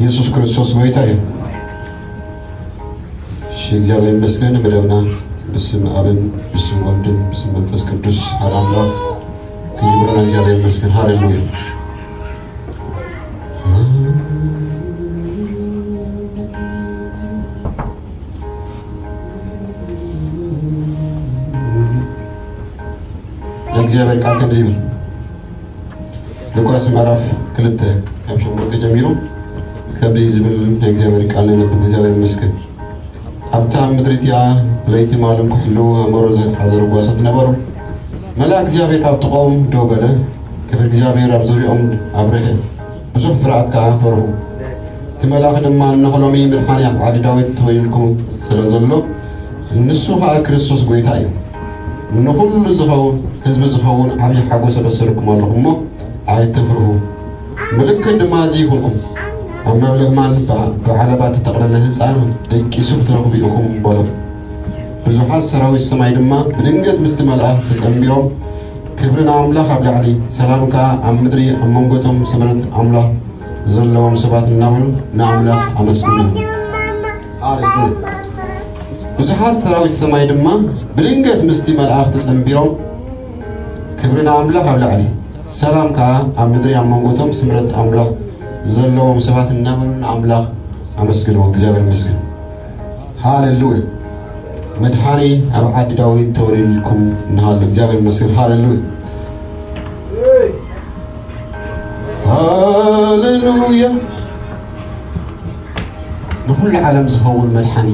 ኢየሱስ ክርስቶስ ጎይታ እዩ። እሺ፣ እግዚኣብሔር ይመስገን። መደብና ብስም ኣብን ብስም ወልድን ብስም መንፈስ ቅዱስ ሓደ ኣምላኽ ክጅምረና እግዚኣብሔር ይመስገን። ሃሌሉያ። ናይ እግዚኣብሔር ቃል ከምዚ ይብል። ሉቃስ ምዕራፍ ክልተ ካብ ሸሞንተ ጀሚሩ ከምዚ ዝብል ናይ እግዚኣብሔር ቃል ነንብብ። እግዚኣብሔር ይመስገን። ኣብታ ምድሪ እቲኣ ለይቲ ማልም ክሕልዉ ኣእምሮ ዝሓደሩ ጓሶት ነበሩ። መልኣክ እግዚኣብሔር ኣብ ጥቓኦም ደው በለ። ክብሪ እግዚኣብሔር ኣብ ዙርያኦም ኣብርሀ። ብዙሕ ፍርሃት ከኣ ፈርሁ። እቲ መልኣኽ ድማ፣ "እነሆ ሎሚ ምድሓኒ ኣብ ዓዲ ዳዊት ተወሊድኩም ስለ ዘሎ፣ ንሱ ኸኣ ክርስቶስ ጐይታ እዩ። ንኹሉ ዝኸው-፣ ህዝቢ ዝኸውን ዓብዪ ሓጎስ ኣበስረኩም ኣለኹ እሞ፣ ኣይትፍርሁ። ምልክት ድማ እዚ ይኹንኩም፣ ኣብ መብልዕ ማል ብዓ-፣ ብዓለባ እተጠቕለለ ህጻን ደቂሱ ክትረኽቡ ኢኹም" በሎም። ብዙሓት ሰራዊት ሰማይ ድማ ብድንገት ምስቲ መልኣኽ ተጸንቢሮም፣ ክብሪ ንኣምላኽ ኣብ ላዕሊ፣ ሰላም ከኣ ኣብ ምድሪ፣ ኣብ መንጎ እቶም ስምረት ኣምላኽ ዘለዎም ሰባት እናበሉ ንኣምላኽ ኣመስግኑ። ሃሌሉያ። ብዙሓት ሰራዊት ሰማይ ድማ ብድንገት ምስቲ መልኣኽ ተጸንቢሮም፣ ክብሪ ንኣምላኽ ኣብ ላዕሊ፣ ሰላም ከኣ ኣብ ምድሪ፣ ኣብ መንጎ እቶም ስምረት ኣምላኽ ዘለዎም ሰባት እናበሉ ንኣምላኽ ኣመስግንዎ። እግዚኣብሔር ይመስገን። ሃሌሉያ። መድሓኒ ኣብ ዓዲ ዳዊት ተወሊድልኩም እናሃሎ እግዚኣብሔር ይመስገን። ሃሌሉያ። ሃሌሉያ። ንኹሉ ዓለም ዝኸውን መድሓኒ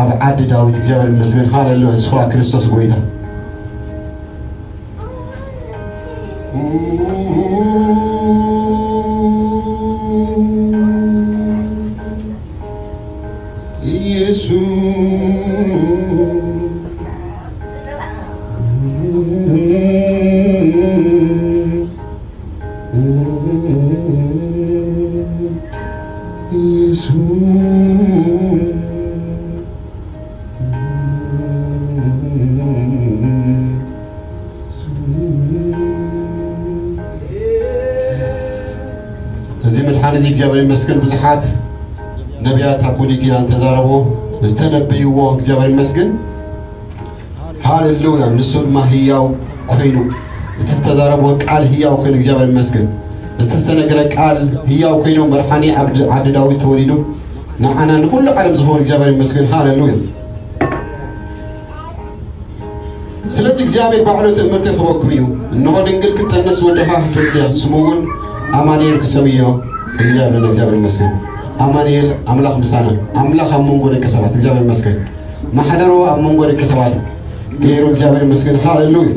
ኣብ ዓዲ ዳዊት እግዚኣብሔር ይመስገን። ሃሌሉያ። ንሱ ኸኣ ክርስቶስ ጐይታ። ኢየሱስ። ኢየሱስ። እዚ ምድሓን እዚ እግዚኣብሔር ይመስገን። ብዙሓት ነቢያት ኣብ ብሉይ ኪዳን ዝተዛረቦ፣ ዝተነበይዎ እግዚኣብሔር ይመስገን። ሃሌሉያ። ንሱ ድማ ህያው ኮይኑ፣ እቲ ዝተዛረቦ ቃል ህያው ኮይኑ እግዚኣብሔር ይመስገን። እቲ ዝተነገረ ቃል ህያው ኮይኑ መድሓኒ ኣብ ድ-፣ ዓዲ ዳዊት ተወሊዱ ንዓና ንኹሉ ዓለም ዝኸውን እግዚኣብሔር ይመስገን። ሃሌሉያ። ስለዚ እግዚኣብሔር ባዕሉ ትእምርቲ ክህበኩም እዩ። እንሆ ድንግል ክትጠንስ ወድኻ ክትወልድ እያ፣ ስሙ እውን ኣማኑኤል ክሰምዮ እያ ብለና። እግዚኣብሔር ይመስገን። ኣማኑኤል ኣምላኽ ምሳና፣ ኣምላኽ ኣብ መንጎ ደቂ ሰባት። እግዚኣብሔር ይመስገን። ማሕደሮ ኣብ መንጎ ደቂ ሰባት ገይሩ እግዚኣብሔር ይመስገን። ሃሌሉያ።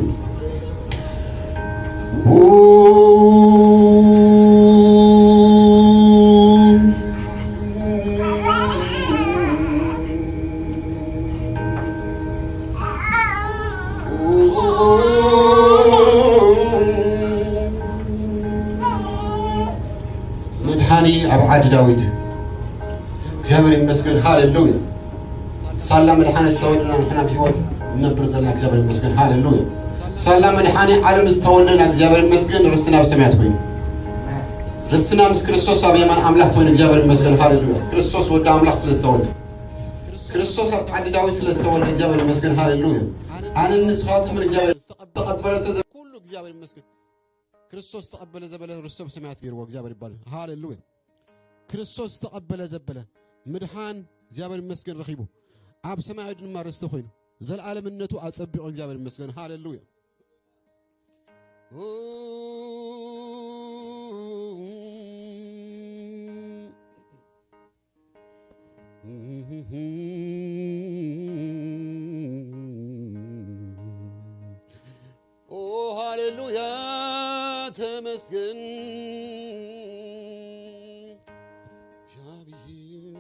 መድሓኒ ኣብ ዓዲ ዳዊት። እግዚኣብሔር ይመስገን። ሃሌሉያ። ሳላ መድሓኒ ዝተወልደና ንሕና ብህይወት ንነብር ዘለና እግዚኣብሔር ይመስገን። ሃሌሉያ። ሳላ መድሓኒ ዓለም ዝተወልደና እግዚኣብሔር ይመስገን። ርስትና ኣብ ሰማያት ኮይኑ፣ ርስትና ምስ ክርስቶስ ኣብ የማን ኣምላኽ ኮይኑ እግዚኣብሔር ይመስገን። ሃሌሉያ። ክርስቶስ ወዲ ኣምላኽ ስለ ዝተወልደ፣ ክርስቶስ ኣብ ዓዲ ዳዊት ስለ ዝተወልደ እግዚኣብሔር ይመስገን። ሃሌሉያ። ኣነን ንስኻትኩምን እግዚኣብሔር ዝተቐበለቶ ዘ-፣ ኩሉ እግዚኣብሔር ይመስገን። ክርስቶስ ተቐበለ ዘበለ ርስቶ ብሰማያት ገይርዎ እግዚኣብሔር ይባል። ሃሌሉያ። ክርስቶስ ተቐበለ ዘበለ ምድሓን እግዚኣብሔር ይመስገን ረኺቡ፣ ኣብ ሰማያዊ ድማ ርስቲ ኮይኑ፣ ዘልኣለምነቱ ኣጸቢቑ እግዚኣብሔር ይመስገን። ሃሌሉያ። ኦ ሃሌሉያ፣ ተመስገን እግዚኣብሔር።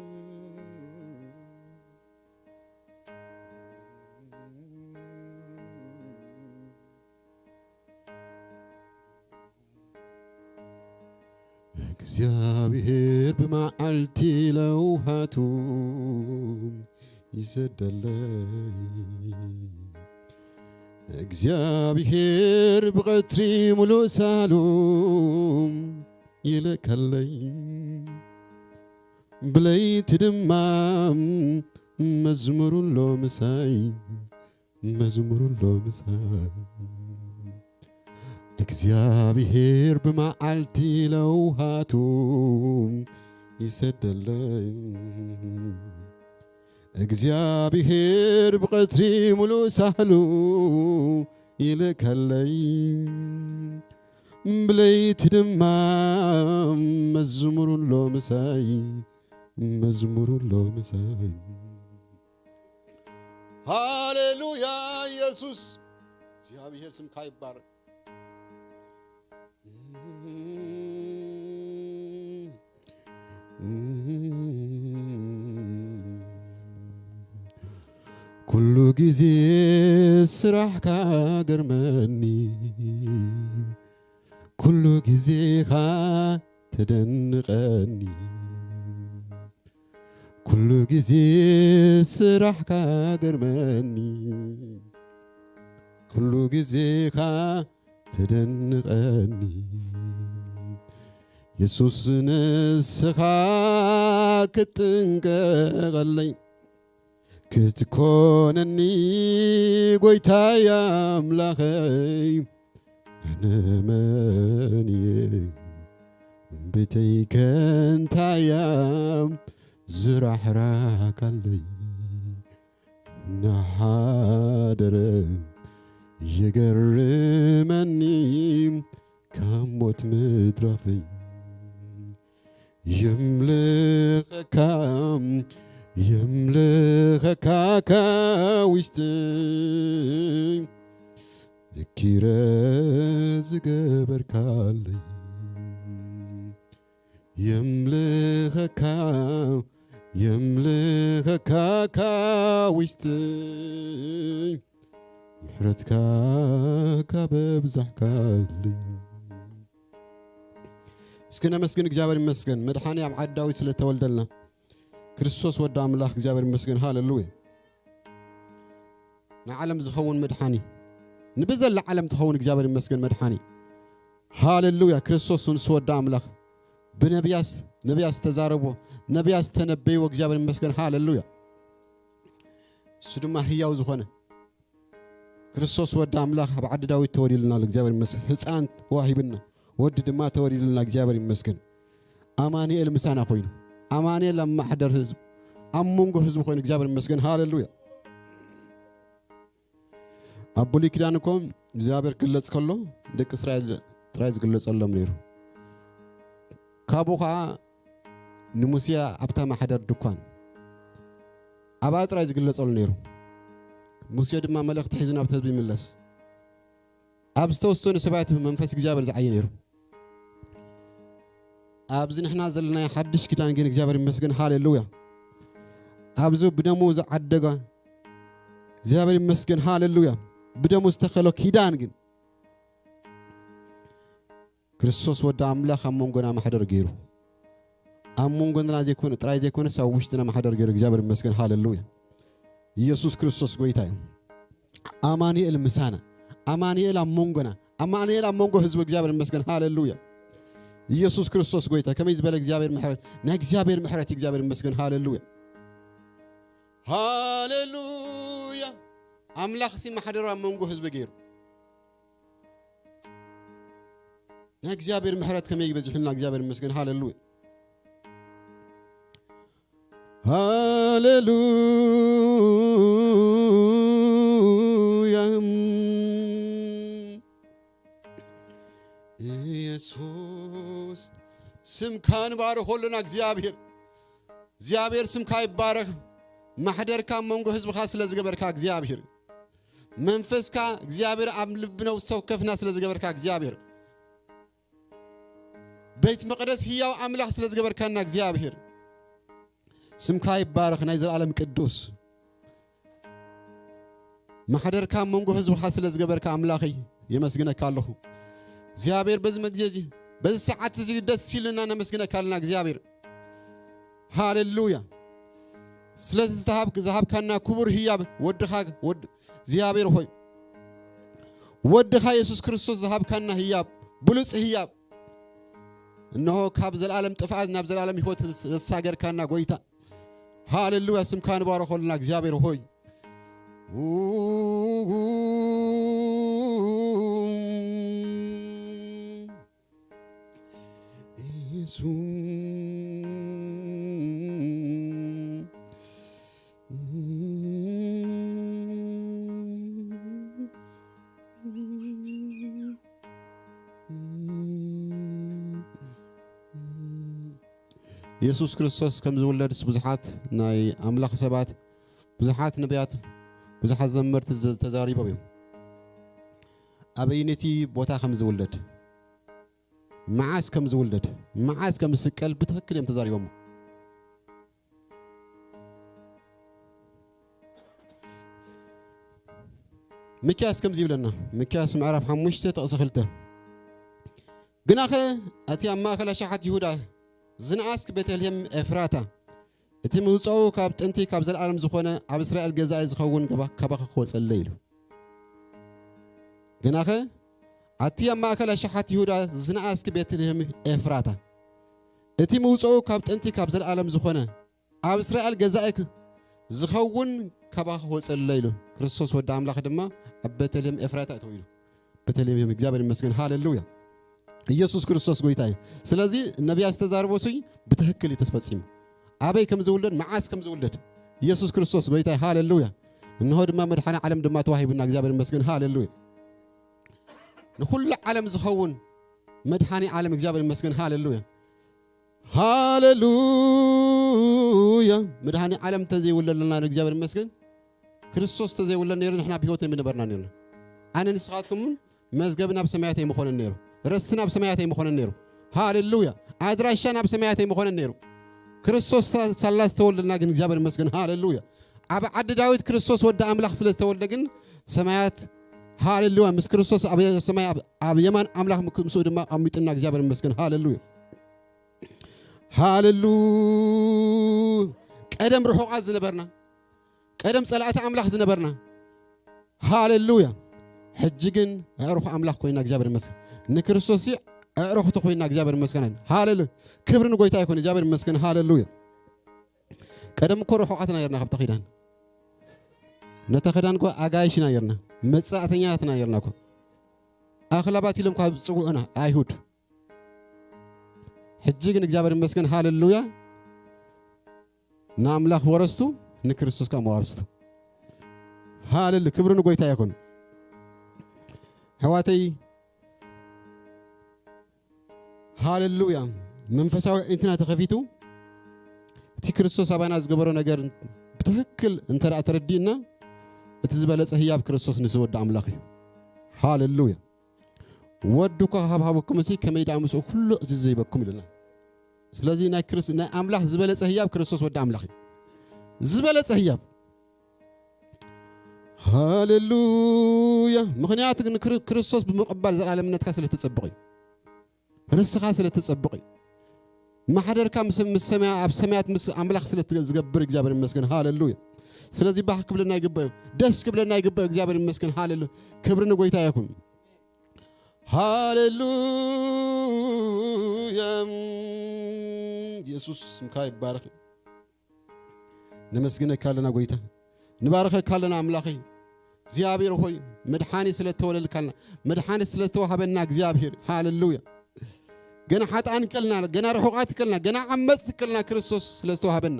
እግዚኣብሔር ብመዓልቲ ለውሃቱ ይሰደለይ፣ እግዚኣብሔር ብቐትሪ ሙሉእ ሳሎም ይልእከለይ፣ ብለይቲ ድማ መዝሙር ኣሎ ምሳይ፣ መዝሙር ኣሎ ምሳይ። እግዚኣብሔር ብመዓልቲ ለውሃቱ ይሰደለይ፣ እግዚኣብሔር ብቐትሪ ሙሉእ ሳህሉ ይልእከለይ፣ ብለይቲ ድማ መዝሙር ኣሎ ምሳይ፣ መዝሙር ኣሎ ምሳይ። ሃሌሉያ ኢየሱስ፣ እግዚኣብሔር ስምካ ይባረክ። ኩሉ ግዜ ስራሕካ ገርመኒ፣ ኩሉ ግዜኻ ተደንቐኒ፣ ኩሉ ግዜ ስራሕካ ገርመኒ፣ ኩሉ ግዜኻ ተደንቐኒ። የሱስ ንስኻ ክትጥንቀቐለይ፣ ክትኮነኒ ጎይታይ ኣምላኸይ፣ ኣነ መን እየ? ቤተይ ከንታያ ዝራሕራካለይ፣ እናሓደረ የገርመኒ ካብ ሞት ምትራፈይ። የምልኸካ፣ የምልኸካ ካብ ውሽጢ እኪረ ዝገበርካለይ። የምልኸካ፣ የምልኸካ ካብ ውሽጢ ምሕረትካ ካብ ኣብዛሕካለይ። እስኪ ነመስግን፣ እግዚኣብሔር ይመስገን። መድሓኒ ኣብ ዓዲ ዳዊት ስለተወልደልና፣ ክርስቶስ ወዲ ኣምላኽ፣ እግዚኣብሔር ይመስገን። ሃሌሉያ። ንዓለም ዝኸውን መድሓኒ፣ ንብዘላ ዓለም ትኸውን፣ እግዚኣብሔር ይመስገን። መድሓኒ፣ ሃሌሉያ። ክርስቶስ ንሱ ወዲ ኣምላኽ፣ ብነቢያስ፣ ነቢያስ ተዛረቦ፣ ነቢያስ ተነበይዎ፣ እግዚኣብሔር ይመስገን። ሃሌሉያ። እሱ ድማ ህያው ዝኾነ ክርስቶስ ወዲ ኣምላኽ ኣብ ዓዲ ዳዊት ተወሊድልና፣ እግዚኣብሔር ይመስገን። ህፃን ተዋሂብና፣ ወዲ ድማ ተወሊድልና፣ እግዚኣብሔር ይመስገን። ኣማኑኤል ምሳና ኮይኑ፣ ኣማኑኤል ኣብ ማሕደር ህዝብ፣ ኣብ መንጎ ህዝቢ ኮይኑ፣ እግዚኣብሔር ይመስገን። ሃሌሉያ። ኣብ ብሉይ ኪዳን እኮ እግዚኣብሔር ክግለጽ ከሎ ደቂ እስራኤል ጥራይ ዝግለጸሎም ነይሩ። ካብኡ ኸዓ ንሙሴ ኣብታ ማሕደር ድኳን ኣብኣ ጥራይ ዝግለጸሉ ነይሩ። ሙሴ ድማ መልእኽቲ ሒዙ ናብቲ ህዝቢ ይምለስ። ኣብ ዝተወሰኑ ሰባት መንፈስ እግዚኣብሔር ዝዓየ ነይሩ። ኣብዚ ንሕና ዘለናዮ ሓድሽ ኪዳን ግን እግዚኣብሔር ይመስገን፣ ሃሌሉያ። ኣብዚ ብደሙ ዝዓደገ እግዚኣብሔር ይመስገን፣ ሃሌሉያ። ብደሙ ዝተኸሎ ኪዳን ግን ክርስቶስ ወዲ ኣምላኽ ኣብ መንጎና ማሕደር ገይሩ፣ ኣብ መንጎና ዘይኮነ፣ ጥራይ ዘይኮነስ ኣብ ውሽጥና ማሕደር ገይሩ፣ እግዚኣብሔር ይመስገን፣ ሃሌሉያ። ኢየሱስ ክርስቶስ ጎይታ እዩ። ኣማኑኤል ምሳና፣ ኣማኑኤል ኣብ መንጎና፣ ኣማኑኤል ኣብ መንጎ ህዝቢ፣ እግዚኣብሔር ይመስገን፣ ሃሌሉያ። ኢየሱስ ክርስቶስ ጎይታ። ከመይ ዝበለ እግዚኣብሔር ምሕረት፣ ናይ እግዚኣብሔር ምሕረት፣ እግዚኣብሔር ይመስገን፣ ሃሌሉያ፣ ሃሌሉያ። ኣምላኽ ሲ ማሕደሩ ኣብ መንጎ ህዝቢ ገይሩ። ናይ እግዚኣብሔር ምሕረት ከመይ በዚሑልና፣ እግዚኣብሔር ይመስገን፣ ሃሌሉያ፣ ሃሌሉያ። ኢየሱስ፣ ስምካ ንባርኾ ኣለና እግዚኣብሔር። እግዚኣብሔር ስምካ ይባረኽ። ማሕደርካ ኣብ መንጎ ህዝብኻ ስለ ዝገበርካ እግዚኣብሔር፣ መንፈስካ እግዚኣብሔር ኣብ ልቢ ነፍሲ ወከፍና ስለ ዝገበርካ እግዚኣብሔር፣ ቤት መቕደስ ህያው ኣምላኽ ስለ ዝገበርካና እግዚኣብሔር፣ ስምካ ይባረኽ፣ ናይ ዘለኣለም ቅዱስ። ማሕደርካ ኣብ መንጎ ህዝብኻ ስለ ዝገበርካ ኣምላኸይ የመስግነካ ኣለኹ እግዚኣብሔር። በዚ መግዜ እዚ፣ በዚ ሰዓት እዚ ደስ ኢልና ነመስግነካ ኣለና እግዚኣብሔር። ሃሌሉያ። ስለዚ ዝተሃብ-፣ ዝሃብካና ክቡር ህያብ ወድኻ፣ ወድ-፣ እግዚኣብሔር ሆይ፣ ወድኻ የሱስ ክርስቶስ ዝሃብካና ህያብ፣ ብሉጽ ህያብ፣ እነሆ ካብ ዘለዓለም ጥፍኣት ናብ ዘለዓለም ህይወት ዘሳገርካና ጎይታ፣ ሃሌሉያ፣ ስምካ ንባረኸልና እግዚኣብሔር ሆይ። የሱስ ክርስቶስ ከም ዝውለድስ ብዙሓት ናይ ኣምላኽ ሰባት፣ ብዙሓት ነቢያት፣ ብዙሓት ዘመርቲ ዘ-፣ ተዛሪቦም እዮም። ኣበይነቲ ቦታ ከም ዝውለድ፣ መዓስ ከም ዝውለድ፣ መዓስ ከም ዝስቀል ብትኽክል እዮም ተዛሪቦሞ። ሚክያስ ከምዚ ይብለና፣ ሚክያስ ምዕራፍ ሓሙሽተ ጥቕሲ ክልተ፣ "ግናኸ እቲ ኣብ ማእከል ኣሽሓት ይሁዳ ዝነኣስክ ቤተልሔም ኤፍራታ፣ እቲ ምውጸኡ ካብ ጥንቲ ካብ ዘለኣለም ዝኾነ ኣብ እስራኤል ገዛኢ ዝኸውን ገባ-፣ ካባኻ ክወጸለይ" ኢሉ። "ግናኸ ኣቲ ኣብ ማእከል ኣሽሓት ይሁዳ ዝነኣስክ ቤተልሔም ኤፍራታ፣ እቲ ምውጸኡ ካብ ጥንቲ ካብ ዘለኣለም ዝኾነ ኣብ እስራኤል ገዛኢ ክ-፣ ዝኸውን ካባኻ ክወጸለይ" ኢሉ። ክርስቶስ ወዲ ኣምላኽ ድማ ኣብ ቤተልሔም ኤፍራታ እዩ ተወሊዱ። ቤተልሔም፣ እግዚኣብሔር ይመስገን፣ ሃሌሉያ። ኢየሱስ ክርስቶስ ጎይታ እዩ። ስለዚ ነቢያት ዝተዛረቦ ስይ ብትኽክል እዩ ተፈጺሙ። ኣበይ ከም ዝውለድ፣ መዓስ ከም ዝውለድ፣ ኢየሱስ ክርስቶስ ጎይታ እዩ፣ ሃሌሉያ። እንሆ ድማ መድኃኔ ዓለም ድማ ተዋሂቡና፣ እግዚኣብሔር ይመስገን፣ ሃሌሉያ። ንኹሉ ዓለም ዝኸውን መድኃኔ ዓለም፣ እግዚኣብሔር ይመስገን፣ ሃሌሉያ። ሃሌሉያ። መድኃኔ ዓለም እንተዘይውለድ ለና፣ እግዚኣብሔር ይመስገን፣ ክርስቶስ እንተዘይውለድ ነይሩ፣ ንሕና ብህይወት ኣይምነበርና ነይርና። ኣነ ንስኻትኩምን መዝገብና ኣብ ሰማያት ኣይምኾነን ነይሩ። ርስትና ኣብ ሰማያት ኣይምኾነን ነይሩ። ሃሌሉያ። ኣድራሻና ኣብ ሰማያት ኣይምኾነን ነይሩ። ክርስቶስ ሳ-፣ ሳላ ዝተወለድና ግን እግዚኣብሔር ይመስገን። ሃሌሉያ። ኣብ ዓዲ ዳዊት ክርስቶስ ወዲ ኣምላኽ ስለ ዝተወልደ ግን ሰማያት፣ ሃሌሉያ፣ ምስ ክርስቶስ ኣብ ሰማይ ኣብ፣ ኣብ የማን ኣምላኽ ምስ-፣ ምስኡ ድማ ኣሚጥና እግዚኣብሔር ይመስገን። ሃሌሉያ። ሃሌሉ-፣ ቀደም ርሑቓት ዝነበርና፣ ቀደም ጸላእቲ ኣምላኽ ዝነበርና፣ ሃሌሉያ፣ ሕጂ ግን ኣዕሩኽ ኣምላኽ ኮይና እግዚኣብሔር ይመስገን። ንክርስቶስ ኣዕሩኽቲ ኮይና እግዚኣብሔር ይመስገን። ሃሌሉያ። ክብሪ ንጎይታ ይኹን፣ እግዚኣብሔር ይመስገን። ሃሌሉያ። ቀደም እኮ ርሑቓትና ኔርና ካብታ ኪዳን። ነታ ኪዳን እኮ ኣጋይሽና ኔርና፣ መጻእተኛታትና ኔርና እኮ። ኣኽላባት ኢሎም ካብ ዝጽውዑና ኣይሁድ። ሕጂ ግን እግዚኣብሔር ይመስገን፣ ሃሌሉያ፣ ንኣምላኽ ወረስቱ፣ ንክርስቶስ ከኣ መዋርስቱ። ሃሌሉ-፣ ክብሪ ንጎይታ ይኹን። ኣሕዋተይ፣ ሃሌሉያ። መንፈሳዊ ኣዒንትና ተኸፊቱ፣ እቲ ክርስቶስ ኣባና ዝገበሮ ነገር ብትኽክል እንተ ደኣ ተረዲእና፣ እቲ ዝበለጸ ህያብ ክርስቶስ ንሱ ወዲ ኣምላኽ እዩ። ሃሌሉያ። "ወዱ እኳ ካብ ሃበኩም፣ እሲ ከመይ ደኣ ምስኡ ኩሉ እዚ ዘይበኩም?" ኢሉና። ስለዚ ናይ ክርስ-፣ ናይ ኣምላኽ ዝበለጸ ህያብ ክርስቶስ ወዲ ኣምላኽ እዩ። ዝበለጸ ህያብ። ሃሌሉያ። ምኽንያቱ ግን ክር-፣ ክርስቶስ ብምቕባል ዘላለምነትካ ስለ ተጸብቕ እዩ። ርስኻ ስለ ተጸብቕ እዩ። ማሕደርካ ምስ፣ ምስ ሰማያ-፣ ኣብ ሰማያት ምስ ኣምላኽ ስለ ትገ-፣ ዝገብር እግዚኣብሔር ይመስገን። ሃሌሉያ። ስለዚ ባህ ክብለና ይግባእ እዩ። ደስ ክብለና ይግባእ እዩ። እግዚኣብሔር ይመስገን። ሃሌሉያ። ክብሪ ንጎይታ ይኹን። ሃሌሉያ። የሱስ ስምካ ይባረኽ። ነመስግነካ ኣለና ጎይታ። ንባረኸካ ኣለና ኣምላኸይ። እግዚኣብሔር ሆይ፣ መድሓኒ ስለ እተወለድካልና፣ መድሓኒ ስለ ዝተዋህበና እግዚኣብሔር፣ ሃሌሉያ። ገና ሓጥኣን ከልና፣ ገና ርሑቓት ከልና፣ ገና ዓመጽቲ ከልና ክርስቶስ ስለ ዝተዋህበና፣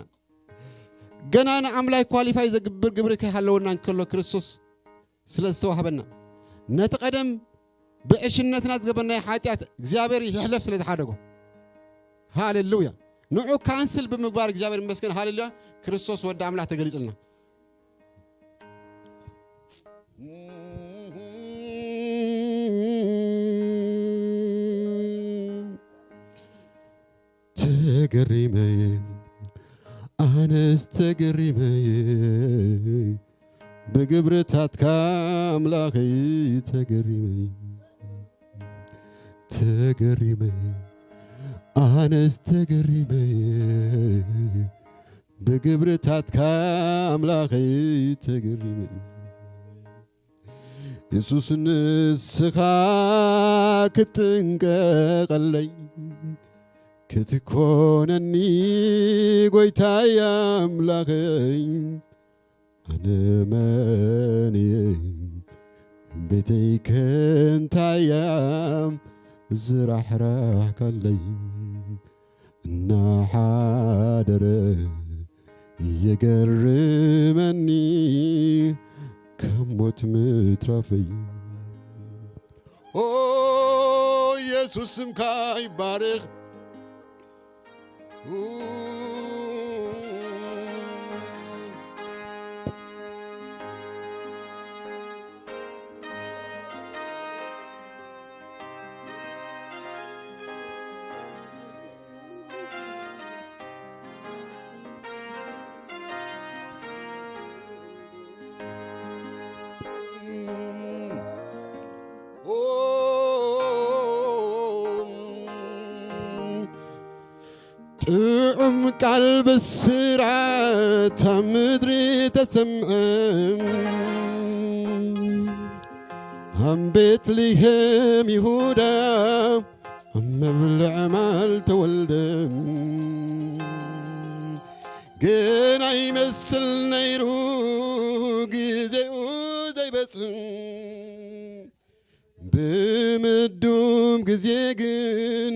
ገና ንኣምላኽ ኳሊፋይ ዘግብር ግብሪ ከይሃለወና እንከሎ ክርስቶስ ስለ ዝተዋህበና፣ ነቲ ቀደም ብዕሽነትና ዝገበርናዮ ሓጢኣት እግዚኣብሔር ይሕለፍ ስለ ዝሓደጎ፣ ሃሌሉያ፣ ንዑ ካንስል ብምግባር እግዚኣብሔር ይመስገን፣ ሃሌሉያ፣ ክርስቶስ ወዲ ኣምላኽ ተገሊጹልና። ተገሪመ፣ ኣነስ ተገሪመ፣ ብግብርታትካ ኣምላኸይ ተገሪመ፣ ተገሪመ፣ ኣነስ ተገሪመ፣ ብግብርታትካ ኣምላኸይ ተገሪመ። የሱስ ንስኻ ክትጥንቀቐለይ፣ ክትኮነኒ ጎይታይ ኣምላኸይ፣ ኣነ መን እየ? ቤተይ ከንታይ እያ ዝራሕራሕካለይ? እናሓደረ የገርመኒ ካብ ሞት ምትራፈይ። ኦ ኢየሱስ ስምካ ይባረኽ። ጥዑም ቃል ብስራት ኣብ ምድሪ ተሰምዐ፣ ኣብ ቤትልሄም ይሁዳ ኣብ መብልዕ ማል ተወልደ። ግን ኣይመስል ነይሩ ግዜኡ ዘይበጽሕ፣ ብምዱብ ግዜ ግን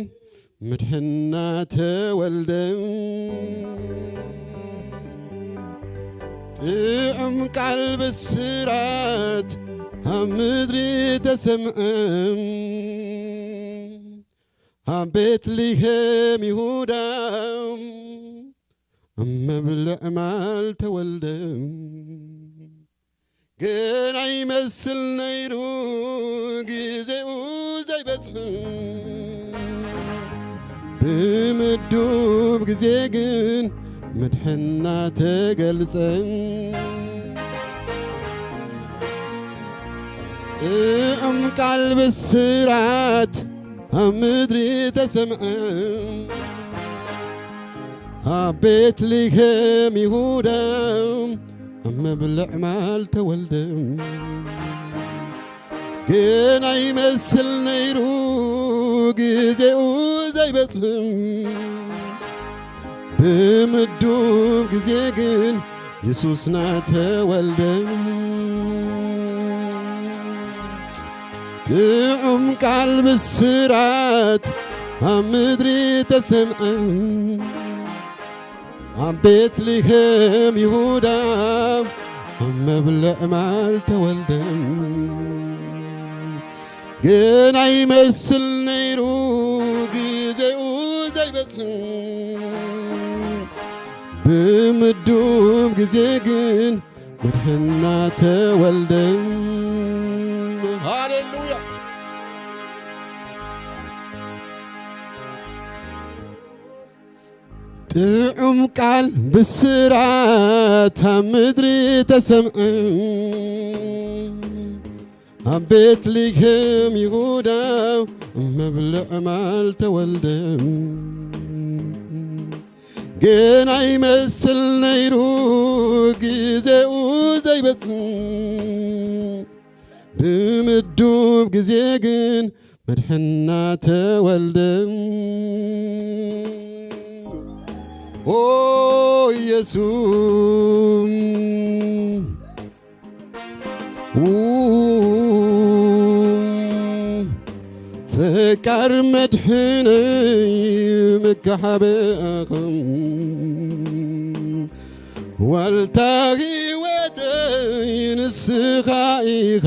ምድሕና ተወልደ። ጥዑም ቃል ብስራት ኣብ ምድሪ ተሰምዐ፣ ኣብ ቤትልሄም ይሁዳ ኣብ መብልዕ ማል ተወልደ። ግን ኣይመስል ነይሩ ግዜኡ ዘይበጽሕ፣ ብምዱብ ግዜ ግን ምድሕና ተገልጸ። ጥዑም ቃል ብስራት ኣብ ምድሪ ተሰምዐ፣ ኣብ ቤትልሄም ይሁዳ ኣብ መብልዕ ማል ተወልደ። ግን ኣይመስል ነይሩ ግዜኡ ዘይበጽሕ፣ ብምዱብ ግዜ ግን የሱስና ተወልደ። ጥዑም ቃል ብስራት ኣብ ምድሪ ተሰምዐ፣ ኣብ ቤትልሄም ይሁዳ ኣብ መብልዕ ማል ተወልደ። ግን ኣይመስል ነይሩ ግዜኡ ዘይበጽሕ፣ ብምዱብ ግዜ ግን መድሕና ተወልደ። ሃሌሉያ። ጥዑም ቃል ብስራት ኣብ ምድሪ ተሰምዐ፣ ኣብ ቤትልሄም ይሁዳ መብልዕ ማል ተወልደ። ግን ኣይመስል ነይሩ ግዜኡ ዘይበጽሕ፣ ብምዱብ ግዜ ግን መድሕና ተወልደ። ኦ ኢየሱስ፣ ኡ፣ ፈቃር መድሕነይ ምካሓበእኸም፣ ዋልታ ህይወተይ ንስኻ ኢኻ፣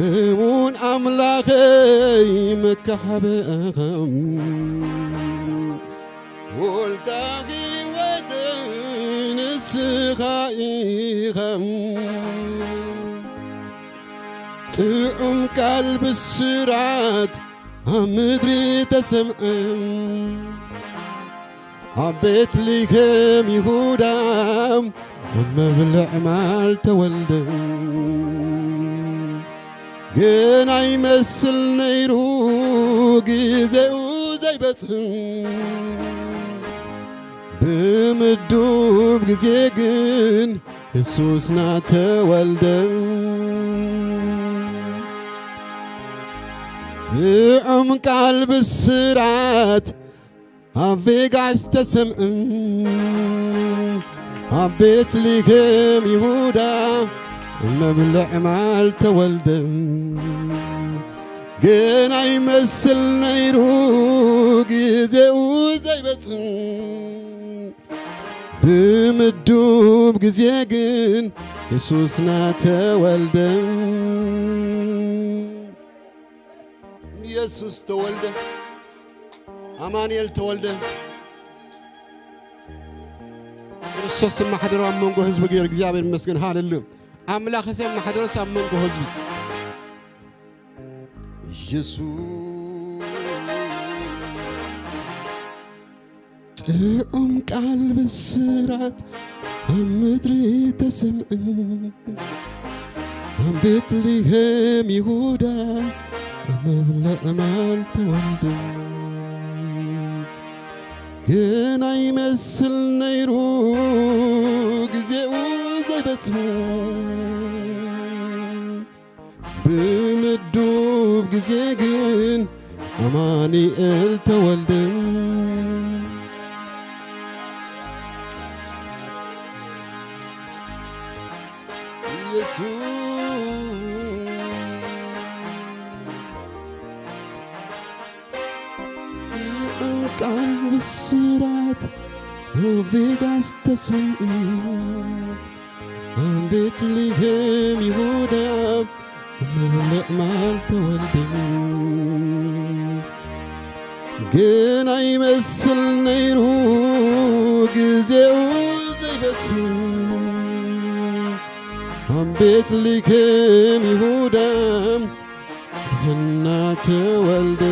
እሙን ኣምላኸይ ምካሓበእኸም፣ ዋልታ ህይወተይ ንስኻ ኢኻ። ጥዑም ቃል ብስራት ኣብ ምድሪ ተሰምዐ፣ ኣብ ቤትልሄም ይሁዳ ኣብ መብልዕ ማል ተወልደ። ግን ኣይመስል ነይሩ ግዜኡ ዘይበጽሕ፣ ብምዱብ ግዜ ግን የሱስና ተወልደ። ጥዑም ቃል ብስራት ኣብ ቬጋስ ተሰምዕን፣ ኣብ ቤትልሔም ይሁዳ መብልዕ ማል ተወልደ። ግን ኣይመስል ነይሩ፣ ግዜኡ ዘይበጽን፣ ብምዱብ ግዜ ግን የሱስና ተወልደ። የሱስ ተወልደ። ኣማኑኤል ተወልደ። ክርስቶስ ማሕደሩ ኣብ መንጎ ህዝቢ ገይሩ። እግዚኣብሔር ይመስገን። ሃሌሉያ። ኣምላኽ ሰብ ማሕደሩስ ኣብ መንጎ ህዝቢ። የሱስ ጥዑም ቃል ብስራት ኣብ ምድሪ ተሰምዐ። ኣብ ቤትልሔም ይሁዳ መብልዕ ማል ተወልደ። ግን ኣይመስል ነይሩ፣ ግዜኡ ዘይበጽሐ፣ ብምዱብ ግዜ ግን ኣማኑኤል ተወልደ። ኢየሱስ ቃል ብስራት ኣብ ቬጋስ ተሰምዑ፣ ኣብ ቤትልሔም ይሁዳ ምዕማል ተወልደ። ግን ኣይመስል ነይሩ፣ ግዜኡ ዘይበቱ፣ ኣብ ቤትልሔም ይሁዳ ሕና ተወልደ።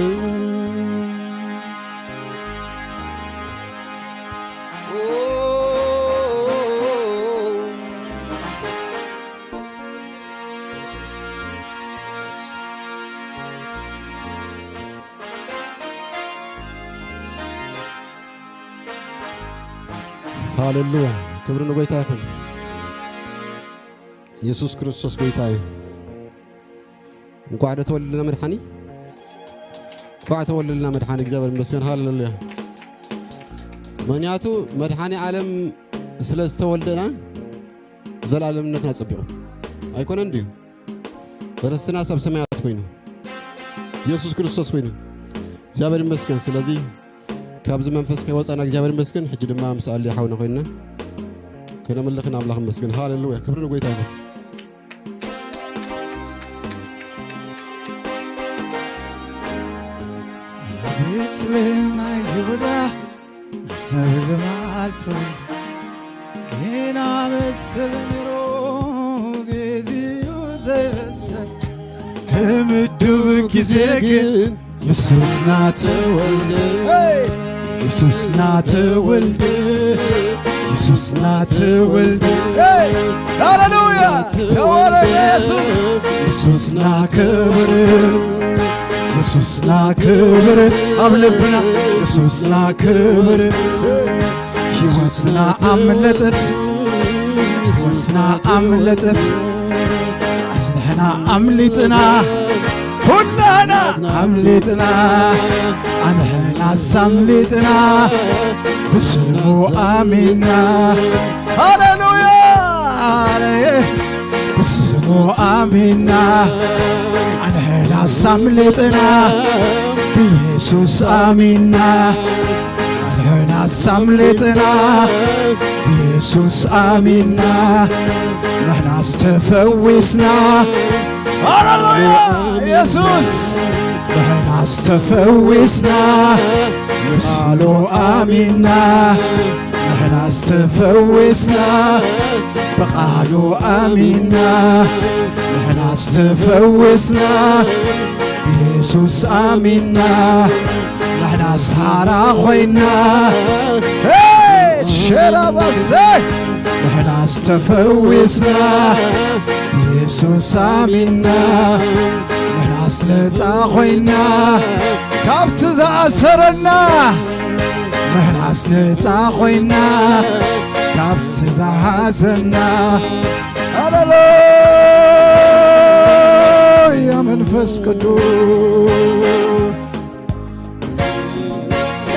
ሃሌሉያ፣ ክብሪ ንጎይታ ይኹን። ኢየሱስ ክርስቶስ ጎይታ እዩ። እንኳዕ ዶ ተወለደና መድሓኒ፣ እንኳዕ ተወለደና መድሓኒ። እግዚኣብሔር ይመስገን። ሃሌሉያ። ምክንያቱ መድሓኒ ዓለም ስለ ዝተወልደና ዘላለምነትና ጸቢቑ ኣይኮነን ድዩ? ርስትና ሰብ ሰማያት ኮይኑ፣ ኢየሱስ ክርስቶስ ኮይኑ። እግዚኣብሔር ይመስገን። ስለዚ ካብዚ መንፈስ ከይወጻና እግዚኣብሔር ይመስገን። ሕጂ ድማ ምስ ኣሊ ሓውና ኮይንና ከነምልኽ ንኣምላኽ ይመስገን። ሃሌሉያ፣ ክብሪ ንጎይታ ይኹን። ቤትልሔም ናይ ይሁዳ መብልዕ መዓልቱ ጌና መሰለ ነይሩ ግዚኡ ዘይበስለ ብምዱብ ግዜ ግን የሱስና ተወልደ። የሱስና ተወልደ። የሱስና ተወልደ። ሃሌሉያ! ተወለደ የሱስ። የሱስና ክብር፣ የሱስና ክብር ኣብ ልብና፣ የሱስና ክብር። ህይወትና ኣምለጠት፣ ህይወትና ኣምለጠት። ንሕና ኣምሊጥና፣ ኩላና ኣምሊጥና፣ ኣንሕናስ ኣምሊጥና፣ ብስሙ ኣሚንና። ሃሌሉያ! ብስሙ ኣሚንና፣ ኣንሕናስ ኣምሊጥና፣ ብየሱስ ኣሚንና። ኣንሕናስ ኣምሊጥና፣ ብየሱስ ኣሚንና፣ ንሕናስ ተፈዊስና። ሃሌሉያ! የሱስ! ንሕናስ ተፈዊስና፣ ብቃሉ ኣሚንና፣ ንሕናስ ተፈዊስና፣ ብቃሉ ኣሚንና፣ ንሕናስ ተፈዊስና፣ ብየሱስ ኣሚንና፣ ንሕናስ ሓራ ኮይና። ሄይ! ሸላባሰይ! ንሕናስ ተፈዊስና፣ ብየሱስ ኣሚንና፣ ንሕናስ ነጻ ኮይና፣ ካብቲ ዝኣሰረና፣ ንሕናስ ነጻ ኮይና፣ ካብቲ ዝሓዘና። ሃሌሉያ መንፈስ ቅዱስ።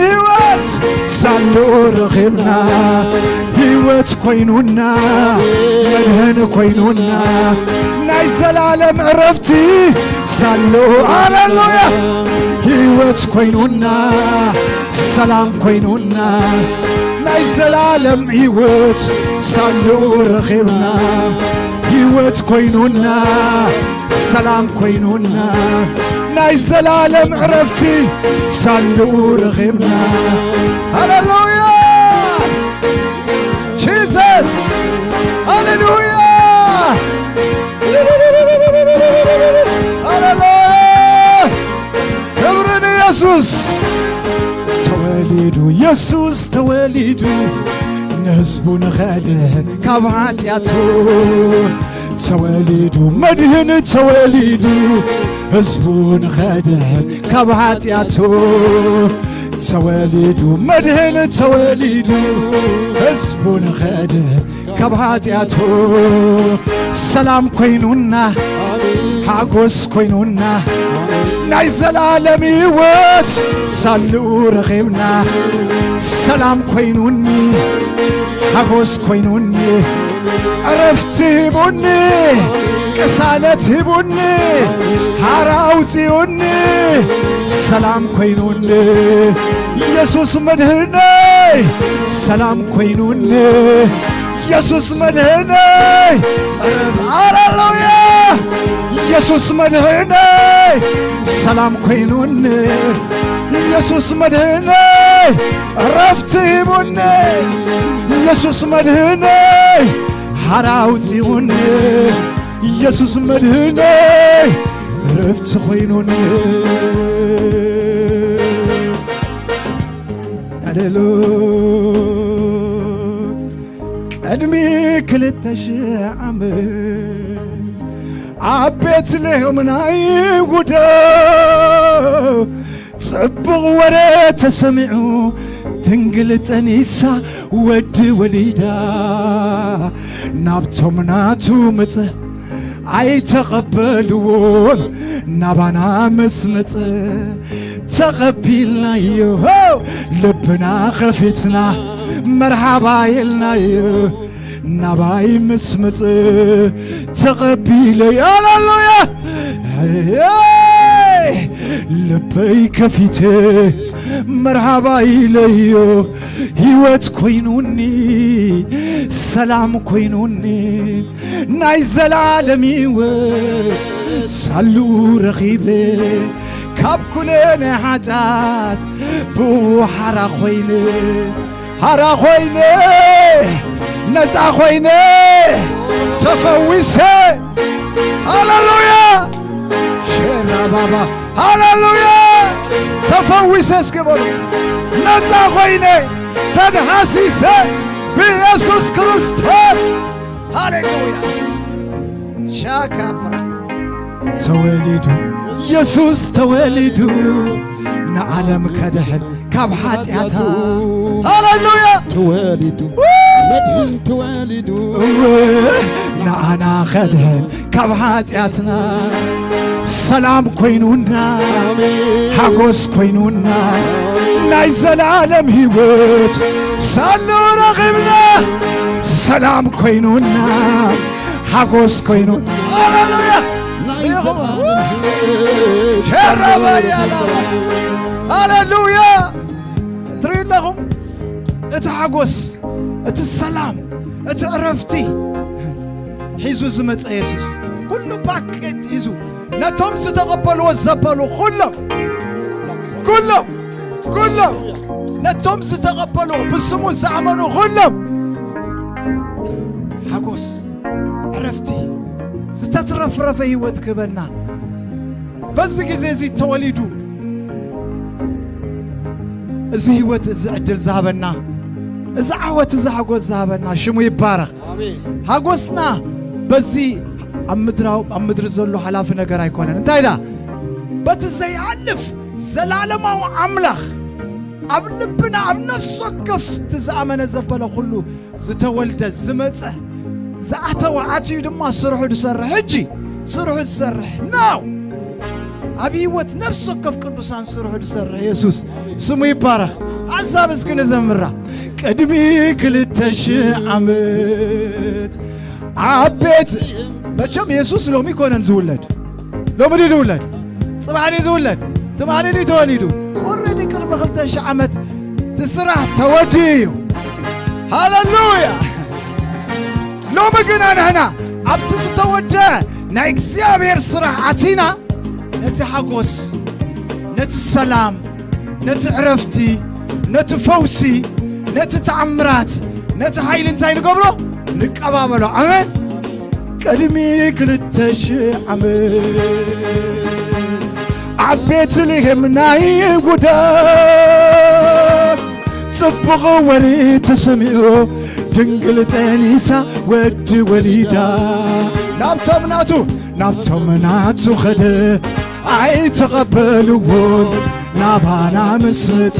ህይወት ሳሉ ረኺብና፣ ህይወት ኮይኑና፣ መድህን ኮይኑና፣ ናይ ዘላለም ዕረፍቲ ሳሉ፣ ሃሌሉያ፣ ህይወት ኮይኑና፣ ሰላም ኮይኑና፣ ናይ ዘላለም ህይወት ሳሉ ረኺብና፣ ህይወት ኮይኑና፣ ሰላም ኮይኑና፣ ናይ ዘላለም ዕረፍቲ ሳሉ ረኺብና። ሃሌሉያ! ጂሰስ! ሃሌሉያ! ሃሌሉያ! ክብሪ ንየሱስ! ተወሊዱ፣ የሱስ ተወሊዱ፣ ንህዝቡ ንኸድሕን ካብ ሓጢኣቱ። ተወሊዱ፣ መድህን ተወሊዱ፣ ህዝቡ ንኸድሕን ካብ ሓጢኣቱ። ተወሊዱ፣ መድህን ተወሊዱ፣ ህዝቡ ንኸድሕን ካብ ሓጢኣቱ። ሰላም ኮይኑና፣ ሓጎስ ኮይኑና፣ ናይ ዘላለም ህይወት ሳሉ ረኺብና። ሰላም ኮይኑኒ፣ ሓጎስ ኮይኑኒ፣ ዕረፍቲ ሂቡኒ፣ ቅሳነት ሂቡኒ፣ ሓራ ኣውፂኡኒ፣ ሰላም ኮይኑኒ፣ ኢየሱስ መድህነይ፣ ሰላም ኮይኑኒ፣ ኢየሱስ መድህነይ፣ ሃሌሉያ፣ ኢየሱስ መድህነይ፣ ሰላም ኮይኑኒ፣ ኢየሱስ መድህነይ፣ ዕረፍቲ ሂቡኒ፣ ኢየሱስ መድህነይ፣ ሓራ ኣውፂኡኒ፣ ኢየሱስ መድህነይ፣ ዕረፍቲ ኮይኑኒ። ሃሌሉ ቅድሚ ክልተ ሺሕ ዓመት ኣብ ቤትልሔም ናይ ይሁዳ ጽቡቕ ወረ ተሰሚዑ፣ ድንግል ጠኒሳ ወዲ ወሊዳ፣ ናብቶም ናቱ መጸ ኣይተቐበልዎን፣ ናባና ምስ መጸ ተቐቢልናዮ፣ ልብና ኸፊትና መርሓባ ኢልናዮ። ናባይ ምስ መጸ ተቐቢለ፣ ሃሌሉያ፣ ልበይ ከፊተ መርሓባ ኢለዮ። ህይወት ኮይኑኒ፣ ሰላም ኮይኑኒ፣ ናይ ዘላለም ህይወት ሳሉ ረኺበ፣ ካብ ኩለ ናይ ሓጢኣት ብኡ ሓራ ኮይነ፣ ሓራ ኮይነ፣ ነፃ ኮይነ፣ ተፈዊሰ። ሃሌሉያ! ሼራ ባባ፣ ሃሌሉያ! ተፈዊሰ እስኪ በሉ። ነፃ ኮይነ፣ ተድሃሲሰ ብኢየሱስ ክርስቶስ። ሃሌሉያ! ሻካፕራ ተወሊዱ፣ ኢየሱስ ተወሊዱ፣ ንዓለም ከድሕን ካብ ሓጢኣታ። ሃሌሉያ! ተወሊዱ፣ መድህን ተወሊዱ። እወ፣ ንዓና ከድሕን ካብ ሓጢኣትና። ሰላም ኮይኑና፣ ሓጎስ ኮይኑና፣ ናይ ዘላለም ህይወት ሳሉ ረኺብና። ሰላም ኮይኑና፣ ሓጎስ ኮይኑ። ሃሌሉያ! ናይ ዘላለም ህይወት ሸረባያ! ሃሌሉያ! ትርእዩ ኣለኹም? እቲ ሓጎስ፣ እቲ ሰላም፣ እቲ ዕረፍቲ ሒዙ ዝመጸ የሱስ፣ ኩሉ ፓኬጅ ሒዙ፣ ነቶም ዝተቐበልዎ ዘበሉ ኩሎም፣ ኩሎም፣ ኩሎም፣ ነቶም ዝተቐበልዎ፣ ብስሙ ዝኣመኑ ኩሎም፣ ሓጎስ፣ ዕረፍቲ፣ ዝተትረፍረፈ ህይወት ክህበና፣ በዚ ግዜ እዚ ተወሊዱ፣ እዚ ህይወት፣ እዚ ዕድል ዝሃበና፣ እዚ ዓወት፣ እዚ ሓጎስ ዝሃበና ሽሙ ይባረኽ። ኣሜን። ሓጎስና በዚ ኣብ ምድራው-፣ ኣብ ምድሪ ዘሎ ሓላፊ ነገር ኣይኮነን። እንታይ ደኣ? በቲ ዘይሓልፍ ዘላለማዊ ኣምላኽ ኣብ ልብና፣ ኣብ ነፍሲ ወከፍ እቲ ዝኣመነ ዘበለ ኩሉ ዝተወልደ፣ ዝመጸ፣ ዝኣተወ ኣትዩ ድማ ስርሑ ዝሰርሕ፣ ሕጂ ስርሑ ዝሰርሕ ነው። ኣብ ህይወት ነፍሲ ወከፍ ቅዱሳን ስርሑ ዝሰርሕ የሱስ ስሙ ይባረኽ። ሓንሳብ እስኪ ንዘምራ። ቅድሚ ክልተ ሽሕ ዓመት ኣብ ቤት፣ መቸም የሱስ ሎሚ ኣይኮነን ዝውለድ፣ ሎሚ ድዩ ዝውለድ? ጽባሕ ድዩ ዝውለድ? ትማሊ ድዩ ተወሊዱ? ኦረዲ ቅድሚ ክልተ ሽሕ ዓመት እቲ ስራሕ ተወዲኡ እዩ። ሃለሉያ። ሎሚ ግና ንሕና ኣብቲ ዝተወደ ናይ እግዚኣብሔር ስራሕ ኣቲና ነቲ ሓጎስ፣ ነቲ ሰላም፣ ነቲ ዕረፍቲ፣ ነቲ ፈውሲ፣ ነቲ ተኣምራት፣ ነቲ ሓይሊ እንታይ ንገብሮ? ንቀባበሎ። ኣሜን። ቅድሚ ክልተ ሽሕ ዓመት ኣብ ቤትልሔም ናይ ይሁዳ ጽቡቕ ወሬ ተሰሚዑ፣ ድንግል ጠኒሳ ወዲ ወሊዳ። ናብቶም ናቱ፣ ናብቶም ናቱ ኸደ፣ ኣይተቐበልዎን። ናባና ምስ መጸ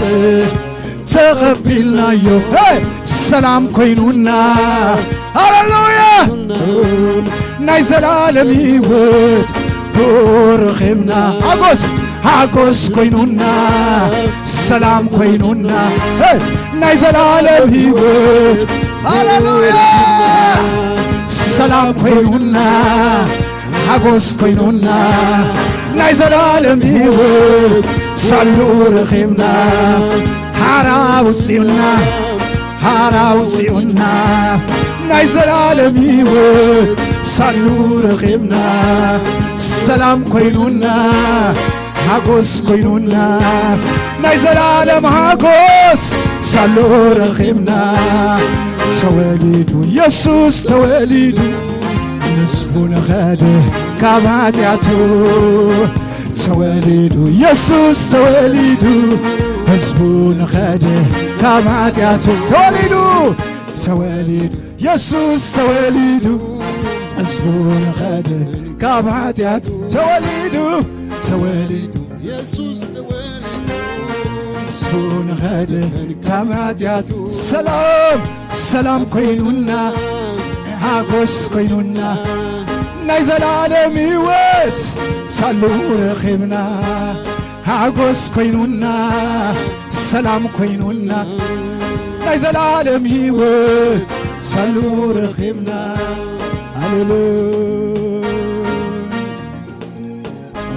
ተቐቢልናዮ። ሄይ! ሰላም ኮይኑና። ሃሌሉያ! ናይ ዘላለም ህይወት ብኡ ረኺብና። ሓጎስ፣ ሓጎስ ኮይኑና፣ ሰላም ኮይኑና። ሄይ! ናይ ዘላለም ህይወት፣ ሃሌሉያ! ሰላም ኮይኑና፣ ሓጎስ ኮይኑና፣ ናይ ዘላለም ህይወት ሳሉ ረኺብና። ሓራ ውፅኡና፣ ሓራ ውፅኡና፣ ናይ ዘላለም ህይወት ሳሉ ረኺብና። ሰላም ኮይኑና፣ ሓጎስ ኮይኑና፣ ናይ ዘላለም ሓጎስ ሳሉ ረኺብና። ተወሊዱ፣ የሱስ ተወሊዱ፣ ህዝቡ ንኸደ ካብ ኃጢኣቱ። ተወሊዱ፣ የሱስ ተወሊዱ፣ ህዝቡ ንኸደ ካብ ኃጢኣቱ። ተወሊዱ፣ ተወሊዱ፣ የሱስ ተወሊዱ፣ ህዝቡ ንኸደ ካብ ኃጢኣቱ። ተወሊዱ፣ ተወሊዱ፣ የሱስ ተወሊዱ፣ ህዝቡ ንኸደ ካብ ኃጢኣቱ። ሰላም፣ ሰላም ኮይኑና፣ ሓጎስ ኮይኑና፣ ናይ ዘላለም ህይወት ሳሉ ረኺብና። ሓጎስ ኮይኑና፣ ሰላም ኮይኑና፣ ናይ ዘላለም ህይወት ሳሉ ረኺብና። ሃሌሉያ።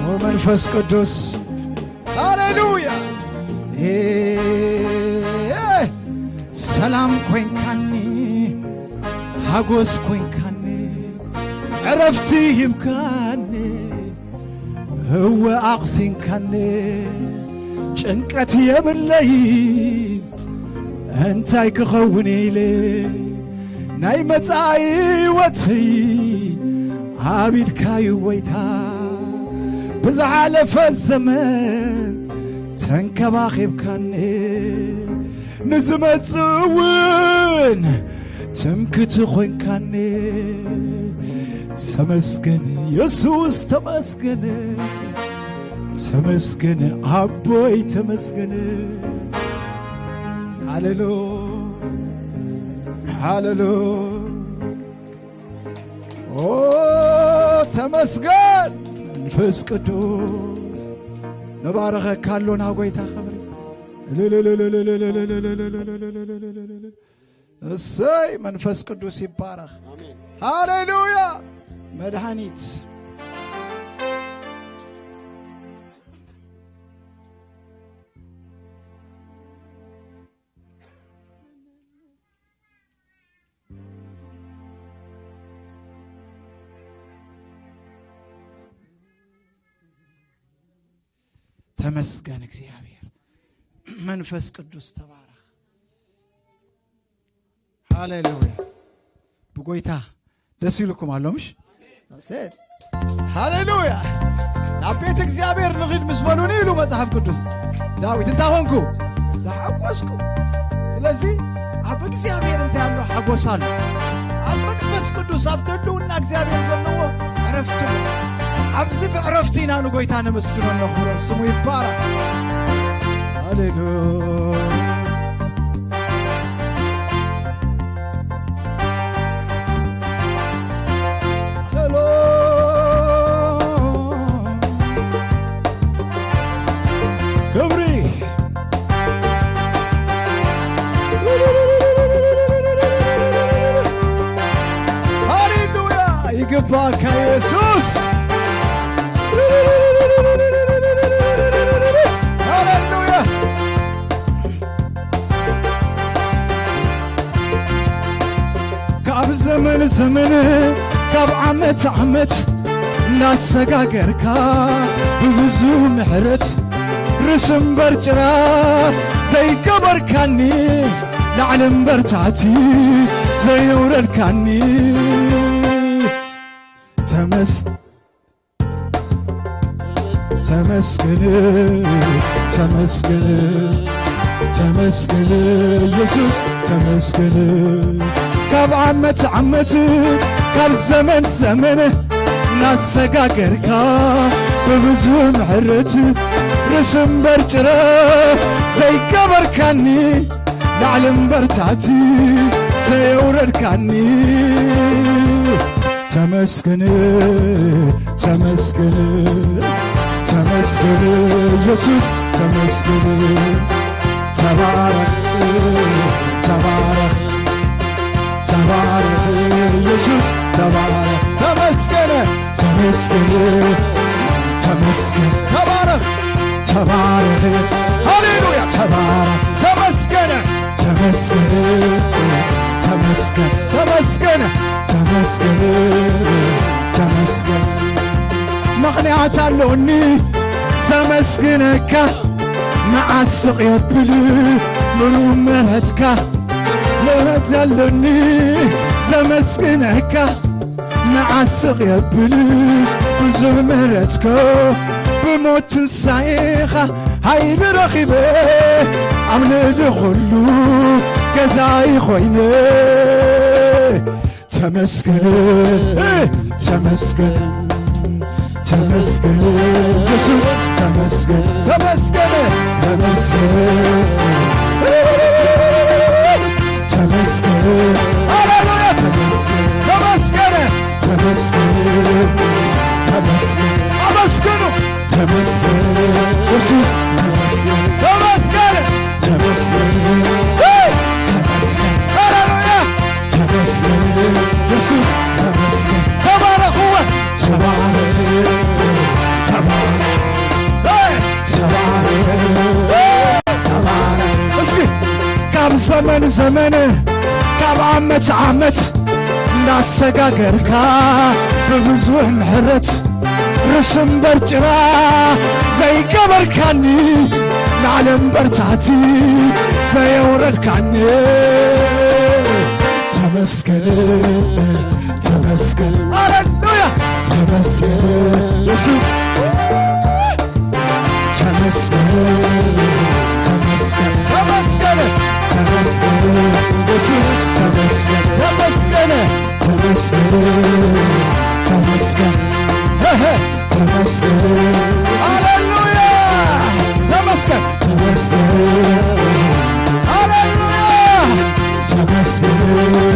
ኦ መንፈስ ቅዱስ፣ ሃሌሉያ። ኤ፣ ሰላም ኮይንካኒ፣ ሓጎስ ኮይንካኒ፣ ዕረፍቲ ሂብካኒ፣ እወ ኣቕሲንካኒ፣ ጭንቀት የብለይ፣ እንታይ ክኸውን ኢለ፣ ናይ መጻኢ ህይወተይ ኣብ ኢድካዩ ጎይታ። ብዝሓለፈ ዘመን ተንከባኺብካኒ፣ ንዝመጽእ እውን ትምክቲ ኾንካኒ። ተመስገን የሱስ፣ ተመስገን፣ ተመስገን ኣቦይ፣ ተመስገን። ሃሌሉ፣ ሃሌሉ። ኦ፣ ተመስገን መንፈስ ቅዱስ። ንባረኸካ ኣሎና ጎይታ፣ ኽብሪ። እሰይ፣ መንፈስ ቅዱስ ይባረኽ። ኣሜን። ሃሌሉያ። መድኃኒት። ተመስገን እግዚኣብሔር። መንፈስ ቅዱስ ተባረኽ። ሃሌሉያ። ብጎይታ ደስ ኢልኩም ኣሎ፣ ምሽ? That's it። ሃሌሉያ። ናብ ቤት እግዚኣብሔር ንኺድ ምስ በሉኒ ኢሉ መጽሓፍ ቅዱስ። ዳዊት እንታይ ኾንኩ? ተሓጎስኩ። ስለዚ ኣብ እግዚኣብሔር እንታይ ኣሎ? ሓጎስ ኣሎ። ኣብ መንፈስ ቅዱስ፣ ኣብ ህልውና እግዚኣብሔር ዘለዎ ዕረፍቲ ኣሎ። ኣብዚ ብዕረፍቲ ኢና ንጎይታ ነመስግኖ፣ ነኽብሮ፣ ስሙ ይባረኽ። ሃሌሉያ። ሄሎ። ግባካ የሱስ። ሃሌሉያ። ካብ ዘመን ዘመን ካብ ዓመት ዓመት እናሰጋገርካ ብብዙ ምሕረት ርስ እምበር ጭራ ዘይገበርካኒ ላዕሊ እምበር ታሕቲ ዘየውረድካኒ ተመስ ተመስገን ተመስገን ተመስገን ኢየሱስ ተመስገን ካብ ዓመት ዓመት ካብ ዘመን ዘመን እናሰጋገርካ ብብዙ ምሕረት ርስ እምበር ጭረ ዘይገበርካኒ ላዕሊ እምበር ታሕቲ ዘየውረድካኒ ተመስገን ተመስገን ተመስገን ኢየሱስ ተመስገን ተባረኽ ተባረኽ ተባረኽ ኢየሱስ ተባረኽ ተመስገን ተመስገን ተመስገን ተባረኽ ተባረኽ ሃሌሉያ ተባረኽ ተመስገን ተመስገን ተመስገን ተመስገን ተመስገን ተመስገን ምኽንያት ኣሎኒ ዘመስግነካ መዓስ ስቕ የብል ምሉእ ምሕረትካ ምሕረት ኣሎኒ ዘመስግነካ መዓስ ስቕ የብል ብዙሕ ምሕረትካ ብሞት ትንሳኤኻ ሓይሊ ረኺበ ኣብ ልዕሊ ኹሉ ገዛኢ ኮይነ ተመስገን ተመስገን ተመስገን ኢየሱስ ተመስገን ተመስገን ተመስገን ተመስገን ሃሌሉያ ተመስገን ተመስገን ተመስገን ተመስገን አመስግኑ ተመስገን ኢየሱስ ተመስገን ተመስገን ተመስገን ተመስገን ሃሌሉያ ተመስገን ኢየሱስ ተመስገን ተባረኽዎ ተባረኽ ተባረኽ ተባረኽ ተባረኽ እስኪ ካብ ዘመን ዘመን ካብ ዓመት ዓመት እንዳሰጋገርካ ብብዙሕ ምሕረት ርስ እምበር ጭራ ዘይገበርካኒ ላዕሊ እምበር ታሕቲ ዘየውረድካኒ ተመስገን ተመስገን ሃሌሉያ ተመስገን ኢየሱስ ተመስገን ተመስገን ተመስገን ተመስገን ኢየሱስ ተመስገን ተመስገን ተመስገን ተመስገን ተመስገን ሃሌሉያ ተመስገን ተመስገን ሃሌሉያ ተመስገን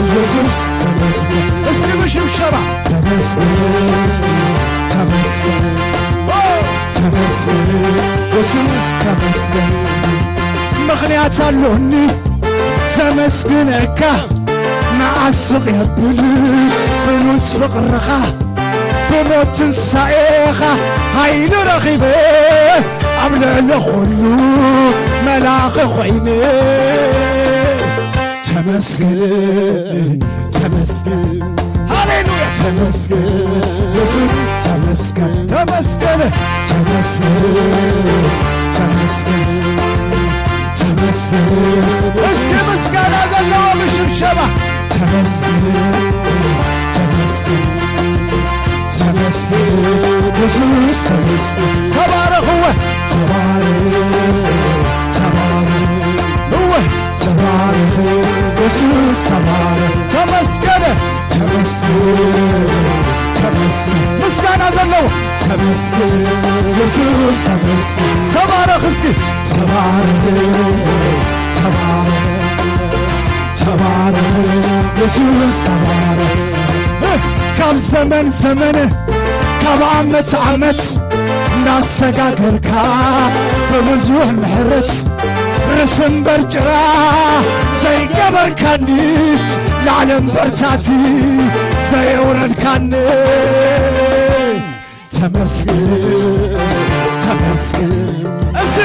ኢየሱስ ተመስገን እስኪ ብሽብሸባ ተመስገን ተመስገን ተመስገን ኢየሱስ ተመስገን ምኽንያት ኣሎኒ ዘመስግነካ መዓስ ስቕ የብል ብሉጽ ፍቕርኻ ብሞት ትንሳኤኻ ሓይሊ ረኺበ ኣብ ልዕሊ ኹሉ መላኺ ኮይነ ተመስገን ተመስገን ሃሌሉያ ተመስገን ኢየሱስ ተመስገን ተመስገን ተመስገን ተመስገን ተመስገን እስኪ ምስጋና ዘለዎ ብሽብሸባ ተመስገን ተመስገን ተመስገን ኢየሱስ ተመስገን ተባረኽወ ተባረኽ ተባረኽ እወ ተባረኽ ኢየሱስ ተባረኽ ተመስገን ተመስገን ተመስገን ምስጋና ዘለዎ ተመስገን ኢየሱስ ተመስገን ተባረኽ እስኪ ተባረኽ ተባረኽ ተባረኽ ኢየሱስ ተባረኽ ካብ ዘመን ዘመን ካብ ዓመት ዓመት እናሰጋገርካ ብብዙሕ ምሕረት ርስ እምበር ጭራ ዘይገበርካኒ ላዕሊ እምበር ታሕቲ ዘየውረድካኒ። ተመስገን፣ ተመስገን፣ እዚ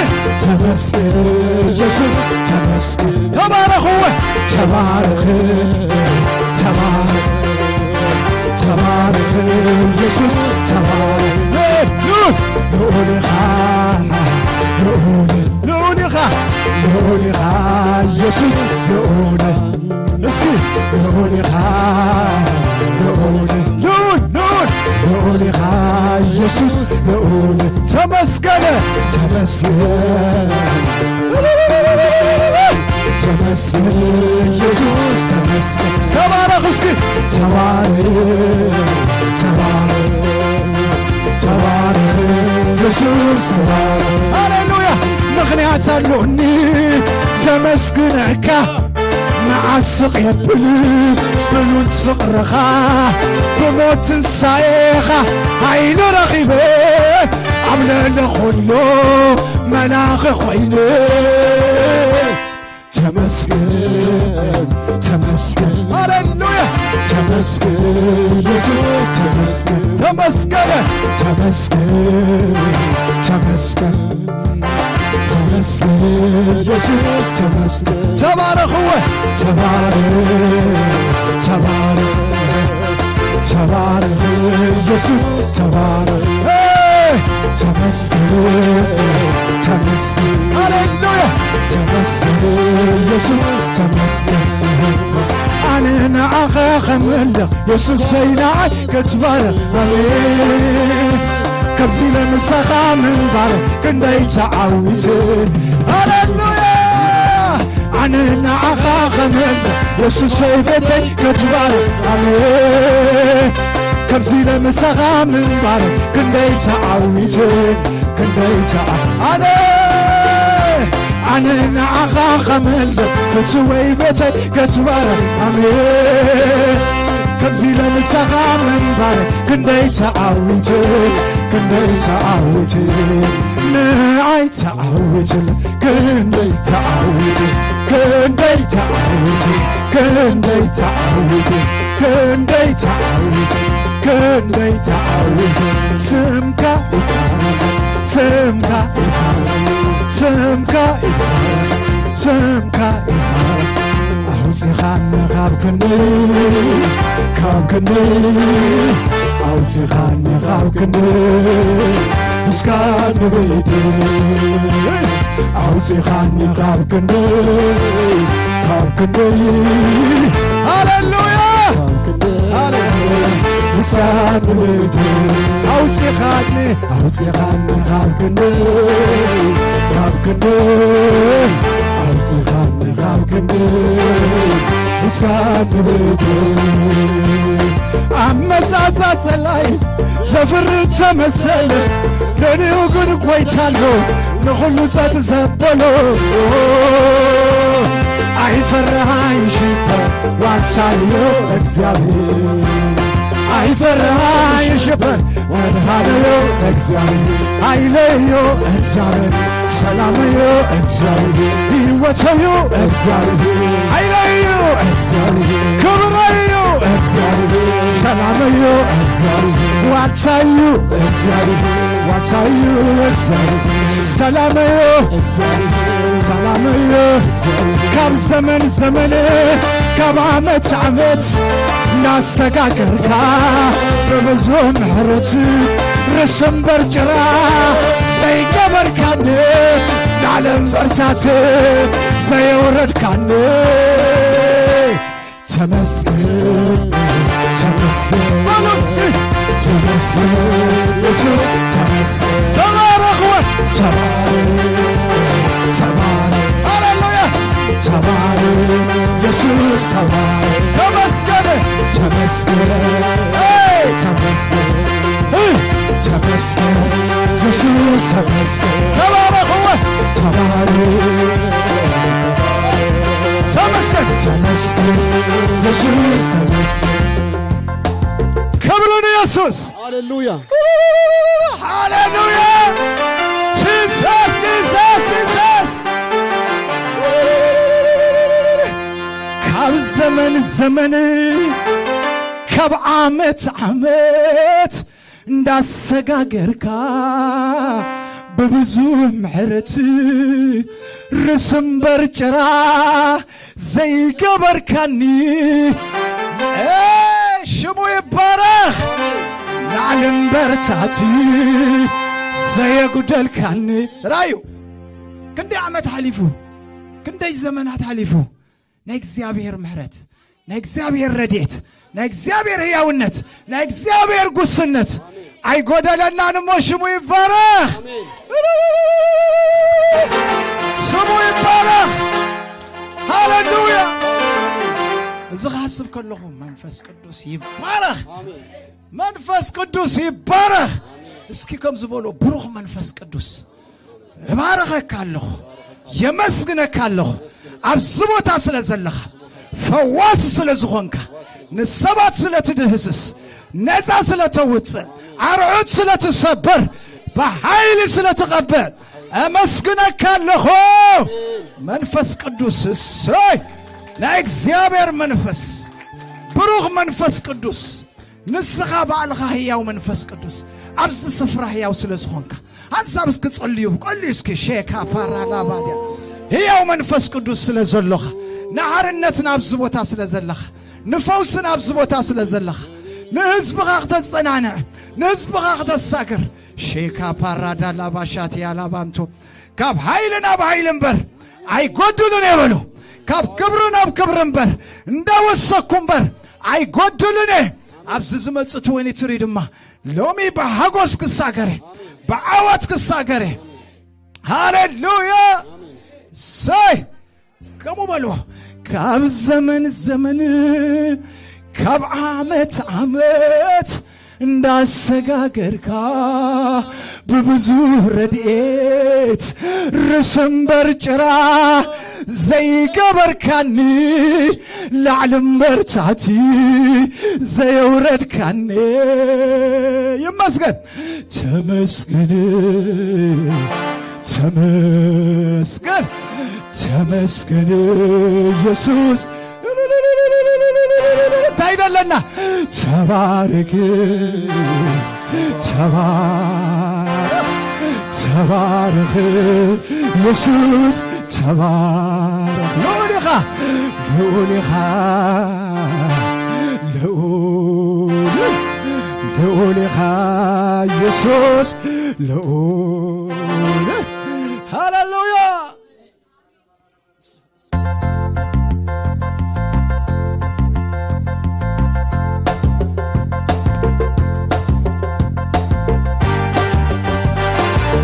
ተመስገን፣ ኢየሱስ ተመስገን። ተባረኽ እወ፣ ተባረኽ፣ ተባረኽ፣ ተባረኽ፣ ኢየሱስ ተባረኽ። ልዑል ኢኻ፣ ልዑል፣ ልዑል ኢኻ፣ ልዑል ኢኻ፣ ኢየሱስ ልዑል። እስኪ ልዑል ኢኻ፣ ልዑል፣ ልዑል፣ ልዑል፣ ልዑል ኢኻ ኢየሱስ ልዑል። ተመስገን፣ ተመስገን፣ ተመስገን ኢየሱስ ተመስገን። ተባረኽ እስኪ፣ ተባረኽ፣ ተባረኽ፣ ተባረኽ ኢየሱስ ተባረኽ። ሃሌሉያ! ምኽንያት ኣሎኒ ዘመስግነካ፣ መዓስ ስቕ የብል ብሉጽ ፍቕርኻ፣ ብሞት ትንሳኤኻ ሓይሊ ረኺበ፣ ኣብ ልዕሊ ኹሉ መላኺ ኾይነ። ተመስገን፣ ተመስገን፣ ሃሌሉያ! ተመስገን ኢየሱስ፣ ተመስገን፣ ተመስገን፣ ተመስገን፣ ተመስገን፣ ተመስገን ኢየሱስ፣ ተመስገን። ተባረኽ እወ፣ ተባረኽ፣ ተባረኽ፣ ተባረኽ ኢየሱስ፣ ተባረኽ። ሄይ! ተመስገን፣ ተመስገን፣ ሃሌሉያ! ተመስገን ኢየሱስ፣ ተመስገን። ኣነ ንዓኻ ኸምልኽ የሱሰይ ንዓይ ክትባረኽ፣ ኣሜን። ከምዚ ለምሳኻ ምንባር ክንደይ ተዓዊትን። ሃሌሉያ! ኣነ ንዓኻ ኸምልኽ የሱሰይ ቤተይ ክትባረኽ፣ ኣሜን። ከምዚ ለምሳኻ ምንባር ክንደይ ተዓዊትን፣ ክንደይ ተዓ-፣ ኣነ፣ ኣነ ንዓኻ ኸምልኽ ፍትወይ ቤተይ ክትባረኽ፣ ኣሜን። ከምዚ ለምሳኻ ምንባር ክንደይ ተዓዊትን፣ ክንደይ ተዓዊትን፣ ንዓይ ተዓዊትን፣ ክንደይ ተዓዊትን፣ ክንደይ ተዓዊትን፣ ክንደይ ተዓዊትን፣ ክንደይ ተዓዊትን፣ ክንደይ ተዓዊትን። ስምካ ይባረኽ፣ ስምካ ይባረኽ፣ ስምካ ይባረኽ፣ ስምካ ይባረኽ። ኣውፂኻኒ ካብ ክንዲ፣ ካብ ክንዲ፣ ኣውፂኻኒ ካብ ክንዲ፣ እስካ ንበይድ፣ ኣውፂኻኒ ካብ ክንዲ፣ ካብ ክንዲ፣ ሃሌሉያ፣ ካብ ክንዲ፣ ሃሌሉያ፣ እስካ ንበይድ፣ ኣውፂኻኒ፣ ኣውፂኻኒ ካብ ክንዲ፣ ካብ ክንዲ፣ ኣውፂኻኒ ካብ ክንዲ፣ እስካ ንበይድ። ኣመጻጻ ጸላይ ዘፍር ተመሰለ፣ ለኔው ግን ኮይታሎ ንኹሉ ጸጥ ዘበሎ። ኣይፈራሃይ ሽበር ዋልታዮ እግዚኣብሔር፣ ኣይፈራሃይ ሽበር ዋልታዮ እግዚኣብሔር፣ ኃይለዮ እግዚኣብሔር፣ ሰላመዮ እግዚኣብሔር፣ ህይወተዮ እግዚኣብሔር፣ ኃይለዮ እግዚኣብሔር፣ ክብረዮ እግዚኣብሔር፣ ሰላመዮ እግዚኣብሔር፣ ዋልታዮ እግዚኣብሔር፣ ዋልታዮ እግዚኣብሔር፣ ሰላመዮ እግዚኣብሔር፣ ሰላመዮ ካብ ዘመን ዘመን ካብ ዓመት ዓመት ናሰጋገርካ ብብዙ ምሕረት ርእሲ እምበር ጭራ ዘይገበርካኒ፣ ንዓለም በርታት ዘየውረድካኒ። ተመስገን፣ ተመስገን በሉ እስኪ። ተመስገን የሱስ፣ ተመስገን። ተባረኽ ወይ ተባረኽ፣ ተባረኽ። ሃሌሉያ። ተባረኽ የሱስ፣ ተባረኽ። ተመስገን፣ ተመስገን፣ ሄይ! ተመስገን፣ ሄይ! ተመስገን የሱስ፣ ተመስገን። ተባረኽ ወይ ተባረኽ። ተመስገን፣ ተመስገን፣ ኢየሱስ ተመስገን። ክብር ንኢየሱስ። ሃሌሉያ። ሃሌሉያ። ጂሰስ፣ ጂሰስ፣ ጂሰስ። ካብ ዘመን ዘመን ካብ ዓመት ዓመት እንዳሰጋገርካ ብብዙ ምሕረት ርስምበር ጭራ ዘይገበርካኒ። ኤ፣ ሽሙ ይባረኽ። ላዕሊ እምበር ታሕቲ ዘየጉደልካኒ። ራዩ ክንደይ ዓመት ሓሊፉ፣ ክንደይ ዘመናት ሓሊፉ። ናይ እግዚኣብሔር ምሕረት፣ ናይ እግዚኣብሔር ረድኤት፣ ናይ እግዚኣብሔር ህያውነት፣ ናይ እግዚኣብሔር ጉስነት ኣይጎደለናን እሞ ሽሙ ይባረኽ። ስሙ ይባረኽ። ሃሌሉያ። እዚ ክሓስብ ከለኹ መንፈስ ቅዱስ ይባረኽ። መንፈስ ቅዱስ ይባረኽ። እስኪ ከም ዝበሎ ብሩኽ መንፈስ ቅዱስ እባርኸካ ኣለኹ፣ የመስግነካ ኣለኹ። ኣብዚ ቦታ ስለ ዘለኻ፣ ፈዋሲ ስለ ዝኾንካ፣ ንሰባት ስለ ትድህስስ፣ ነፃ ስለ ተውፅእ፣ ኣርዑት ስለ ትሰብር፣ ብሓይሊ ስለ ትቐብእ፣ ኣመስግነካ ኣለኹ። መንፈስ ቅዱስ፣ እሰይ፣ ናይ እግዚኣብሔር መንፈስ፣ ብሩኽ መንፈስ ቅዱስ፣ ንስኻ ባዕልኻ ህያው መንፈስ ቅዱስ ኣብዚ ስፍራ ህያው ስለ ዝኾንካ፣ ሓንሳብ እስኪ ጸልዩ፣ ቀልዩ እስኪ። ሼካ ፓራላባድያ፣ ህያው መንፈስ ቅዱስ ስለ ዘሎኻ፣ ንሓርነት ናብዚ ቦታ ስለ ዘለኻ፣ ንፈውሲ ናብዚ ቦታ ስለ ዘለኻ፣ ንህዝብኻ ክተጸናንዕ፣ ንህዝብኻ ክተሳግር፣ ሼካ ፓራዳላባሻትያ ላባንቶ፣ ካብ ሓይሊ ናብ ሓይሊ እምበር ኣይጎድልን እየ በሉ። ካብ ክብሪ ናብ ክብሪ እምበር እንዳወሰኩ እምበር ኣይጎድልን እየ። ኣብዚ ዝመጽእ ትወኒ ትሪ ድማ ሎሚ ብሓጎስ ክሳገር እየ፣ ብዓወት ክሳገር እየ። ሃሌሉያ። ሰይ ከምኡ በልዎ። ካብ ዘመን ዘመን፣ ካብ ዓመት ዓመት እንዳሰጋገርካ ብብዙ ረድኤት ርስምበር ጭራ ዘይገበርካኒ፣ ላዕሊ እምበር ታሕቲ ዘየውረድካኒ። ይመስገን፣ ተመስገን፣ ተመስገን፣ ተመስገን ኢየሱስ። እንታይ ደለና? ተባረክ፣ ተባረክ፣ ተባረክ ኢየሱስ፣ ተባረክ። ልዑል ኢኻ፣ ልዑል ኢኻ፣ ልዑል፣ ልዑል ኢኻ ኢየሱስ፣ ልዑል። ሃሌሉያ።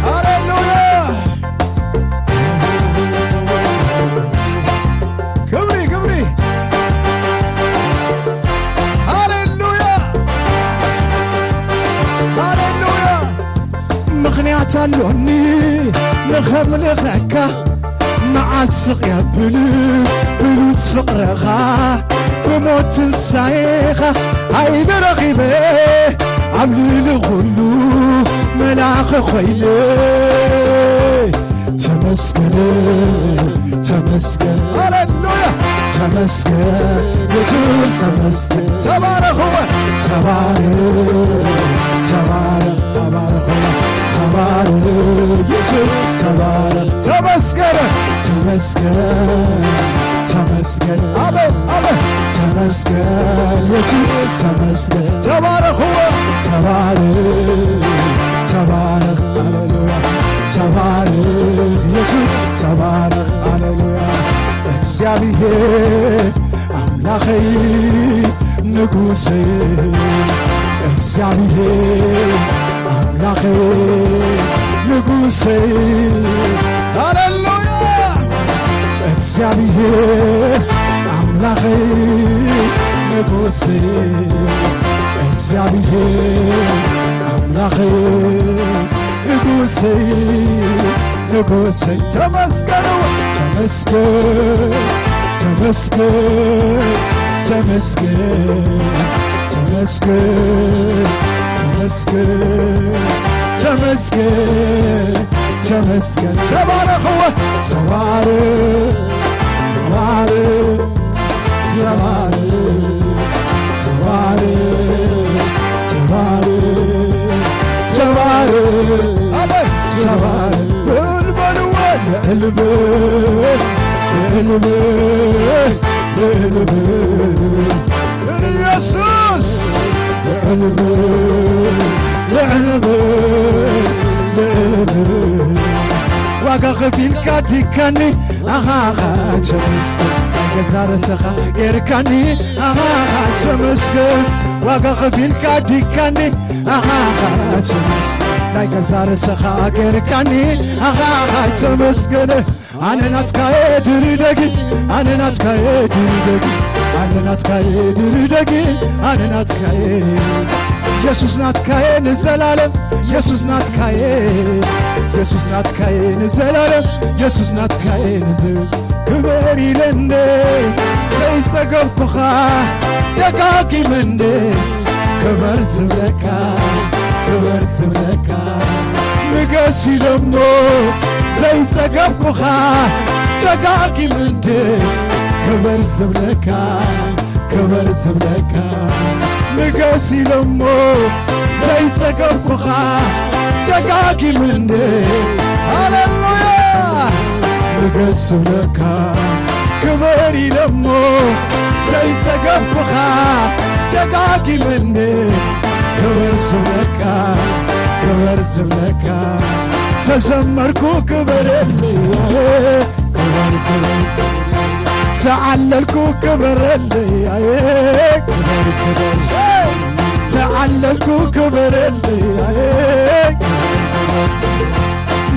ሃሌሉያ። ክብሪ፣ ክብሪ። ሃሌሉያ። ሃሌሉያ። ምኽንያት ኣሎኒ ንኸምልኸካ፣ መዓስ ስቕ የብል ብሉጽ ፍቕርኻ፣ ብሞት ትንሳኤኻ ሓይሊ ረኺበ፣ ኣብ ልዕሊ ኹሉ መልኣኽ ኮይነ። ተመስገን፣ ተመስገን፣ ሃሌሉያ፣ ተመስገን፣ የሱስ ተመስገን። ተባረኽ፣ ተባረኽ፣ ተባረኽ፣ ተባረኽ፣ ተባረኽ፣ የሱስ ተባረኽ። ተመስገን፣ ተመስገን፣ ተመስገን፣ አሜን፣ አሜን። ተመስገን፣ የሱስ ተመስገን። ተባረኽ፣ ተባረኽ፣ ተባረኽ፣ ሃሌሉያ። ተባረኽ፣ የሱስ ተባረኽ፣ ሃሌሉያ። እግዚኣብሔር ኣምላኸይ ንጉሰይ፣ እግዚኣብሔር ኣምላኸይ ንጉሰይ፣ ሃሌሉያ። እግዚኣብሔር ኣምላኸይ ንጉሰይ፣ እግዚኣብሔር ኣምላኸይ ንጉሰይ፣ ንጉሰይ፣ ተመስገን፣ ተመስገን፣ ተመስገን፣ ተመስገን፣ ተመስገን፣ ተመስገን፣ ተመስገን፣ ተመስገን። ተባረኽ፣ ተባረኽ፣ ተባረኽ፣ ተባረኽ፣ ተባረኽ። ልዕል በል፣ ልዕል በል፣ ኢየሱስ፣ ልዕል በል፣ ልዕል በል፣ ልዕል በል። ዋጋ ከፊልካ ዲካኒ፣ ኣኻ ተመስገን። ናይ ገዛ ርእስኻ ጌርካኒ፣ ኣኻ ተመስገን። ዋጋ ከፊልካ ዲካኒ፣ ኣኻ ተመስገን። ናይ ገዛ ርእስኻ ጌርካኒ፣ ኣኻ ተመስገን። ኣነ ናትካየ ድሪደጊ፣ ኣነ ናትካየ ድሪደጊ፣ ኣነ ናትካየ ድሪደጊ፣ ኣነ ናትካየ። ኢየሱስ ናትካየ ንዘላለም፣ ኢየሱስ ናትካየ፣ ኢየሱስ ናትካየ ንዘላለም፣ ኢየሱስ ናትካየ ንዘ-፣ ክበር ኢለ እንደ ዘይጸገብኩኻ ደጋጊመ እንደ ክበር ዝብለካ፣ ክበር ዝብለካ፣ ንገስ ኢለሞ ዘይጸገብኩኻ ደጋጊመ እንደ ክበር ዝብለካ፣ ክበር ዝብለካ፣ ንገስ ኢለሞ ዘይጸገብኩኻ ደጋጊመ እንደ፣ ሃሌሉያ፣ ንገስ ዝብለካ፣ ክበር ኢለሞ ዘይጸገብኩኻ ደጋጊመ እንደ ክበር ዝብለካ፣ ክበር ዝብለካ፣ ተዘመርኩ ክበረለይ፣ ክበር፣ ክበር፣ ተዓለልኩ ክበረለይ፣ ክበር፣ ክበር፣ ተዓለልኩ ክበረለይ፣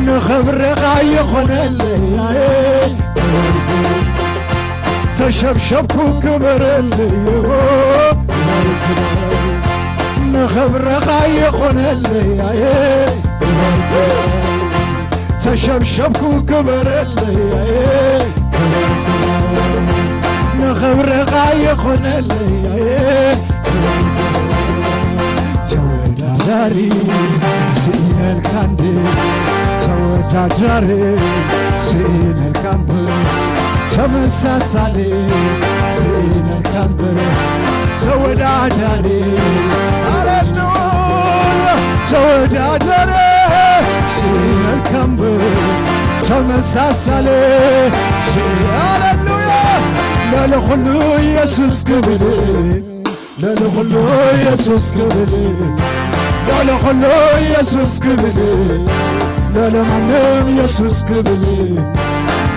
ንኽብርኻ ይኾነለይ፣ ተሸብሸብኩ ክበረለይ፣ ንኽብርኻ ይኾነለይ፣ ተሸብሸብኩ ክበረለይ፣ ንኽብርኻ ይኾነለይ፣ ተወዳዳሪ ስኢነልካ እንዴ፣ ተወዳዳሪ ስኢነልካ እምበር፣ ተመሳሳሊ ስኢነልካ እምበር፣ ተወዳዳሪ፣ ሃሌሉያ፣ ተወዳዳሪ ስኢነልካ እምበር፣ ተመሳሳሊ ሲ-፣ ሃሌሉያ፣ ልዕሊ ኩሉ ኢየሱስ ክብል፣ ልዕሊ ኩሉ ኢየሱስ ክብል፣ ልዕሊ ኩሉ ኢየሱስ ክብል፣ ልዕሊ ማንም ኢየሱስ ክብል፣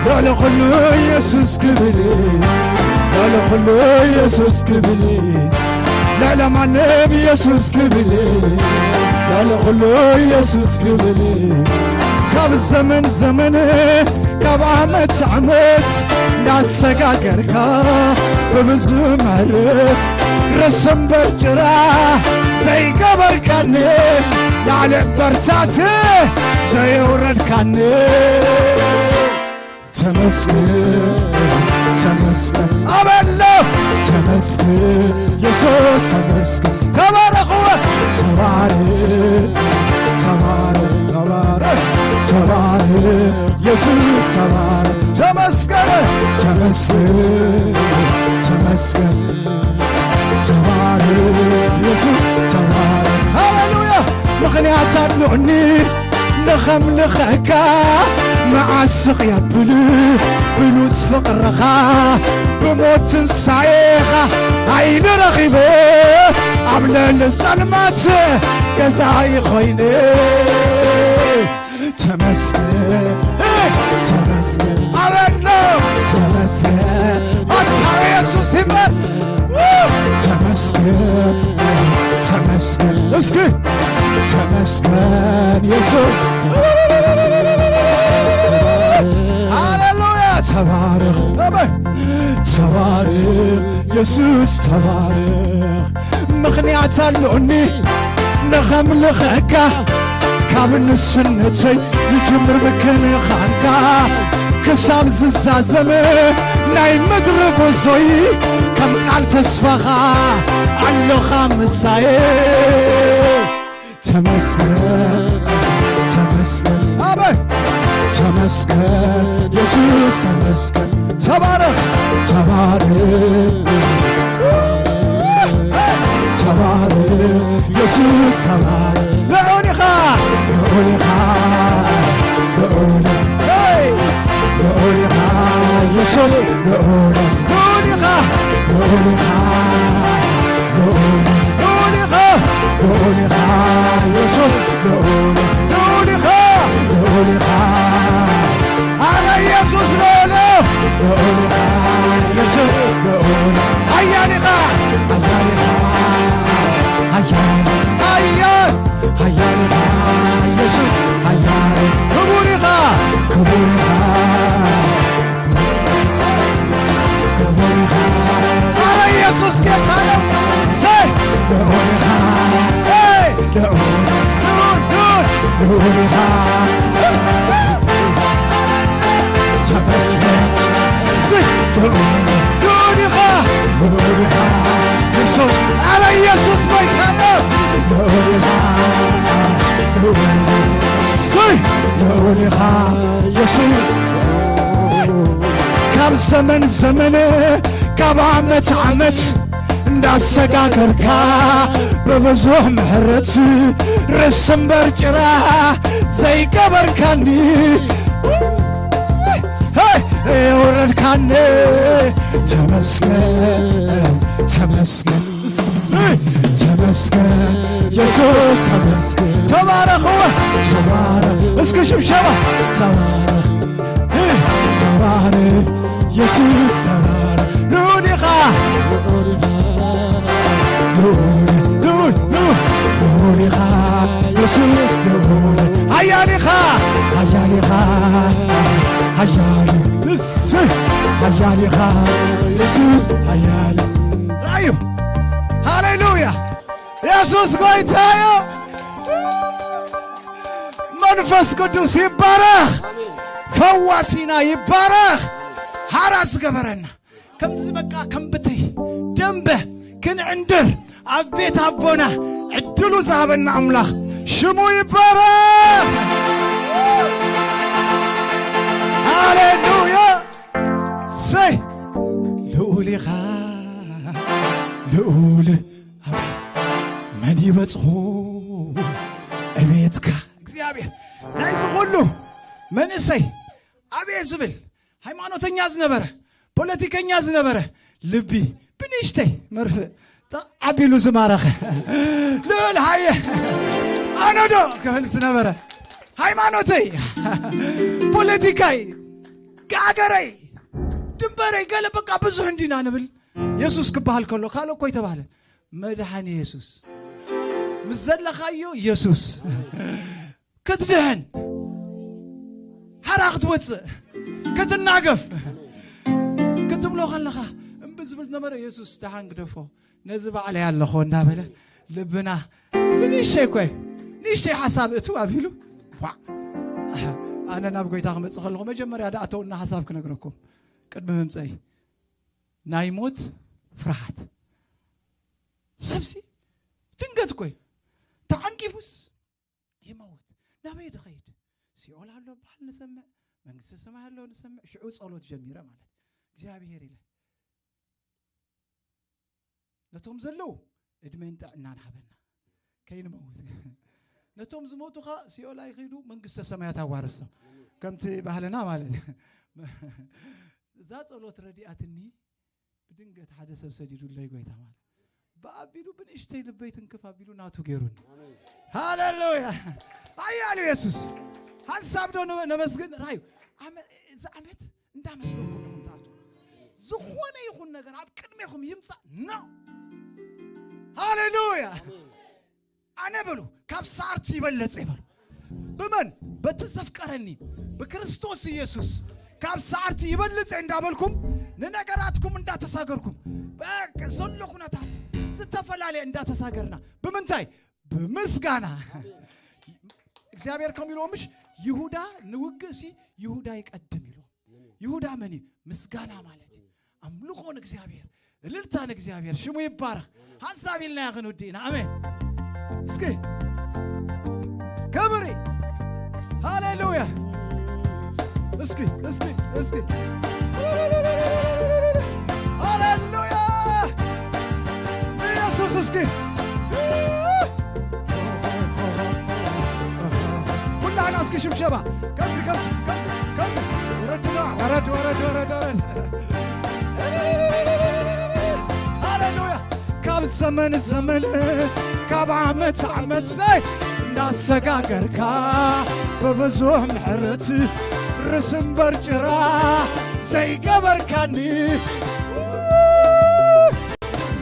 ልዕሊ ኩሉ ኢየሱስ ክብል፣ ልዕሊ ኩሉ ኢየሱስ ክብል፣ ልዕሊ ማንም ኢየሱስ ክብል፣ ልዕሊ ኩሉ ኢየሱስ ክብል፣ ካብ ዘመን ዘመን ካብ ዓመት ዓመት እንዳሰጋገርካ ብብዙ ምሕረት ርእሲ እምበር ጭራ ዘይገበርካኒ፣ ላዕሊ በርታቲ ዘየውረድካኒ። ተመስገን፣ ተመስገን፣ ኣበሎ ተመስገን፣ ኢየሱስ ተመስገን። ተባረኽዎ። ተባረኽ፣ ተባረኽ፣ ተባረኽ፣ ተባረኽ፣ ኢየሱስ ተባረኽ። ተመስገን፣ ተመስገን፣ ተመስገን፣ ተባረኽ፣ ኢየሱስ ተባረኽ። ሃሌሉያ። ምኽንያት ኣሎኒ ንኸምልኸካ፣ መዓስ ስቕ የብል ብሉጽ ፍቕርኻ፣ ብሞት ትንሳኤኻ፣ ሓይሊ ረኺበ ኣብ ልዕሊ ጸልማት ገዛኢ ኾይነ። ተመስገን፣ ተመስገን፣ ኣበሎ ተመስገን፣ ኣታ ኢየሱስ ይባል። ተመስገን፣ ተመስገን፣ እስኪ ተመስገን ኢየሱስ። ሃሌሉያ፣ ተባረኽ፣ ኣሜን። ተባረኽ ኢየሱስ፣ ተባረኽ። ምኽንያት ኣሎኒ ንኸምልኸካ፣ ካብ ንስነተይ ዝጅምር ምክንኻንካ፣ ክሳብ ዝዛዘም ናይ ምድሪ ጉዞይ፣ ከም ቃል ተስፋኻ ኣሎኻ ምሳየ። ተመስገን፣ ተመስገን፣ ኣሜን። ተመስገን ኢየሱስ፣ ተመስገን። ተባረኽ፣ ተባረኽ፣ ተባረኽ ኢየሱስ፣ ተባረኽ። ልዑል ኢኻ፣ ልዑል ኢኻ፣ ልዑል፣ ሄይ! ልዑል ኢኻ ኢየሱስ ልዑል፣ ልዑል ኢኻ፣ ልዑል ኢኻ፣ ልዑል፣ ልዑል ኢኻ፣ ልዑል ኢኻ፣ ኢየሱስ ልዑል፣ ልዑል ኢኻ፣ ልዑል ኢኻ። ኣረ ኢየሱስ ልዑል፣ ልዑል ኢኻ፣ ኢየሱስ ልዑል፣ ሓያል ኢኻ፣ ሓያል ኢኻ፣ ሓያል፣ ሓያል፣ ሓያል ኢኻ፣ ኢየሱስ ሓያል፣ ክቡር ኢኻ፣ ክቡር ኢኻ። ክቡር ኢኻ። ኣረ ኢየሱስ ጌታ ነው። ሰይ! ልዑል ኢኻ። ሄይ! ልዑል፣ ልዑል፣ ልዑል፣ ልዑል ኢኻ። ተመስገን። ሰይ! ልዑል፣ ልዑል ኢኻ። ልዑል ኢኻ። ኢየሱስ፣ ኣረ ኢየሱስ ጌታ ነው። ልዑል ኢኻ። ልዑል፣ ሰይ! ልዑል ኢኻ። ኢየሱስ ካብ ዘመን ዘመን ካብ ዓመት ዓመት እንዳሰጋገርካ ብብዙሕ ምሕረት ርእሲ እምበር ጭራ ዘይገበርካኒ፣ ሄይ፣ የወረድካኒ። ተመስገን፣ ተመስገን፣ ተመስገን፣ ኢየሱስ ተመስገን። ተባረኽ፣ ተባረኽ። እስኪ ሽብሸባ። ተባረኽ፣ ተባረኽ፣ ኢየሱስ ተባረኽ። ልዑል ኢኻ፣ ልዑል፣ ልዑል፣ ልዑል፣ ልዑል ኢኻ፣ ኢየሱስ ልዑል። ሓያል ኢኻ፣ ሓያል ኢኻ፣ ሓያል፣ እሰይ፣ ሓያል ኢኻ፣ ኢየሱስ ሓያል። ራእዩ፣ ሃሌሉያ፣ ኢየሱስ ጎይታ እዩ። መንፈስ ቅዱስ ይባረኽ። ፈዋሲና ይባረኽ። ሓራ ዝገበረና ከምዚ በቃ ከም ብተይ ደንበ ክንዕንድር ኣብ ቤት ኣቦና ዕድሉ ዝሃበና ኣምላኽ ሽሙ ይባረኽ። ሃሌሉያ። ሰይ ልዑል ኢኻ ልዑል ኣቤት፣ መን ይበጽሑ ዕቤትካ እግዚኣብሔር። ናይዚ ኩሉ መንእሰይ ኣቤት ዝብል ሃይማኖተኛ ዝነበረ፣ ፖለቲከኛ ዝነበረ ልቢ ብንእሽተይ መርፍእ ጠዓቢሉ ዝማረኸ ልዑል ሃየ ኣነዶ ክብል ዝነበረ ሃይማኖተይ፣ ፖለቲካይ፣ ሃገረይ፣ ድንበረይ ገለ በቃ ብዙሕ እንዲና ንብል። የሱስ ክበሃል ከሎ ካልእ እኮ ኣይተባህለን። መድሓኒ የሱስ ምስ ዘለኻዮ የሱስ ክትድሕን ሓራ ክትወፅእ ክትናገፍ ክትብሎ ከለኻ እምቢ ዝብል ዝነበረ የሱስ ደሓን ግደፎ ነዚ ባዕለይ ኣለኹ እንዳበለ ልብና ብንእሽተይ እኮ እዩ ንእሽተይ ሓሳብ እቱ ኣቢሉ ዋዕ ኣነ ናብ ጎይታ ክመፅእ ከለኹ መጀመርያ ደኣተውና ሓሳብ ክነግረኩም ቅድሚ ምምፀይ ናይ ሞት ፍርሃት ሰብሲ ድንገት እኮ እዩ ተዓንቂፉስ ይመውት ናበይ ድኸይድ ሲኦል ኣሎ በሃል ንሰምዕ መንግስተ ሰማይ ኣሎ ንሰምዕ ሽዑ ጸሎት ጀሚረ ማለት እግዚኣብሔር ኢለ ነቶም ዘለዉ እድሜን ጥዕናን ሃበና ከይንመውት ነቶም ዝሞቱ ኸ ሲኦል ኣይኸይዱ መንግስተ ሰማያት ኣዋርሶም ከምቲ ባህልና ማለት እዛ ጸሎት ረዲኣትኒ ብድንገት ሓደ ሰብ ሰዲዱለይ ጎይታ ማለት ብኣቢሉ ብንእሽተይ ልበይ ትንክፍ ኣቢሉ ናቱ ገይሩኒ ሃሌሉያ ኣያሉ የሱስ ሓንሳብ ዶ ነመስግን ራዩ እዚ ዓመት እንዳመስለኩም ኢኹም ትኣትዉ ዝኾነ ይኹን ነገር ኣብ ቅድሜኹም ይምፃእ ኖ ሃሌሉያ ኣነ በሉ ካብ ሰዓርቲ ይበልፅ ይበሉ ብመን በቲ ዘፍቀረኒ ብክርስቶስ ኢየሱስ ካብ ሰዓርቲ ይበልፅ እንዳበልኩም ንነገራትኩም እንዳተሳገርኩም ዘሎ ኩነታት ዝተፈላለየ እንዳተሳገርና ብምንታይ ብምስጋና እግዚኣብሔር ከም ኢልዎ ምሽ ይሁዳ ንውግእ ሲ ይሁዳ ይቀድም ኢልዎ ይሁዳ መን እዩ ምስጋና ማለት እዩ ኣምልኾ ንእግዚኣብሔር እልልታ ንእግዚኣብሔር ሽሙ ይባረኽ ሓንሳብ ኢልና ክንውዲ ኢና ኣሜን እስኪ ክብሪ ሃሌሉያ እስኪ እስኪ እስኪ ሃሌሉያ ኢየሱስ እስኪ ኩላህና እስኪ ሽብሸባ ከምዚ ከምዚ ከምዚ ከምዚ ረድና ወረድ፣ ወረድ፣ ወረድ። ሃሌሉያ። ካብ ዘመን ዘመን፣ ካብ ዓመት ዓመት፣ ዘይ እንዳሰጋገርካ፣ ብብዙሕ ምሕረት ርእሲ እምበር ጭራ ዘይገበርካኒ፣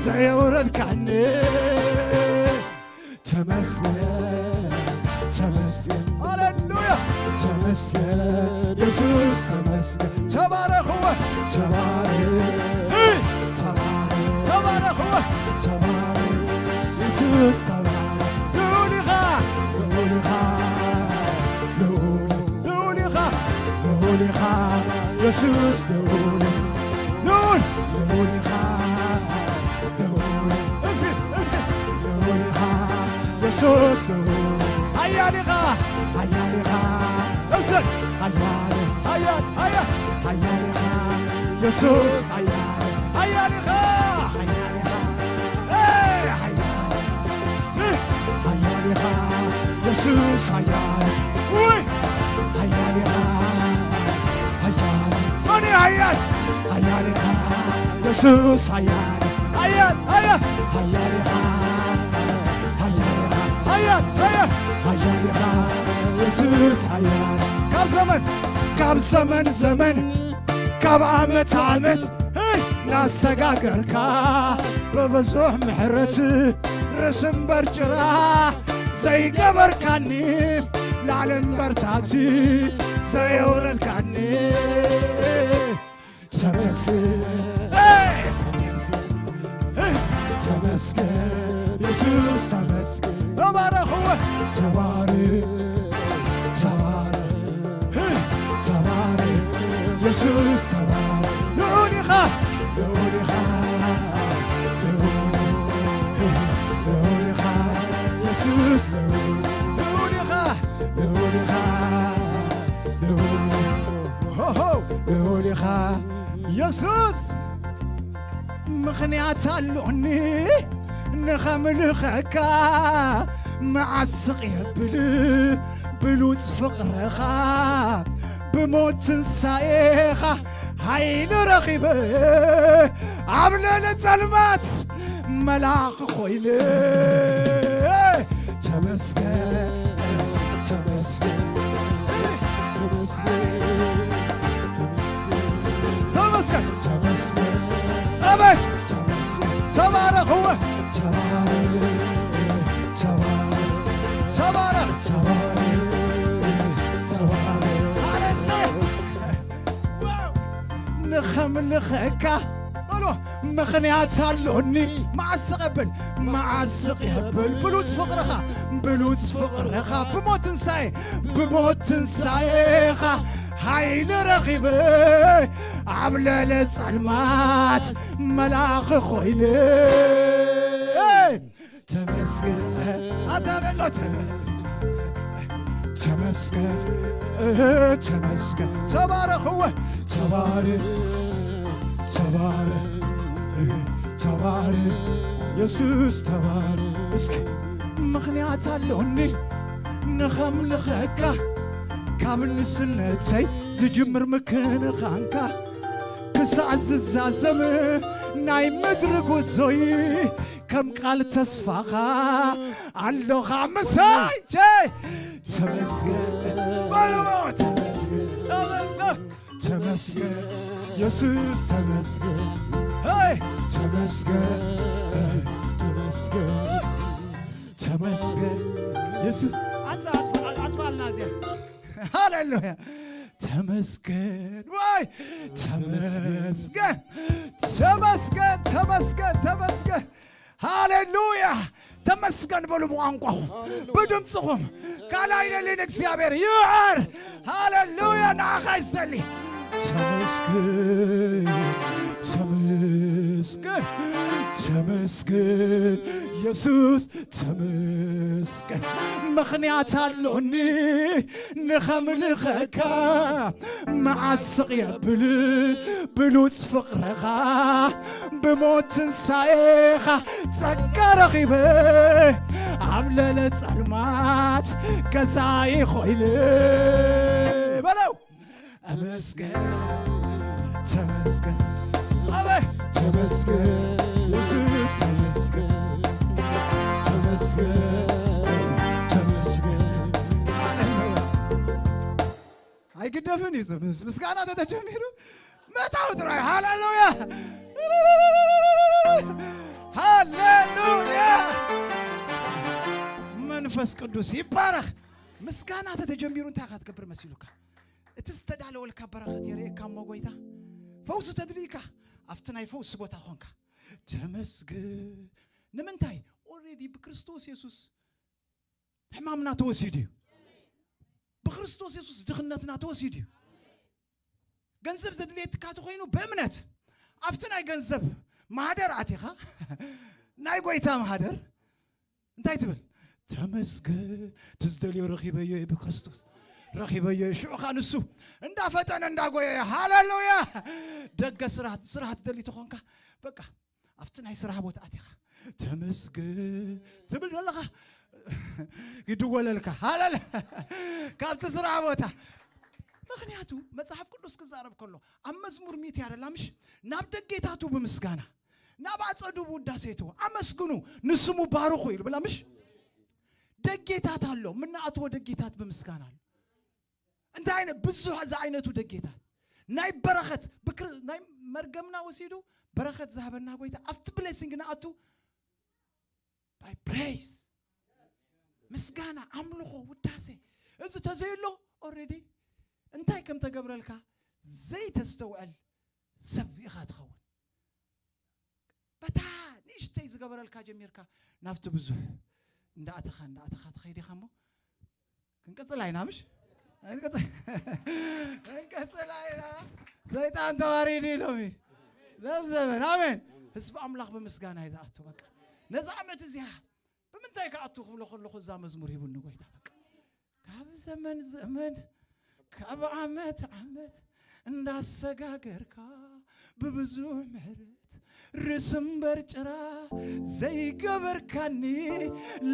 ዘየውረድካኒ። ተመስገን፣ ተመስገን፣ ሃሌሉያ። ተመስገን የሱስ፣ ተመስገን። ተባረኽዎ። ተባረኽ፣ ተባረኽ፣ ተባረኽዎ። ተባረኽ የሱስ፣ ተባረኽ። ልዑል ኢኻ፣ ልዑል ኢኻ፣ ልዑል፣ ልዑል ኢኻ፣ ልዑል ኢኻ የሱስ፣ ልዑል፣ ልዑል፣ ልዑል ኢኻ። ልዑል፣ እስኪ፣ እስኪ፣ ልዑል ኢኻ የሱስ፣ ልዑል፣ ሓያል ኢኻ፣ ሓያል ኢኻ፣ እስኪ፣ ሓያል፣ ሓያል፣ ሓያል፣ ሓያል ኢኻ የሱስ፣ ሓያል፣ ሓያል ኢኻ፣ ሓያል ኢኻ፣ ኤይ፣ ሓያል፣ ሓያል ኢኻ የሱስ፣ ሓያል፣ ውይ፣ ሓያል ኢኻ፣ ሓያል፣ መን እዩ ሓያል? ሓያል ኢኻ የሱስ፣ ሓያል፣ ሓያል፣ ሓያል፣ ሓያል ኢኻ፣ ሓያል ኢኻ፣ ሓያል፣ ሓያል፣ ሓያል ኢኻ የሱስ፣ ሓያል። ካብ ዘመን፣ ካብ ዘመን ዘመን፣ ካብ ዓመት ዓመት፣ ሄይ፣ ናሰጋገርካ ብብዙሕ ምሕረት ርእሲ እምበር ጭራ ዘይገበርካኒ፣ ላዕሊ እምበር ታሕቲ ዘየውረድካኒ። ተመስገን፣ ተመስገን የሱስ፣ ተመስገን። ተባረኽዎ። ተባረኽ፣ ተባረኽ፣ ተባረኽ የሱስ፣ ተባረኽ። ልዑል ኢኻ፣ ልዑል ኢኻ፣ ልዑል፣ ልዑል ኢኻ የሱስ፣ ልዑል፣ ልዑል ኢኻ፣ ልዑል ኢኻ፣ ልዑል፣ ሆ፣ ሆ፣ ልዑል ኢኻ የሱስ። ምኽንያት ኣሎኒ ንኸምልኸካ፣ መዓስ ስቕ የብል ብሉጽ ፍቕርኻ፣ ብሞት ትንሳኤኻ፣ ሓይሊ ረኺበ ኣብ ልዕሊ ጸልማት መልኣኽ ኮይነ። ተመስገን፣ ተመስገን፣ ተመስገን፣ ተመስገን፣ ተመስገን፣ ተመስገን። ኣሜን። ተመስገን። ተባረኽዎ። ተባረኽ፣ ተባረኽ፣ ተባረኽ፣ ተባረኽ፣ ተባረኽ። ሃሌሉያ። ዋው! ንኸምልኸካ በሎ፣ ምኽንያት ኣሎኒ። መዓስ ስቕ የብል፣ መዓስ ስቕ የብል ብሉጽ ፍቕርኻ፣ ብሉጽ ፍቕርኻ፣ ብሞት ትንሳኤ፣ ብሞት ትንሳኤኻ ሓይሊ ረኺበ፣ ኣብ ልዕሊ ጸልማት መልኣኽ ኮይነ። ተመስገን። ኣታ በሎ፣ ተመስገን፣ ተመስገን። ተባረኽዎ። ተባረኽ፣ ተባረኽ፣ ተባረኽ የሱስ፣ ተባረኽ። እስኪ ምኽንያት ኣሎኒ ንኸምልኸካ፣ ካብ ንስነተይ ዝጅምር ምክንኻንካ፣ ክሳዕ ዝዛዘም ናይ ምድሪ ጉዞይ፣ ከም ቃል ተስፋኻ ኣሎኻ ምሳይ። ቸ-፣ ተመስገን በልዎ፣ ተመስገን፣ ተመስገን የሱስ፣ ተመስገን። ሄይ! ተመስገን፣ ተመስገን፣ ተመስገን የሱስ። ኣንጻ ኣጥፋ-፣ ኣጥፋልና እዚኣ። ሃሌሉያ። ተመስገን ወይ ተመስገን፣ ተመስገን፣ ተመስገን፣ ተመስገን። ሃሌሉያ። ተመስገን በሉ ብቋንቋኹም፣ ሃሌሉያ። ብድምፅኹም። ካልኣይ የለን እግዚኣብሔር ይውዓር። ሃሌሉያ። ንዓኻ ይሰሊ። ተመስገን፣ ተመስገን፣ ተመስገን የሱስ፣ ተመስገን። ምኽንያት ኣሎኒ ንኸምልኸካ፣ መዓስ ስቕ የብል ብሉጽ ፍቕርኻ፣ ብሞት ትንሳኤኻ ጸጋ ረኺበ፣ ኣብ ልዕሊ ጸልማት ገዛኢ ኮይነ በለው። ተመስገን፣ ተመስገን፣ ኣቤት! ተመስገን፣ ኢየሱስ ተመስገን፣ ተመስገን፣ ተመስገን። ሃሌሉያ! ኣይግደፍን እዩ፣ ምስ-፣ ምስጋና ተተጀሚሩ መታው ጥራይ። ሃሌሉያ! ሃሌሉያ! መንፈስ ቅዱስ ይባረኽ። ምስጋና ተተጀሚሩ እንታይ ኢኻ ትገብር መሲሉካ? እቲ ዝተዳለወልካ በረኸት የርእየካ እሞ ጎይታ፣ ፈውሲ ተድልይካ ኣብቲ ናይ ፈውሲ ቦታ ኾንካ ተመስገን። ንምንታይ? ኦልሬዲ ብክርስቶስ የሱስ ሕማምና ተወሲዱ እዩ። ብክርስቶስ የሱስ ድኽነትና ተወሲዱ እዩ። ገንዘብ ዘድልየትካ ተኾይኑ ብእምነት ኣብቲ ናይ ገንዘብ ማህደር ኣቲኻ ናይ ጎይታ ማህደር እንታይ ትብል? ተመስገን፣ እቲ ዝደልዮ ረኺበዮ እየ ብክርስቶስ፣ ረኺበዮ እየ። ሽዑ ኸኣ ንሱ እንዳፈጠነ እንዳጎየየ፣ ሃሌሉያ! ደገ ስራሕ፣ ስራሕ ትደሊ ተኾንካ፣ በቃ ኣብቲ ናይ ስራሕ ቦታ ኣቲኻ ተመስገን ትብል ዘለኻ ይድወለልካ። ሃሌሉያ! ካብቲ ስራሕ ቦታ። ምኽንያቱ መጽሓፍ ቅዱስ ክዛረብ ከሎ ኣብ መዝሙር ሚእቲ ያደላ ምሽ ናብ ደጌታቱ ብምስጋና ናብ ኣጸዱ ብውዳሴ እትዎ ኣመስግኑ ንስሙ ባርኹ ኢሉ ብላ ምሽ ደጌታት ኣሎ። ምናኣትዎ ደጌታት ብምስጋና ኣሎ። እንታይ ዓይነት ብዙሕ ዝዓይነቱ ደጌታት ናይ በረኸት ብክር-፣ ናይ መርገምና ወሲዱ በረኸት ዝሃበና ጎይታ ኣብቲ ብሌሲንግ ንኣቱ ባይ ፕሬይዝ ምስጋና ኣምልኾ ውዳሴ። እዚ ተዘይሎ ኦልሬዲ እንታይ ከም ተገብረልካ ዘይተስተውዕል ሰብ ኢኻ ትኸውን። በታ ንእሽተይ ዝገበረልካ ጀሚርካ ናብቲ ብዙሕ እንዳኣተኻ እንዳኣተኻ ትኸይድ ኢኻ እሞ ክንቅጽል ኣይና ምሽ? ክንቅጽል ኣይና። ሰይጣን ተዋሪዱ ኢሎም እዩ። ለብ ዘበን ኣሜን። ህዝቢ ኣምላኽ ብምስጋና እዩ ዝኣቱ። በቃ ነዚ ዓመት እዚኣ ብምንታይ ክኣቱ ክብሎ ከለኹ እዛ መዝሙር ሂቡኒ ጎይታ። በቃ ካብ ዘመን ዘመን ካብ ዓመት ዓመት እንዳሰጋገርካ ብብዙሕ ምሕረት ርእሲ እምበር ጭራ ዘይገበርካኒ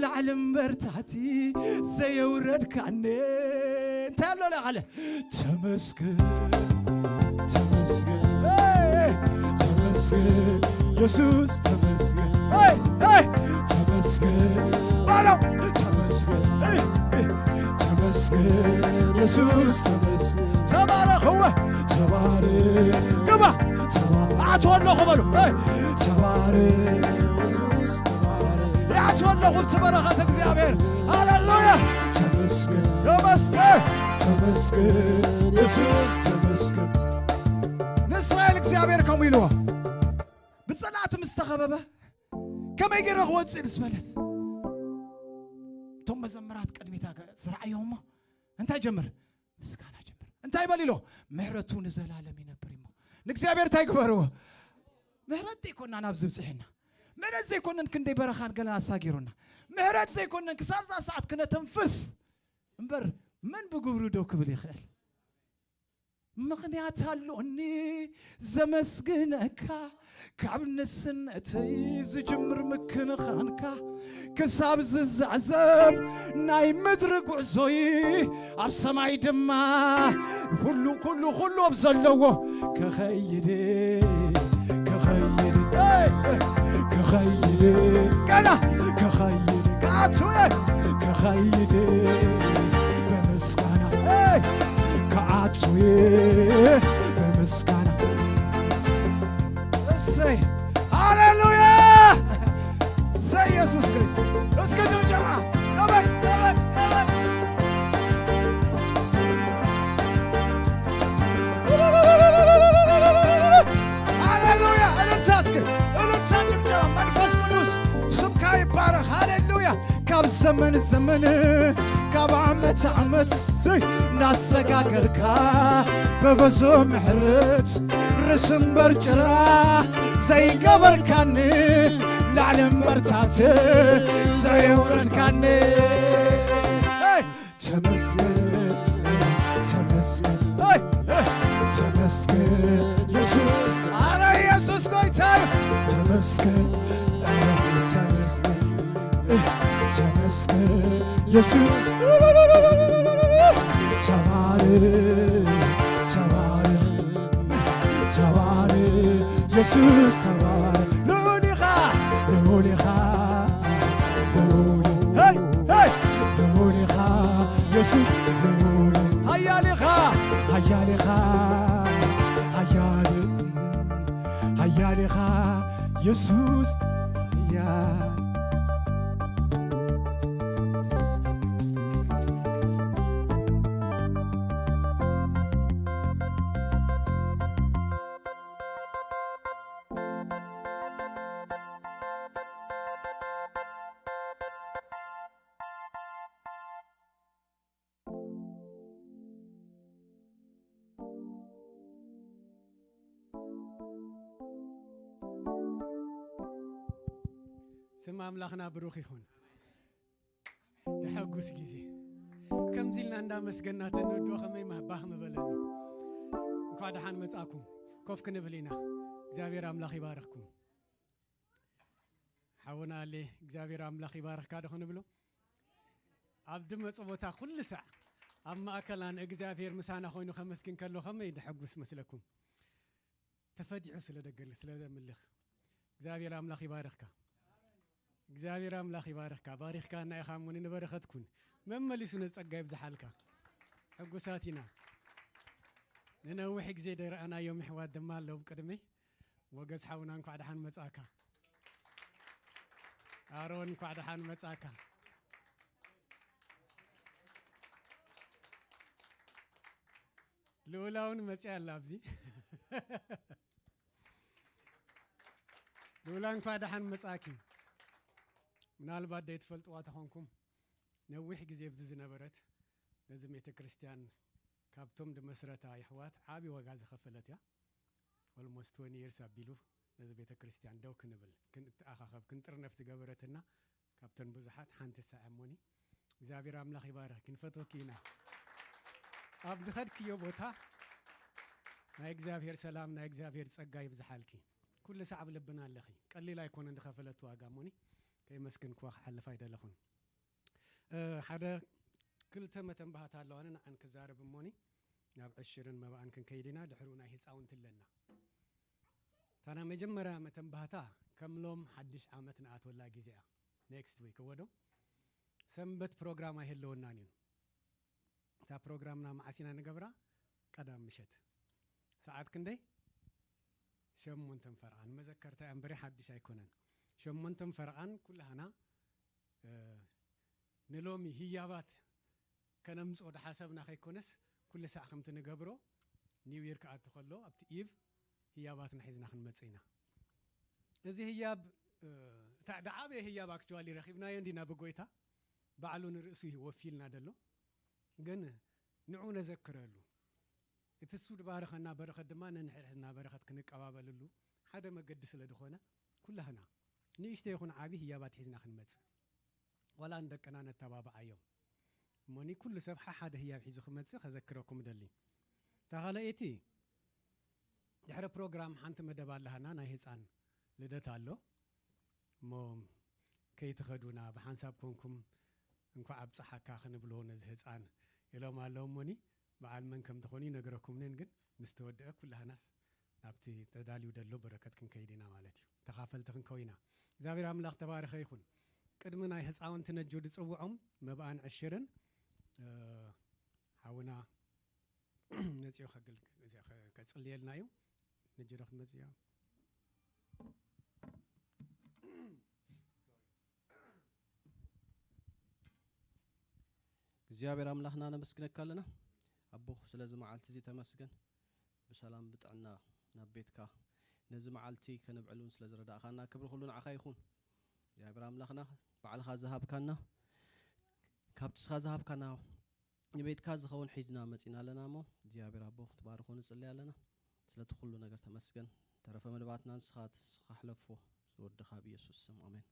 ላዕሊ እምበር ታሕቲ ዘየውረድካኒ እንታይ ኣሎ ላዕለ ተመስገን ተመስገን ተመስገን የሱስ ተመስገን ተመስገን ባለው ተመስገን ተመስገን የሱስ ተመስገን ተባረኽወ ተባረክ ግባ ተባረክ ኣትወለኹ በሉ ተባረክ የሱስ ተባረክ ኣትወለኹ እቲ በረኸት እግዚኣብሔር ሃሌሉያ ተመስገን ተመስገን ተመስገን የሱስ ተመስገን ንእስራኤል እግዚኣብሔር ከምኡ ኢልዎ ብጸላእቲ ምስ ተኸበበ ከመይ ገይረ ክወፅእ ምስ በለስ እቶም መዘምራት ቅድሚታ ዝረኣዮ እሞ እንታይ ጀምር ምስጋና ጀምር እንታይ በል ኢሎ ምሕረቱ ንዘላለም ይነብር እሞ ንእግዚኣብሔር እንታይ ግበርዎ ምሕረት ዘይኮና ናብ ዝብፅሕና ምሕረት ዘይኮነን ክንደይ በረኻን ገለን ኣሳጊሩና ምሕረት ዘይኮነን ክሳብ ዛ ሰዓት ክነተንፍስ እምበር መን ብግብሩ ደው ክብል ይኽእል ምኽንያት ኣሎኒ ዘመስግነካ ካብ ንስነተይ ዝጅምር ምክንኻንካ ክሳብ ዝዛዕዘም ናይ ምድሪ ጉዕዞይ ኣብ ሰማይ ድማ ኩሉ ኩሉ ኩሉ ኣብ ዘለዎ ክኸይድ ክኸይድ ክኸይድ ገና ክኸይድ ክኣቱ ክኸይድ ብምስጋና ክኣቱ ብምስጋና እሰይ ሃሌሉያ እሰይ ኢየሱስ ክርስቶስ እስኪ ጭብጨባ ጠበቅ ጠበቅ ጠበቅ ሃሌሉያ እልልታ እስኪ እልልታ ጭብጨባ መንፈስ ቅዱስ ስምካ ይባረክ ሃሌሉያ ካብ ዘመን ዘመን ካብ ዓመት ዓመት እንዳሰጋገርካ በበዞ ምሕረት ርእሲ እምበር ጭራ ዘይገበርካኒ ላዕሊ እምበርታት ዘየውረድካኒ ተመስገን ተመስገን ተመስገን የሱስ ኣረ የሱስ ጎይታ ተመስገን ተመስገን ተመስገን የሱስ ተባረክ የሱስ ሰባር ልዑል ኢኻ፣ ልዑል ኢኻ፣ ልዑል፣ ሄይ፣ ሄይ፣ ልዑል ኢኻ፣ የሱስ ልዑል፣ ሓያል ኢኻ፣ ሓያል ኢኻ፣ ሓያል፣ ሓያል ኢኻ፣ የሱስ ሓያል። ስም ኣምላኽና ብሩኽ ይኹን። ዘሐጉስ ግዜ። ከምዚ ኢልና እንዳመስገና ተንወድኦ ከመይ ማህ-፣ ባህ ምበለኒ። እንኳዕ ደሓን መጻእኩም። ኮፍ ክንብል ኢና። እግዚኣብሔር ኣምላኽ ይባርኽኩም። ሓውና ኣሌ፣ እግዚኣብሔር ኣምላኽ ይባርኽካ ዶ ክንብሎ? ኣብ ድመጾ ቦታ ኩሉ ሳዕ ኣብ ማእከልና ንእግዚኣብሔር ምሳና ኮይኑ ከመስግን ከሎ ከመይ ደሐጉስ መስለኩም? ተፈቲሑ ስለ ደገል-፣ ስለ ዘምልኽ። እግዚኣብሔር ኣምላኽ ይባርኽካ። እግዚኣብሔር ኣምላኽ ይባርኽካ። ባሪኽካና ኢኻ እሞ ንበረኸት ኩን። መመሊሱ ነጸጋ ይብዝሓልካ። ሕጉሳት ኢና። ንነዊሕ ግዜ ደይረኣናዮም ኣሕዋት ድማ ኣለዉ ቅድመይ። ሞገስ ሓውና እንኳዕ ደሓን መጻእካ። ኣሮን እንኳዕ ደሓን መጻእካ። ልኡላ እውን መጺኣ ኣላ ኣብዚ። ልኡላ እንኳዕ ደሓን መጻእኪ። ምናልባት ደይትፈልጥዋ ተኾንኩም ነዊሕ ግዜ ኣብዚ ዝነበረት ነዚ ቤተ ክርስቲያን ካብቶም ድመስረታ የሕዋት ዓቢ ዋጋ ዝኸፈለት እያ። Almost twenty years ኣቢሉ ነዚ ቤተ ክርስቲያን ደው ክንብል ክንተኣኻኸብ ክንጥርነፍ ዝገበረትና ካብተን ብዙሓት ሓንቲ ሳዕ እሞኒ እግዚኣብሔር ኣምላኽ ይባርኽ ክንፈትወኪ ኢና። ኣብ ዝኸድክዮ ቦታ ናይ እግዚኣብሔር ሰላም ናይ እግዚኣብሔር ጸጋ ይብዝሓልኪ። ኩሉ ሳዕ ኣብ ልብና ኣለኺ። ቀሊል ኣይኮነን ዝኸፈለት ዋጋ እሞኒ ከየመስገንክዋ ክሓልፍ ኣይደለኹን። ሓደ ክልተ መተንባህታ ኣለዋኒ ንዓን ክዛረብ እሞኒ ናብ ዕሽርን መባእን ክንከይድ ኢና። ድሕሪኡ ናይ ህፃውንቲ ኣለና። እታ ናይ መጀመርያ መተንባህታ ከም ሎም ሓድሽ ዓመት ንኣትወላ ግዜ እያ። Next week እወ ዶ ሰንበት ፕሮግራም ኣይህልወናን እዩ። እታ ፕሮግራምና መዓስ ኢና ንገብራ? ቀዳም ምሸት። ሰዓት ክንደይ? ሸሞንተን ፈርቓን። መዘከርታ እያ እምበሪ ሓድሽ ኣይኮነን። ሸሞንተን ፈርቓን ኩላህና ንሎሚ ህያባት ከነምፅኦ ድሓሰብና ከይኮነስ ኩሉ ሳዕ ከምቲ ንገብሮ ኒው ይር ክኣቱ ከሎ ኣብቲ ኢቭ ህያባትና ሒዝና ክንመፅእ ኢና። እዚ ህያብ እታ ድዓበየ ህያብ ኣክቹዋሊ ረኺብናዮ እንዲና ብጎይታ ባዕሉ ንርእሱ እዩ ወፊልና ደሎ። ግን ንዑ ነዘክረሉ። እቲ እሱ ድባረኸና በረኸት ድማ ነንሕድሕድና በረኸት ክንቀባበልሉ ሓደ መገዲ ስለ ዝኾነ ኩላህና ንእሽቶ ይኹን ዓቢ ህያባት ሒዝና ክንመጽእ ዋላ ንደቅና ነተባብዓዮም። እሞኒ ኩሉ ሰብ ሓሓደ ህያብ ሒዙ ክመጽእ ከዘክረኩም እደሊ። እታ ካልኣይቲ ድሕሪ ፕሮግራም ሓንቲ መደብ ኣለሃና ናይ ህፃን ልደት ኣሎ። እሞ ከይትኸዱና ብሓንሳብ ኮንኩም እንኳዕ ኣብፀሓካ ክንብሎ ነዚ ህፃን ኢሎም ኣለዉ። እሞኒ በዓል መን ከም ዝኾኑ ይነግረኩምንን ግን ምስ ተወደአ ኩላህናስ ናብቲ ተዳልዩ ደሎ በረከት ክንከይድ ኢና ማለት እዩ። ተኻፈልቲ ክንከው ኢና። እግዚኣብሔር ኣምላኽ ተባረኸ ይኹን። ቅድሚ ናይ ህፃውንቲ ነጆ ድፅውዖም መብኣን ዕሽርን ሓውና መጺኦ ከጽልየልና እዩ። ነጆ ዶ ክትመጽእ እያ? እግዚኣብሔር ኣምላኽና ነመስግነካ ኣለና። ኣቦ ስለዚ መዓልቲ እዚ ተመስገን። ብሰላም ብጥዕና ናብ ቤትካ ነዚ መዓልቲ ከነብዕል እውን ስለ ዝረዳእካና ክብሪ ኩሉ ንዓኻ ይኹን። እግዚኣብሔር ኣምላኽና ባዕልኻ ዝሃብካና ካብቲ ስኻ ዝሃብካና ንቤትካ ዝኸውን ሒዝና መጺና ኣለና እሞ እግዚኣብሔር ኣቦ ክትባርኾ ንጽለይ ኣለና። ስለቲ ኩሉ ነገር ተመስገን። ተረፈ መደባትና ንስኻ ስኻ ሕለፎ ዝወድኻ ብኢየሱስ ስም ኣሜን።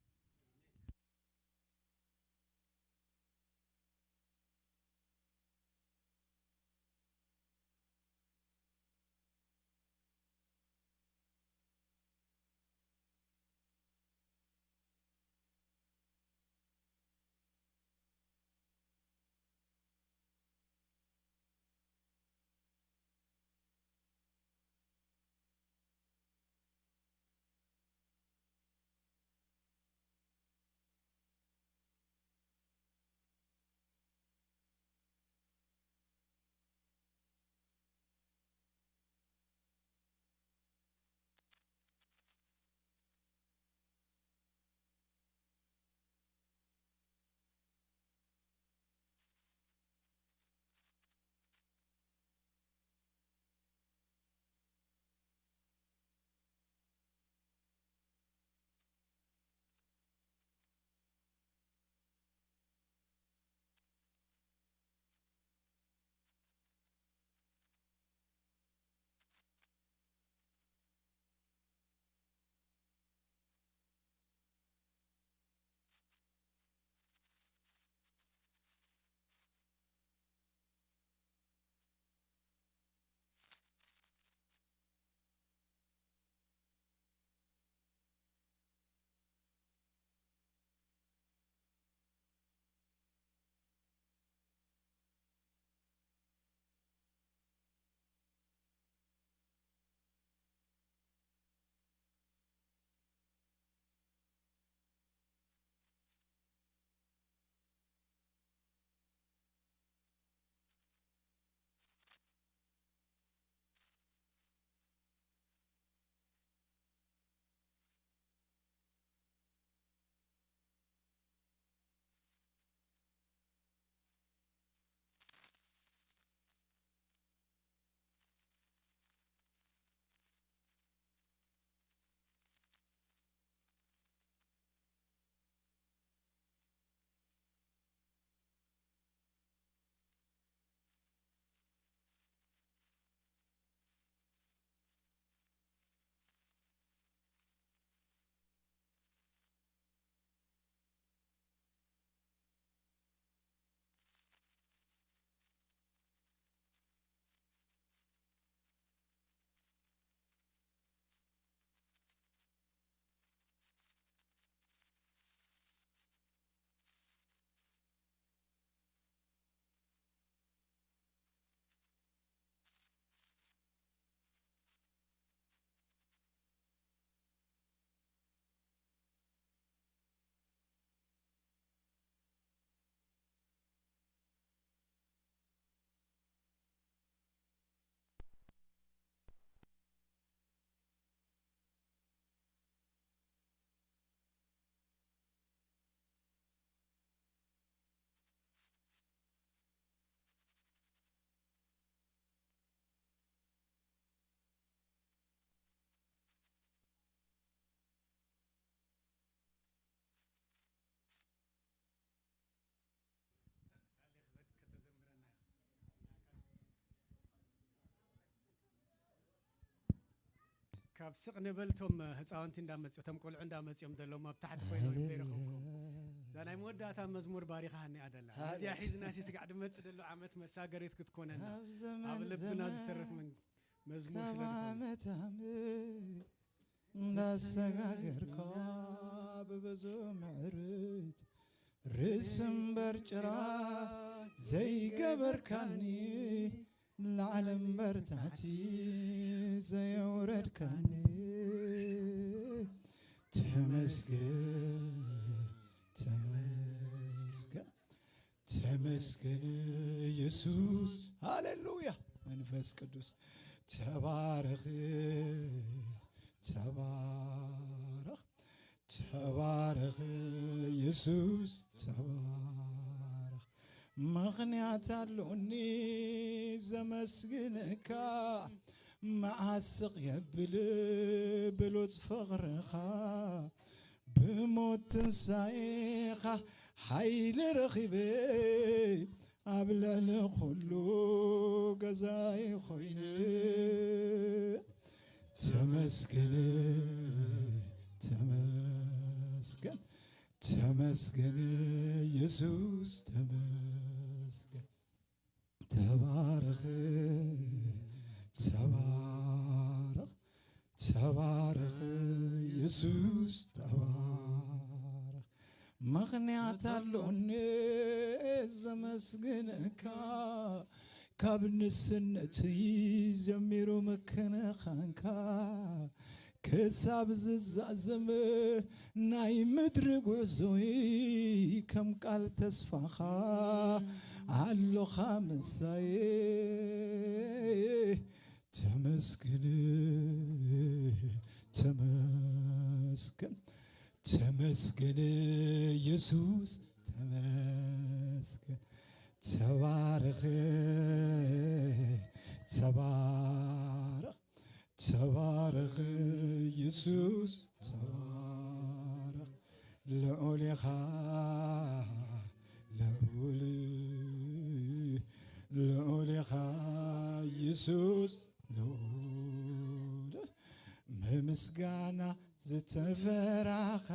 ካብ ስቕ ንበልቶም ህፃውንቲ እንዳመፅኡ፣ እቶም ቆልዑ እንዳመፅኦም ዘለዎም ኣብ ታሕቲ ኮይኖም ይረኸብኩም። እዛ ናይ መወዳእታ መዝሙር ባሪኻ ሃኒኣ ደላ። ነዚኣ ሒዝና ሲ ስጋዕ ድመፅእ ደሎ ዓመት መሳገሪት ክትኮነና። ኣብ ዘመን ኣብ ልብና ዘመን ዝተርፍ ምን-፣ መዝሙር ካብ ስለ ዝኾነ። ዓመት ዓመት እንዳሰጋገርካ ብብዙ ምዕርት ርእሲ እምበር ጭራ ዘይገበርካኒ፣ ላዕሊ እምበር ታሕቲ ዘየውረድካኒ። ተመስገን፣ ተመስገን፣ ተመስገን ኢየሱስ። ሃሌሉያ። መንፈስ ቅዱስ ተባረኽ፣ ተባረኽ፣ ተባረኽ ኢየሱስ ተባረኽ። ምኽንያት ኣሎኒ ዘመስግነካ፣ መዓስ ስቕ የብል ብሉጽ ፍቕርኻ፣ ብሞት ትንሳኤኻ ሓይሊ ረኺበ፣ ኣብ ልዕሊ ኩሉ ገዛይ ኮይነ። ተመስገን፣ ተመስገን፣ ተመስገን ኢየሱስ ተመስገን። ተባረኽ፣ ተባረኽ፣ ተባረኽ ኢየሱስ ተባረኽ። ምኽንያት ኣሎኒ ዘመስግነካ፣ ካብ ንስነተይ ጀሚሩ ምክንኻንካ፣ ክሳብ ዝዛዘም ናይ ምድሪ ጉዕዞይ፣ ከም ቃል ተስፋኻ ኣሎኻ ምሳይ። ተመስገን፣ ተመስገን፣ ተመስገን ኢየሱስ ተመስገን። ተባረኽ፣ ተባረኽ፣ ተባረኽ ኢየሱስ ተባረኽ። ልዑል ኢኻ፣ ልዑል፣ ልዑል ኢኻ ኢየሱስ ልዑል። ብምስጋና ዝተፈራኻ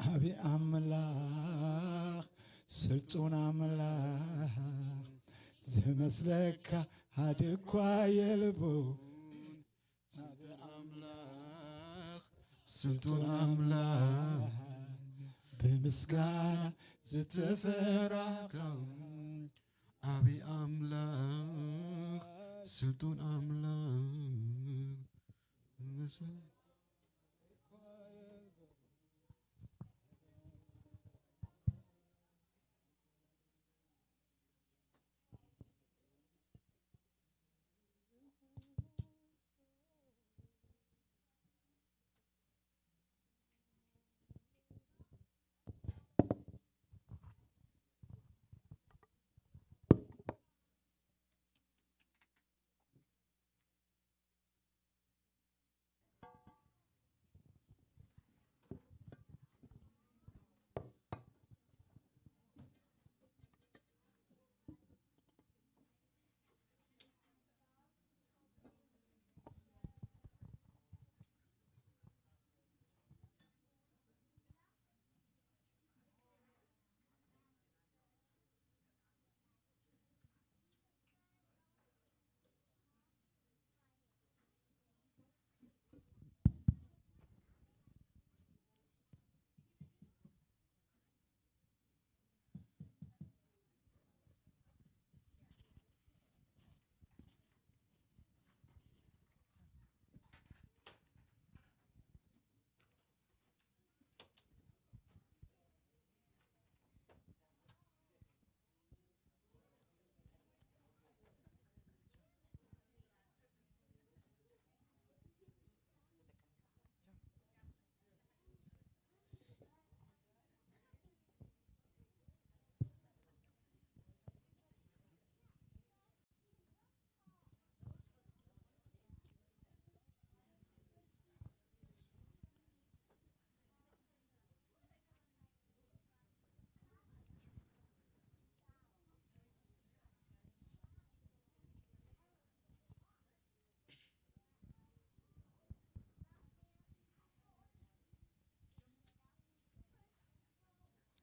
ዓቢ ኣምላኽ፣ ስልጡን ኣምላኽ፣ ዝመስለካ ሓደ እኳ የልቦን። ዓቢ ኣምላኽ፣ ስልጡን ኣምላኽ፣ ብምስጋና ዝተፈራኻ ዓቢ ኣምላኽ፣ ስልጡን ኣምላኽ፣ ዝመስለካ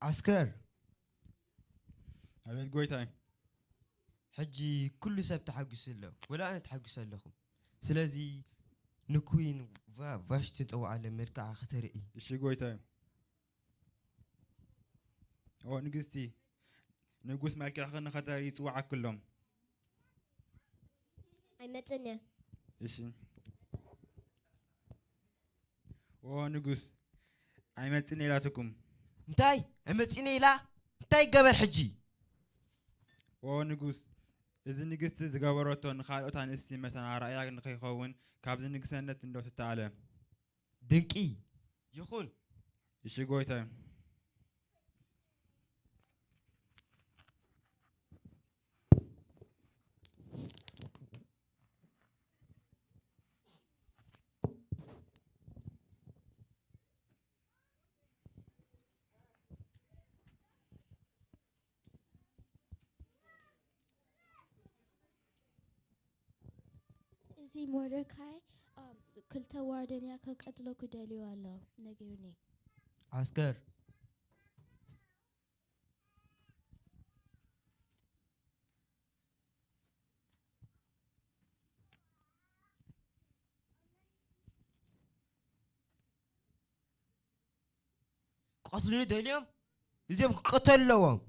ዓስከር፣ ኣቤት ጎይታይ። ሕጂ ኩሉ ሰብ ተሓጒሱ ኣሎ፣ ወላ ኣነ ተሓጒሰ ኣለኹ። ስለዚ ንኩዊን ቫ- ቫሽቲ ንጸውዓለን መልክዓ ከተርኢ። እሺ ጎይታይ። ኦ ንግስቲ፣ ንጉስ መልክዕኺ ንኸተርኢ ይጽውዓኪ ኣሎ። ኣይመጽእን እየ። እሺ። ኦ ንጉስ፣ ኣይመጽእን ኢላትኩም። እንታይ? ኣይመጽእን ኢላ? እንታይ ይገበር ሕጂ? ኦ ንጉስ፣ እዚ ንግስቲ ዝገበረቶ ንኻልኦት ኣንስቲ መተን ኣርኣያ ንኸይኸውን ካብዚ ንግሰነት እንዶ ትተኣለ። ድንቂ ይኹን። እሺ ጎይታይ። እዚ ሞርደካይ፣ እም፣ ክልተ ዋርደንያ ከቀትሎ ክደልዩ ኣሎ ነጊሩኒ። ዓስከር፣ ክቐትሉኒ ደልዮም? እዚኦም ክቀተሉ ኣለዎም።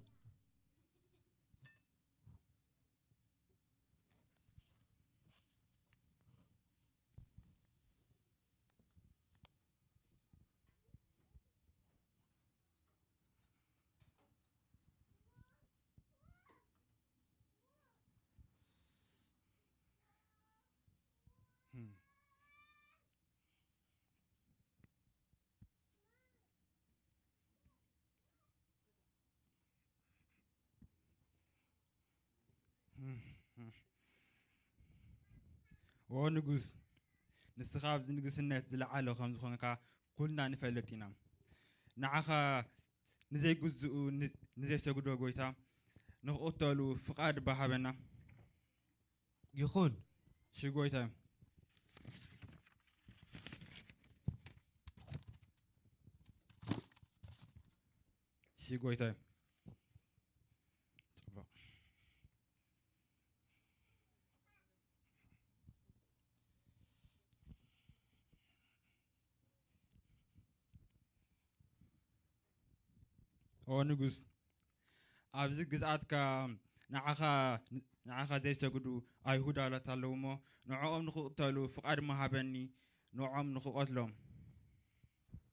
ኦ ንጉስ፣ ንስኻ ኣብዚ ንግስነት ዝለዓለ ከም ዝኾንካ ኩልና ንፈልጥ ኢና። ንዓኻ ንዘይግዝኡ ን- ንዘይሰግዶ ጎይታ ንኽቕተሉ ፍቓድ እባ ሃበና። ይኹን። እሺ ጎይታ። እሺ ጎይታ። ጽቡቕ። ኦ ንጉስ፣ ኣብዚ ግዝኣትካ ንዓኻ ንዓኻ ዘይሰግዱ ኣይሁድ ኣላት ኣለዉ እሞ፣ ንዕኦም ንኽቕተሉ ፍቓድ ምሃበኒ፣ ንዕኦም ንኽቐትሎም።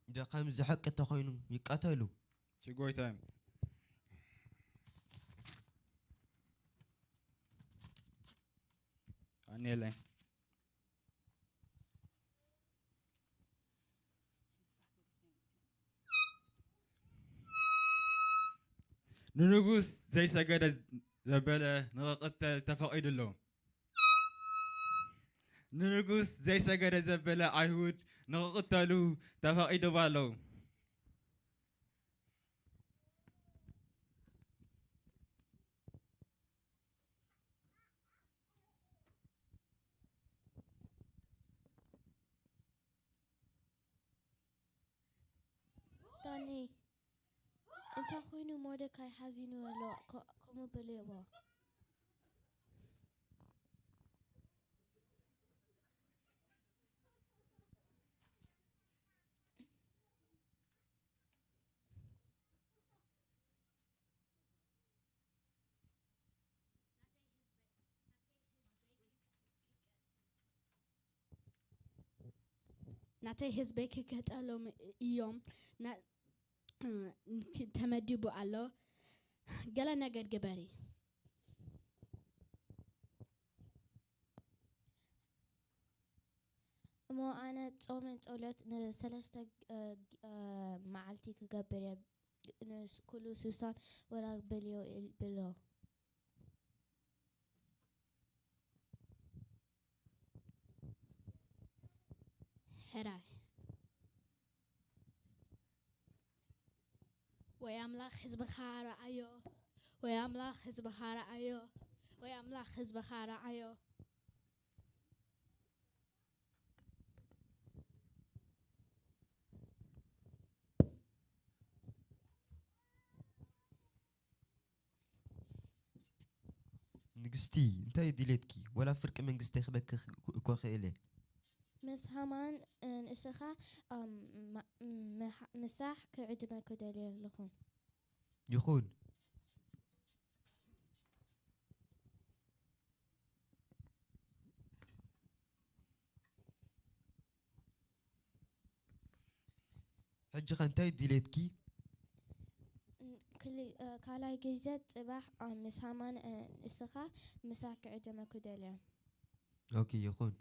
ዶ ከምዚ ሓቂ ተኾይኑ ይቀተሉ። እሺ ጎይታይ። ኣኔለይ። ንንጉስ ዘይሰገደ ዘበለ ንኽቕተል ተፈቒዱ ኣሎ። ንንጉስ ዘይሰገደ ዘበለ ኣይሁድ ንኽቕተሉ ተፈቒዶም ኣለዉ። ዳኒ፣ እንታይ ኮይኑ ሞርደካይ ሓዚኑ ኣሎ? ከ- ከምኡ በልዎ። ናተይ ህዝበይ ክገጠሎም እዮም። ና- ክ- ተመዲቡ ኣሎ። ገለ ነገር ግበሪ። እሞ ኣነ ጾምን ጸሎት ንሰለስተ እ፣ እ፣ መዓልቲ ክገብር እየ። ንስ- ኩሉ ሱሳን ወላ በልዮ እል- ብሎ። ሕራይ። ወይ ኣምላኽ ህዝብኻ ረኣዮ፣ ወይ ኣምላኽ ህዝብኻ ረኣዮ፣ ወይ ኣምላኽ ህዝብኻ ረኣዮ። ንግስቲ፣ እንታይ ድሌትኪ? ወላ ፍርቂ መንግስቲ ክበኪ እኮ ክእል እየ። ምስ ሃማን ንስኻ ምሳሕ ክዕድመ ክደልየ ኣለኹ። ይኹን። ሕጂ ከ እንታይ ድሌትኪ? ካልኣይ ግዜ ጽባሕ ምስ ሃማን ንስኻ ምሳሕ ክዕደመ ክደልያ። ኦኬ ይኹን።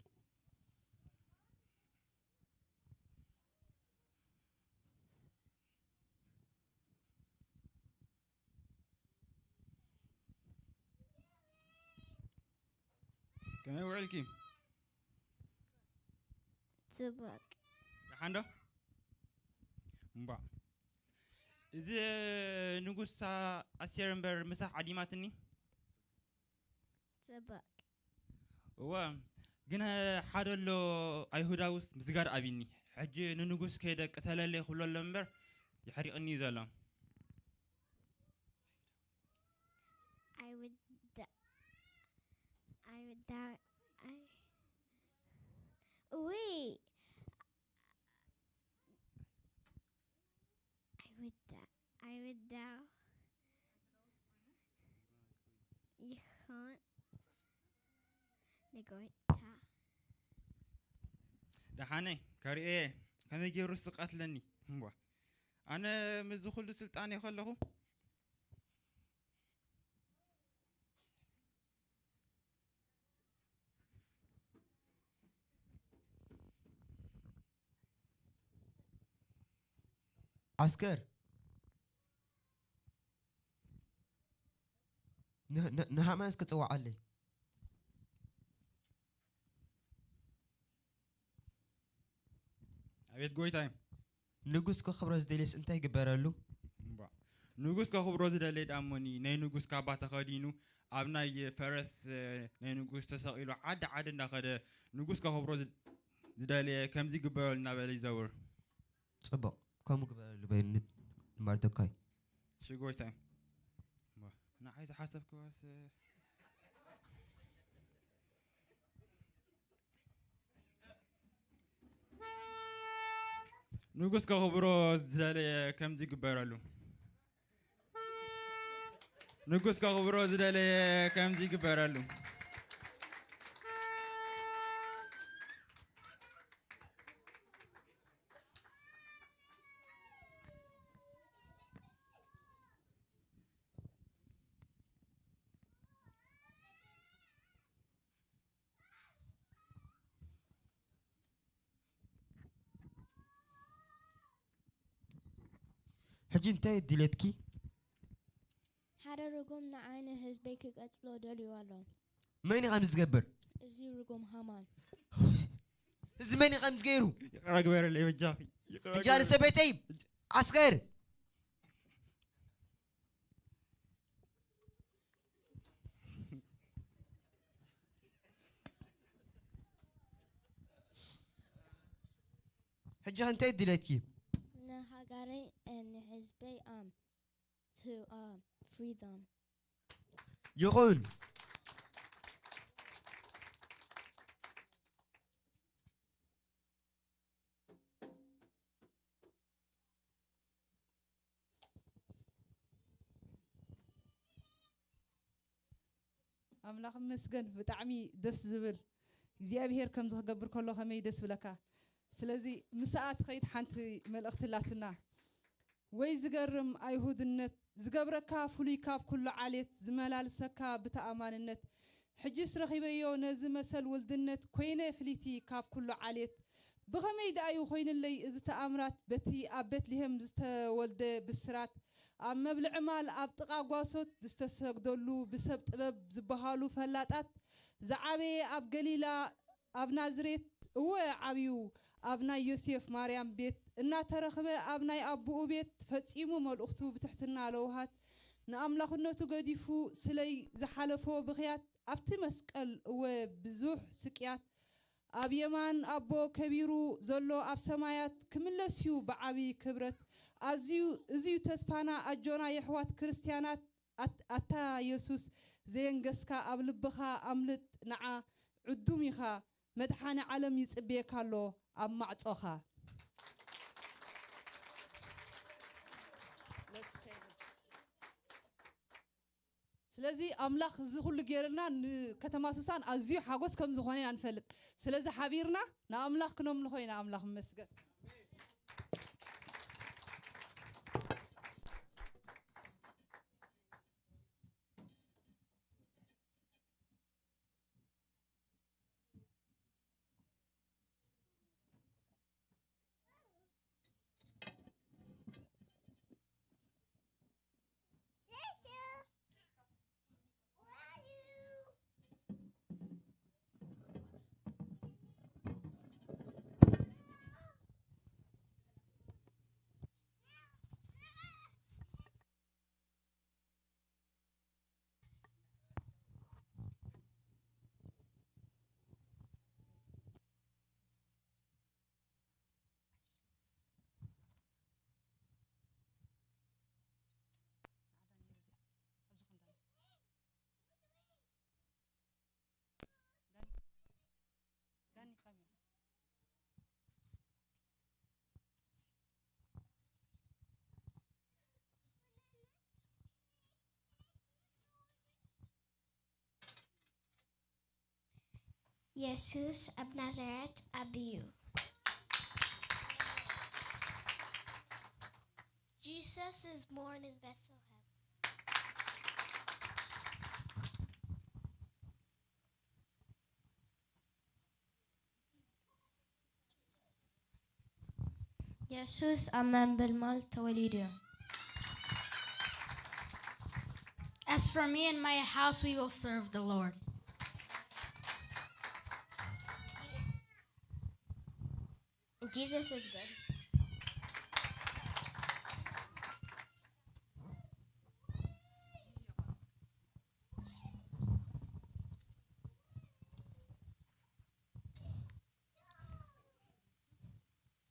ከመይ ውዕልኪ? ጽቡቅ። ደሓን ዶ? እምቧ። እዚ ንጉስ ኣስቴር እምበር ምሳሕ ዓዲማትኒ። ጽቡቅ። እወ፣ ግን ሓደ ኣሎ ኣይሁዳውስ ምስጋር ኣቢኒ። ሕጂ ንንጉስ ከይደ ቅተለለይ ክብሎ ኣሎ እምበር የሕሪቕኒ እዩ ዘሎ። I would da- I would da- I Wait. I would da- I would da- You can't. Negoita. ደሓነይ ከርእየ ከመይ ገይሩ ዝቐትለኒ እምቧ። ኣነ ምስዚ ኩሉ ስልጣን ከለኹ። ዓስከር፣ ንሃማን እስከ ጽውዓለይ። ኣቤት ጎይታይ። ንጉስ ከኽብሮ ዝደልየስ እንታይ ይግበረሉ? ንጉስ ከኽብሮ ዝደለየ ዳሞኒ ናይ ንጉስ ካባ ተኸዲኑ ኣብ ናይ ፈረስ ናይ ንጉስ ተሰቒሉ ዓዲ ዓዲ እንዳኸደ ንጉስ ከኽብሮ ዝደለየ ከምዚ ይግበረሉ እናበለ ይዘውር። ጽቡቕ፣ ከምኡ ግበረሉ በይኑ ንማርዶካይ። እሺ ጎይታይ። ንዓይ ዝሓሰብክዋስ ንጉስ ከኽብሮ ዝደለየ ከምዚ ይግበረሉ። ንጉስ ከኽብሮ ዝደለየ ከምዚ ይግበረሉ። ሕጂ እንታይ ድሌትኪ? ሓደ ርጉም ንዓይ ንህዝበይ ክቀጽሎ ደልዩ ኣሎ። መን እዩ ከምዚ ዝገብር? እዚ ርጉም ሃማን። እዚ መን እዩ ከምዚ ገይሩ? ይቕረ ግበረለይ በጃኺ። ይቕረ ሕጂ ኣነ ሰበይተይ ዓስከር ሕጂ እንታይ ድሌትኪ? ንሃገረይ ንህዝበይ ኣም to um, free them. ይኹን። ኣምላኽ ይመስገን። ብጣዕሚ ደስ ዝብል እግዚኣብሄር ከምዚ ክገብር ከሎ ከመይ ደስ ብለካ። ስለዚ ምስኣ ትኸይድ ሓንቲ መልእኽቲ ኣላትና። ወይ ዝገርም ኣይሁድነት ዝገብረካ ፍሉይ ካብ ኩሉ ዓሌት ዝመላልሰካ ብተኣማንነት ሕጅስ ረኺበዮ ነዚ መሰል ውልድነት ኮይነ ፍልይቲ ካብ ኩሉ ዓሌት ብኸመይ ደኣዩ ኮይንለይ እዚ ተኣምራት በቲ ኣብ ቤትልሄም ዝተወልደ ብስራት ኣብ መብልዒ ማል ኣብ ጥቓ ጓሶት ዝተሰግደሉ ብሰብ ጥበብ ዝበሃሉ ፈላጣት ዝዓበየ ኣብ ገሊላ ኣብ ናዝሬት እወ ዓብዩ ኣብ ናይ ዮሴፍ ማርያም ቤት እናተረኽበ ኣብ ናይ ኣቦኡ ቤት ፈጺሙ መልእኽቱ ብትሕትና ለውሃት ንኣምላኽነቱ ገዲፉ ስለይ ዝሓለፎ ብኽያት ኣብቲ መስቀል እወ ብዙሕ ስቅያት ኣብ የማን ኣቦ ከቢሩ ዘሎ ኣብ ሰማያት ክምለስዩ ብዓብይ ክብረት ኣዝዩ እዝዩ ተስፋና ኣጆና የሕዋት ክርስትያናት ኣታ የሱስ ዘየንገስካ ኣብ ልብኻ ኣምልጥ ንዓ ዕዱም ኢኻ መድሓኒ ዓለም ይጽብየካ ኣሎ ኣብ ማዕጾኻ። ስለዚ ኣምላኽ እዚ ኩሉ ገይርልና ንከተማ ሱሳን ኣዝዩ ሓጎስ ከም ዝኾነ ኢና ንፈልጥ። ስለዚ ሓቢርና ንኣምላኽ ክነምልኾ ኢና። ኣምላኽ ይመስገን። የሱስ ኣብ ናዝሬት ዓብዩ። Jesus is born in Bethlehem. የሱስ ኣብ መንበልማል ተወሊዱ። As for me and my house, we will serve the Lord. Jesus is good.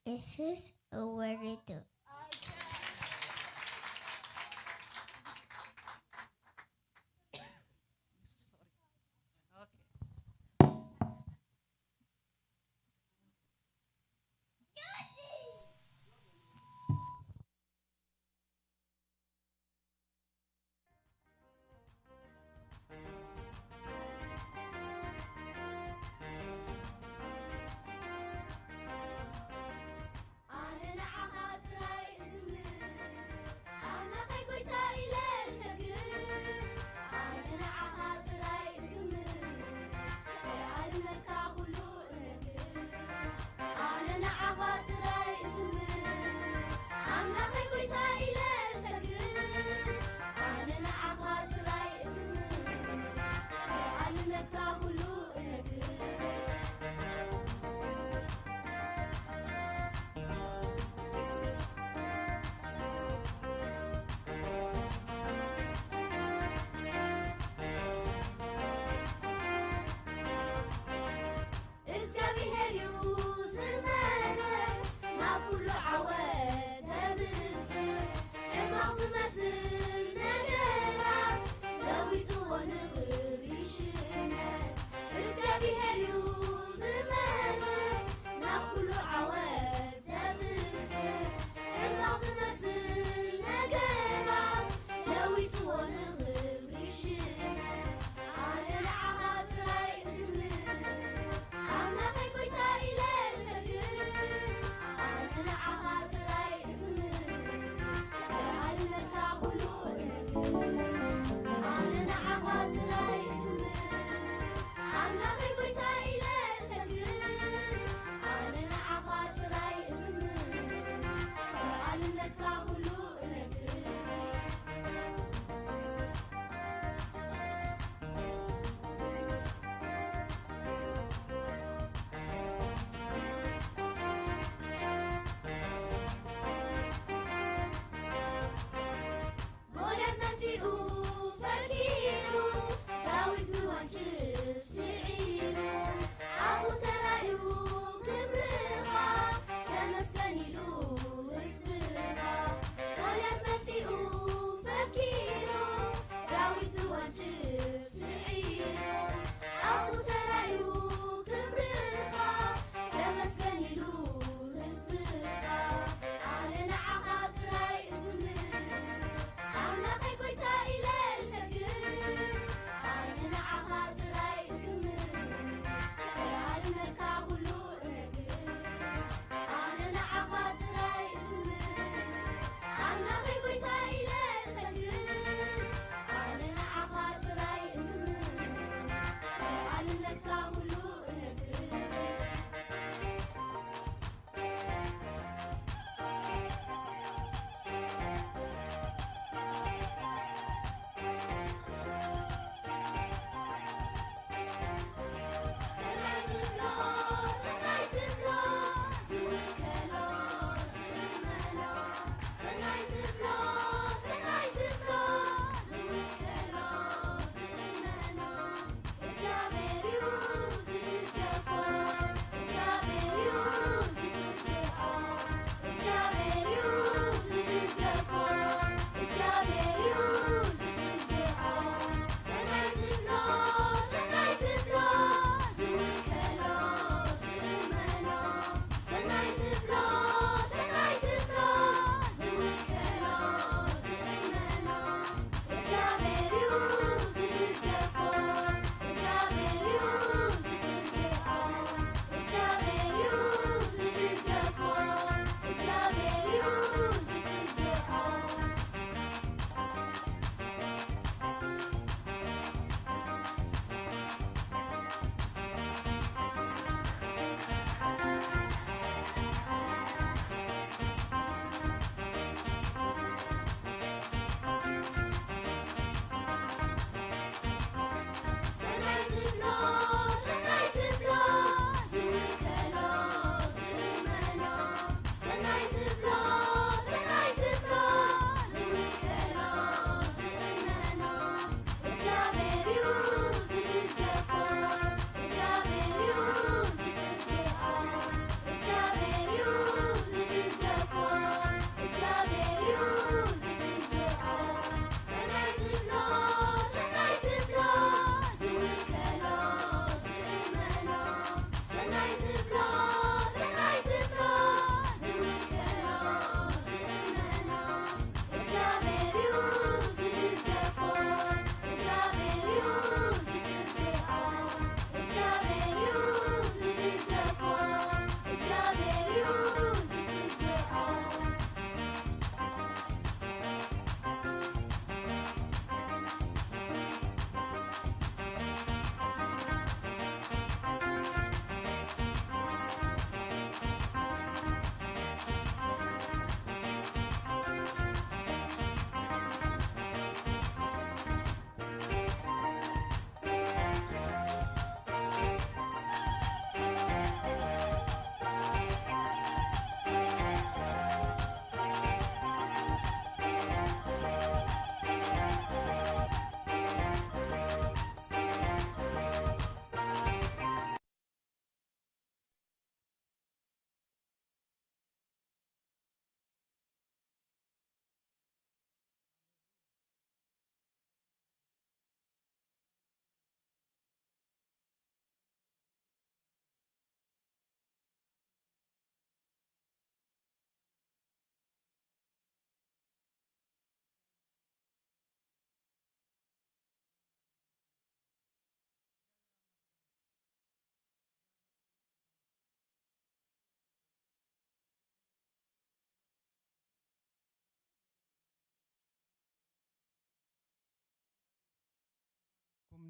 የሱስ ወሪዱ። ኣነ ንዓኻ ጥራይ እዝምር፣ ኣምላኸይ ጎይታ ኢለ እሰግድ። ኣነ ንዓኻ ጥራይ እዝምር፣ ከይኣልመትካ ኩሉ እነግር። ኣነ ንዓኻ ጥራይ እዝምር፣ ኣምላኸይ ጎይታ ኢለ እሰግድ። ኣነ ንዓኻ ጥራይ እዝምር፣ ከይኣልመትካ ኩሉ እነግር። እግዚኣብሔር እዩ ዝመርሕ፣ ናብ ኩሉ ዓወት ዘብጽሕ። ሕማቕ ዝመስል ነገራት ለዊጥዎ ንኽብሪ ይሽመር።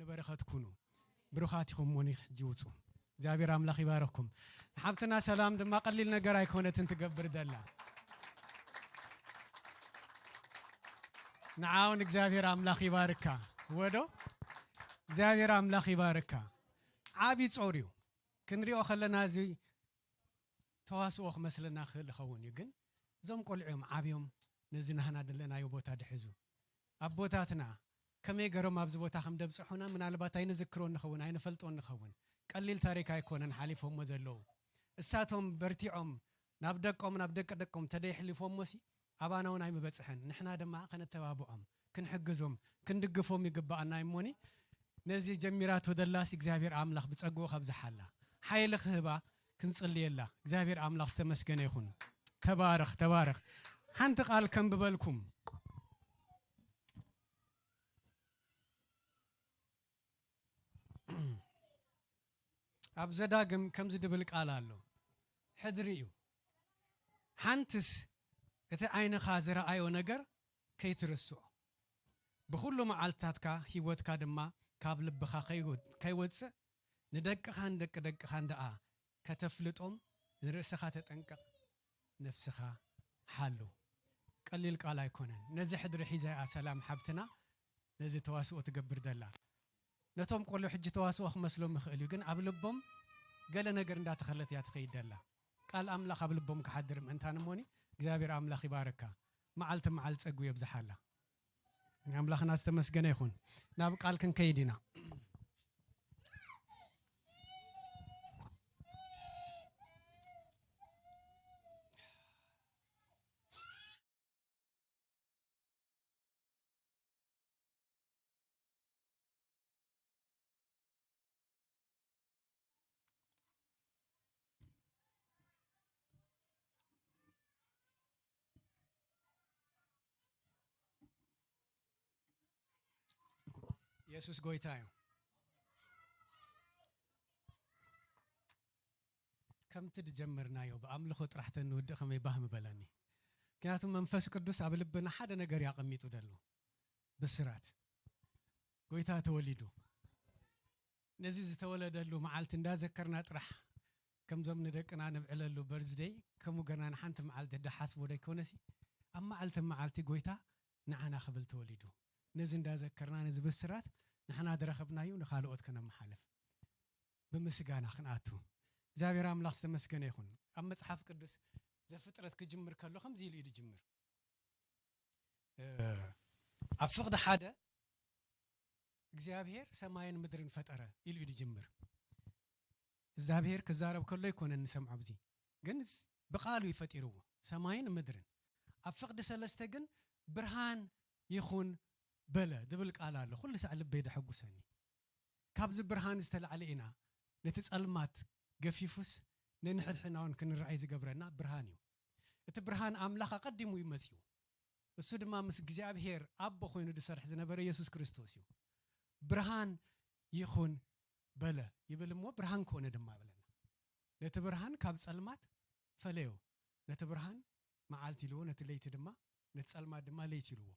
ንበረኸት ኩኑ። ብሩኻት ኢኹም እሞኒ፣ ሕጂ ውጹ። እግዚኣብሔር ኣምላኽ ይባረኽኩም። ንሓብትና ሰላም ድማ ቀሊል ነገር ኣይኮነትን ትገብር ዘላ። ንዓውን እግዚኣብሔር ኣምላኽ ይባርካ። ወዶ እግዚኣብሔር ኣምላኽ ይባርካ። ዓቢ ጾር እዩ። ክንሪኦ ከለና እዚ ተዋስኦ ክመስለና ክእል ይኸውን እዩ፣ ግን እዞም ቆልዑ እዮም ዓብዮም ነዚ ናህና ዘለናዮ ቦታ ድሕዙ። ኣቦታትና ከመይ ገሮም ኣብዚ ቦታ ከም ደብጽሑና ምናልባት ኣይንዝክሮን ንኸውን፣ ኣይንፈልጦን ንኸውን። ቀሊል ታሪክ ኣይኮነን ሓሊፎሞ ዘለዉ። እሳቶም በርቲዖም ናብ ደቆም፣ ናብ ደቂ ደቆም ተደይሕሊፎሞሲ ኣባና እውን ኣይምበጽሐን። ንሕና ድማ ከነተባብዖም፣ ክንሕግዞም፣ ክንድግፎም ይግብኣና እሞኒ። ነዚ ጀሚራቶ ደላስ እግዚኣብሔር ኣምላኽ ብጸግኡ ከብዝሓላ፣ ሓይሊ ክህባ ክንጽልየላ። እግዚኣብሔር ኣምላኽ ዝተመስገነ ይኹን። ተባረኽ፣ ተባረኽ። ሓንቲ ቃል ከንብበልኩም። ኣብ ዘዳግም ከምዚ ድብል ቃል ኣሎ። ሕድሪ እዩ። ሓንትስ እቲ ዓይንኻ ዝረኣዮ ነገር ከይትርስዖ፣ ብኹሉ መዓልትታትካ ህይወትካ ድማ ካብ ልብኻ ከይወ-፣ ከይወጽእ፣ ንደቅኻን ደቂ ደቅኻን ደኣ ከተፍልጦም፣ ንርእስኻ ተጠንቀቕ፣ ነፍስኻ ሓሉ። ቀሊል ቃል ኣይኮነን። ነዚ ሕድሪ ሒዛ እያ ሰላም ሓብትና ነዚ ተዋስኦ ትገብር ዘላ። ነቶም ቆልዑ ሕጂ ተዋስኦ ክመስሎም ይኽእል እዩ፣ ግን ኣብ ልቦም ገለ ነገር እንዳተኸለት እያ ትኸይድ ዘላ። ቃል ኣምላኽ ኣብ ልቦም ክሓድር ምእንታን እሞኒ፣ እግዚኣብሔር ኣምላኽ ይባርካ። መዓልቲ መዓል ጸጉ የብዝሓላ። ኣምላኽና ዝተመስገነ ይኹን። ናብ ቃል ክንከይድ ኢና። የሱስ ጎይታ እዩ። ከምቲ ድጀመርናዮ ብኣምልኾ ጥራሕ ተንውድእ ከመይ ባህ ምበለኒ። ምክንያቱ መንፈስ ቅዱስ ኣብ ልብና ሓደ ነገር እዩ ኣቐሚጡ ደሎ። ብስራት ጎይታ ተወሊዱ። ነዚ ዝተወለደሉ መዓልቲ እንዳዘከርና ጥራሕ ከምዞም ንደቅና ነብዕለሉ በርዝደይ ከምኡ ገና ንሓንቲ መዓልቲ ድሓስቦ ደይኮነሲ ኣብ መዓልቲ መዓልቲ ጎይታ ንዓና ክብል ተወሊዱ። ነዚ እንዳዘከርና ነዚ ብስራት ንሕና ድረኸብናዩ ንኻልኦት ከነመሓልፍ ብምስጋና ክንኣቱ። እግዚኣብሔር ኣምላኽ ዝተመስገነ ይኹን። ኣብ መጽሓፍ ቅዱስ ዘፍጥረት ክጅምር ከሎ ከምዚ ኢሉ እዩ ዝጅምር። እ፣ ኣብ ፍቕዲ ሓደ እግዚኣብሔር ሰማይን ምድርን ፈጠረ ኢሉ እዩ ዝጅምር። እግዚኣብሔር ክዛረብ ከሎ ይኮነን ንሰምዖ፣ ብዚ ግን ስ-፣ ብቃሉ እዩ ፈጢርዎ ሰማይን ምድርን። ኣብ ፍቕዲ ሰለስተ ግን ብርሃን ይኹን በለ ዝብል ቃል ኣሎ። ኩሉ ሳዕ ልበይ ደሐጉሰኒ። ካብዚ ብርሃን ዝተላዕለ ኢና ነቲ ጸልማት ገፊፉስ ነንሕድሕድና እውን ክንረኣይ ዝገብረና ብርሃን እዩ። እቲ ብርሃን ኣምላኽ ኣቐዲሙ እዩ መጺኡ። እሱ ድማ ምስ እግዚኣብሔር ኣቦ ኮይኑ ዝሰርሕ ዝነበረ የሱስ ክርስቶስ እዩ። ብርሃን ይኹን በለ ይብል እሞ ብርሃን ኮነ ድማ በለና። ነቲ ብርሃን ካብ ጸልማት ፈለዮ። ነቲ ብርሃን መዓልቲ ኢልዎ፣ ነቲ ለይቲ ድማ፣ ነቲ ጸልማት ድማ ለይቲ ኢልዎ።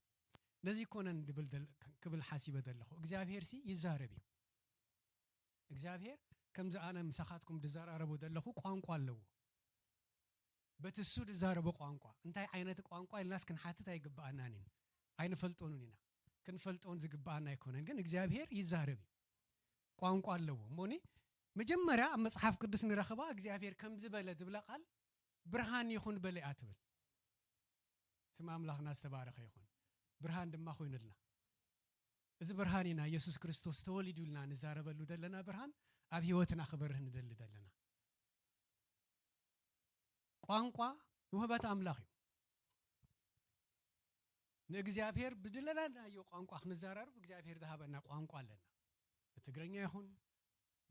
ነዚ ይኮነን ድብል ደል-፣ ክብል ሓሲበ ዘለኹ። እግዚኣብሔር ሲ ይዛረብ እዩ። እግዚኣብሔር ከምዚ ኣነ ምሳኻትኩም ድዘራረቡ ዘለኹ ቋንቋ ኣለዎ። በቲ እሱ ድዛረቦ ቋንቋ፣ እንታይ ዓይነት ቋንቋ ኢልናስ ክንሓትት ኣይግብኣናን ኢና። ኣይንፈልጦን ኢና። ክንፈልጦን ዝግብኣና ኣይኮነን። ግን እግዚኣብሔር ይዛረብ እዩ። ቋንቋ ኣለዎ። እሞኒ መጀመርያ ኣብ መጽሓፍ ቅዱስ ንረኽባ እግዚኣብሔር ከምዚ በለ ዝብላ ቃል ብርሃን ይኹን በለ እያ ትብል። ስም ኣምላኽና ዝተባረኸ ይኹን። ብርሃን ድማ ኮይኑልና። እዚ ብርሃን ኢና፣ የሱስ ክርስቶስ ተወሊዱ ኢልና ንዛረበሉ ዘለና ብርሃን፣ ኣብ ህይወትና ክበርህ ንደሊ ዘለና። ቋንቋ ውህበት ኣምላኽ እዩ። ንእግዚኣብሔር ብድለናዮ ቋንቋ ክንዘራረብ እግዚኣብሔር ዝሃበና ቋንቋ ኣለና። ብትግርኛ ይኹን፣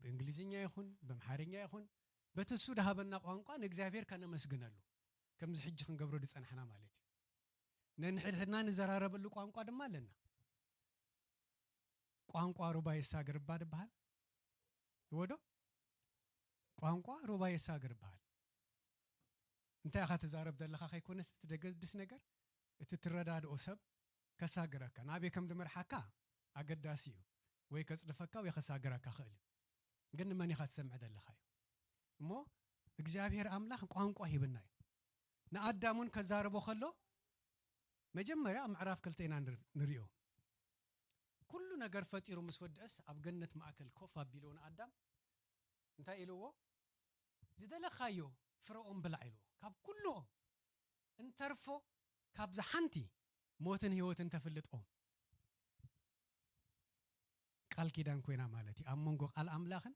ብእንግሊዝኛ ይኹን፣ ብኣምሓርኛ ይኹን፣ በቲ እሱ ዝሃበና ቋንቋ ንእግዚኣብሔር ከነመስግነሉ፣ ከምዚ ሕጂ ክንገብሮ ዝጸናሕና ማለት እዩ። ነንሕድሕድና ንዘራረበሉ ቋንቋ ድማ ኣለና። ቋንቋ ሩባ ይሳገር እባ ድበሃል። እወ ዶ? ቋንቋ ሩባ ይሳገር ይበሃል። እንታይ ኢኻ ትዛረብ ዘለኻ ከይኮነስ እቲ ደገድስ ነገር፣ እቲ ትረዳድኦ ሰብ ከሳግረካ፣ ናበይ ከም ዝመርሓካ ኣገዳሲ እዩ። ወይ ከጽድፈካ ወይ ከሳግረካ ክእል እዩ። ግን ንመን ኢኻ ትሰምዕ ዘለኻ እዩ። እሞ እግዚኣብሔር ኣምላኽ ቋንቋ ሂብና እዩ። ንኣዳም እውን ከዛርቦ ከሎ መጀመርያ ኣብ ምዕራፍ ክልተ ኢና ንር- ንሪኦ። ኩሉ ነገር ፈጢሩ ምስ ወድአስ ኣብ ገነት ማእከል ኮፍ ኣቢልዎ ንኣዳም እንታይ ኢልዎ? ዝደለኻዮ ፍረኦም ብላዕ ኢልዎ። ካብ ኩሉ ኦም እንተርፎ ካብዛ ሓንቲ ሞትን ህይወትን ተፍልጥ ኦም ቃል ኪዳን ኮይና ማለት እዩ። ኣብ መንጎ ቃል ኣምላኽን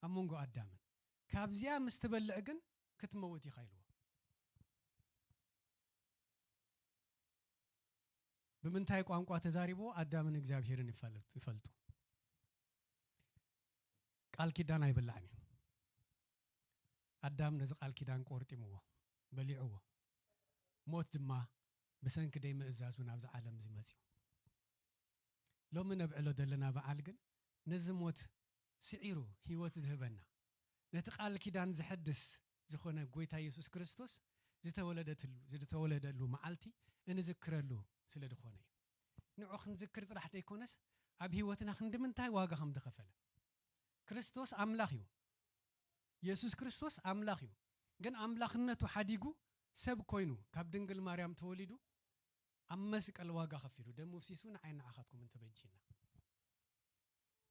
ኣብ መንጎ ኣዳምን። ካብዚኣ ምስ ትበልዕ ግን ክትመውት ኢኻ ኢልዎ። ብምንታይ ቋንቋ ተዛሪብዎ? ኣዳምን እግዚኣብሄርን ይፈልጡ። ቃል ኪዳን ኣይብላዕን እዩ። ኣዳም ነዚ ቃል ኪዳን ቆርጢምዎ፣ በሊዕዎ። ሞት ድማ ብሰንኪ ደይ ምእዛዙ ናብዚ ዓለም እዚ መጽዩ። ሎሚ ነብዕሎ ዘለና በዓል ግን ነዚ ሞት ስዒሩ ህይወት ዝህበና፣ ነቲ ቃል ኪዳን ዝሐድስ ዝኾነ ጎይታ የሱስ ክርስቶስ ዝተወለደትሉ- ዝተወለደሉ መዓልቲ እንዝክረሉ ስለ ዝኾነ እዩ። ንዑ ክንዝክር ጥራሕ ደይኮነስ ኣብ ህይወትና ክንዲ ምንታይ ዋጋ ከም ዝኸፈለ። ክርስቶስ ኣምላኽ እዩ። የሱስ ክርስቶስ ኣምላኽ እዩ። ግን ኣምላኽነቱ ሓዲጉ ሰብ ኮይኑ ካብ ድንግል ማርያም ተወሊዱ ኣብ መስቀል ዋጋ ከፊሉ ደሙ ፍሲሱ ንዓይ ንዓኻትኩም እንተበጂና።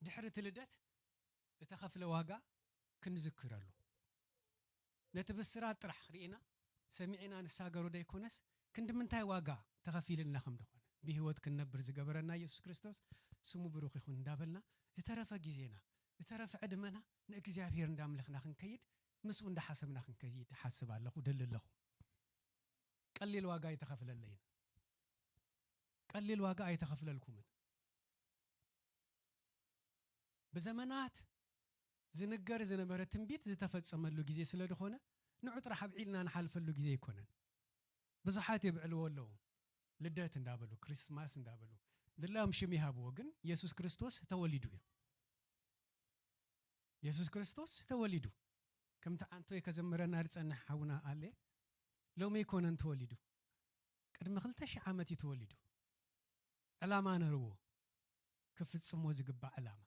ድሕሪ እቲ ልደት እተኸፍለ ዋጋ ክንዝክረሉ። ነቲ ብስራት ጥራሕ ርኢና ሰሚዕና ንሳገሮ ደይኮነስ ክንዲ ምንታይ ዋጋ ተኸፊልና ከም ዝኾነ ብህይወት ክንነብር ዝገበረና ኢየሱስ ክርስቶስ ስሙ ብሩኽ ይኹን እንዳበልና ዝተረፈ ግዜና ዝተረፈ ዕድመና ንእግዚኣብሔር እንዳምለኽና ክንከይድ ምስኡ እንዳሓሰብና ክንከይድ ሓስብ ኣለኹ ደሊ ኣለኹ። ቀሊል ዋጋ ኣይተኸፍለለይን። ቀሊል ዋጋ ኣይተኸፍለልኩምን። ብዘመናት ዝንገር ዝነበረ ትንቢት ዝተፈጸመሉ ግዜ ስለ ዝኾነ ንዑ ጥራሕ ኣብዒልና ንሓልፈሉ ግዜ ኣይኮነን። ብዙሓት የብዕልዎ ኣለዉ። ልደት እንዳበሉ፣ ክሪስማስ እንዳበሉ፣ ድላዮም ሽም ይሃብዎ፣ ግን የሱስ ክርስቶስ ተወሊዱ እዩ። የሱስ ክርስቶስ ተወሊዱ። ከምቲ ዓንቶይ ከዘምረና ዝጸንሕ ሓውና ኣለ፣ ሎሚ ኣይኮነን ተወሊዱ። ቅድሚ ክልተ ሺሕ ዓመት እዩ ተወሊዱ። ዕላማ ነርዎ፣ ክፍጽሞ ዝግባእ ዕላማ።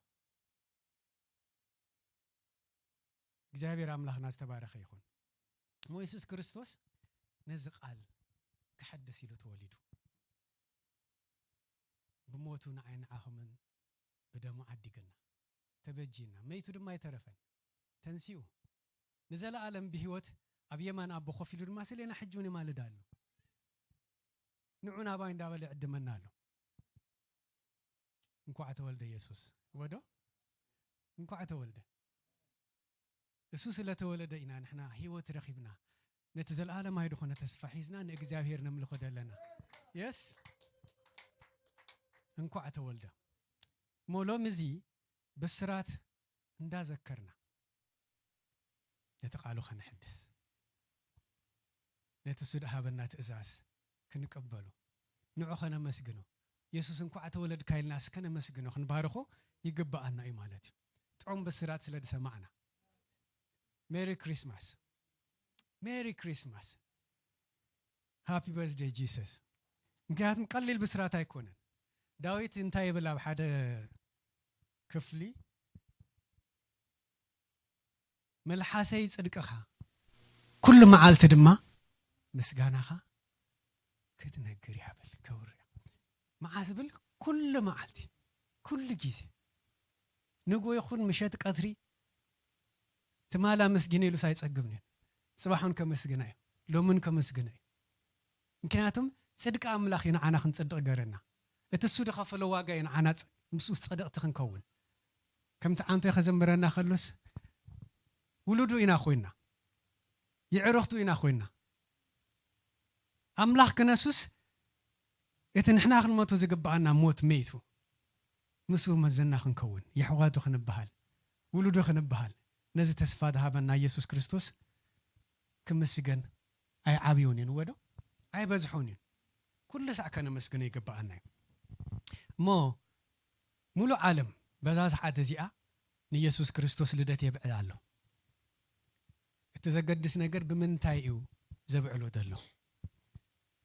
እግዚኣብሔር ኣምላኽና ዝተባረኸ ይኹን። እሞ የሱስ ክርስቶስ ነዚ ቃል ክሐድስ ኢሉ ተወሊዱ። ብሞቱ ንዓይ ንዓኹምን ብደሙ ዓዲግና፣ ተበጂና። መይቱ ድማ ኣይተረፈን፣ ተንሲኡ። ንዘለኣለም ብህይወት ኣብ የማን ኣቦ ኮፍ ኢሉ ድማ ስሌና ሕጂ እውን ይማልድ ኣሎ። ንዑ ናባይ እንዳበለ ይዕድመና ኣሎ። እንኳዕ ተወልደ ኢየሱስ። ወዶ እንኳዕ ተወልደ። እሱ ስለተወለደ ኢና ንሕና ህይወት ረኺብና። ነቲ ዘለኣለማዊ ዝኾነ ተስፋ ሒዝና ንእግዚኣብሔር ነምልኾ ዘለና። የስ። እንኳዕ ተወልደ። እሞ ሎሚ እዚ ብስራት እንዳዘከርና ነቲ ቃሉ ከነሐድስ፣ ነቲ እሱ ዝሃበና ትእዛዝ ክንቅበሎ፣ ንዑ ከነመስግኖ፣ የሱስ እንኳዕ ተወለድካ ኢልና እስከ ነመስግኖ፣ ክንባርኾ ይግብኣና እዩ ማለት እዩ። ጥዑም ብስራት ስለ ዝሰማዕና። ሜሪ ክሪስማስ፣ ሜሪ ክሪስማስ፣ ሃፒ በርዝደይ ጂሰስ። ምክንያቱም ቀሊል ብስራት ኣይኮነን። ዳዊት እንታይ ይብል ኣብ ሓደ ክፍሊ? መልሓሰይ ጽድቅኻ፣ ኩሉ መዓልቲ ድማ ምስጋናኻ ክትነግር እያ በል፣ ከውርያ። መዓስ ብል? ኩሉ መዓልቲ፣ ኩሉ ግዜ፣ ንጎ ይኹን ምሸት፣ ቀትሪ፣ ትማል ኣመስጊነ ኢሉስ ኣይጸግብን እዩ። ጽባሕ እውን ከመስግና እዩ፣ ሎምን ከመስግና እዩ። ምክንያቱም ጽድቂ ኣምላኽ እዩ ንዓና ክንጽድቕ ገረና። እቲ እሱ ዝኸፈሎ ዋጋ እዩ ንዓና ጽ- ምስኡ ጸደቕቲ ክንከውን። ከምቲ ዓንቶ ከዘምረና ከሎስ ውሉዱ ኢና ኮይና፣ የዕሩኽቱ ኢና ኮይና። ኣምላኽ ክነሱስ እቲ ንሕና ክንመቱ ዝግብኣና ሞት መይቱ፣ ምስኡ መዘና ክንከውን፣ የሕዋቱ ክንበሃል፣ ውሉዱ ክንበሃል፣ ነዚ ተስፋ ዝሃበና ኢየሱስ ክርስቶስ ክምስገን ኣይዓብዮን እዩ ንወዶ ኣይበዝሖን እዩ። ኩሉ ሳዕ ከነመስግኖ ይግብኣና እዩ። እሞ ሙሉእ ዓለም በዛ ሰዓት እዚኣ ንኢየሱስ ክርስቶስ ልደት የብዕል ኣሎ። እቲ ዘገድስ ነገር ብምንታይ እዩ ዘብዕሎ ዘሎ?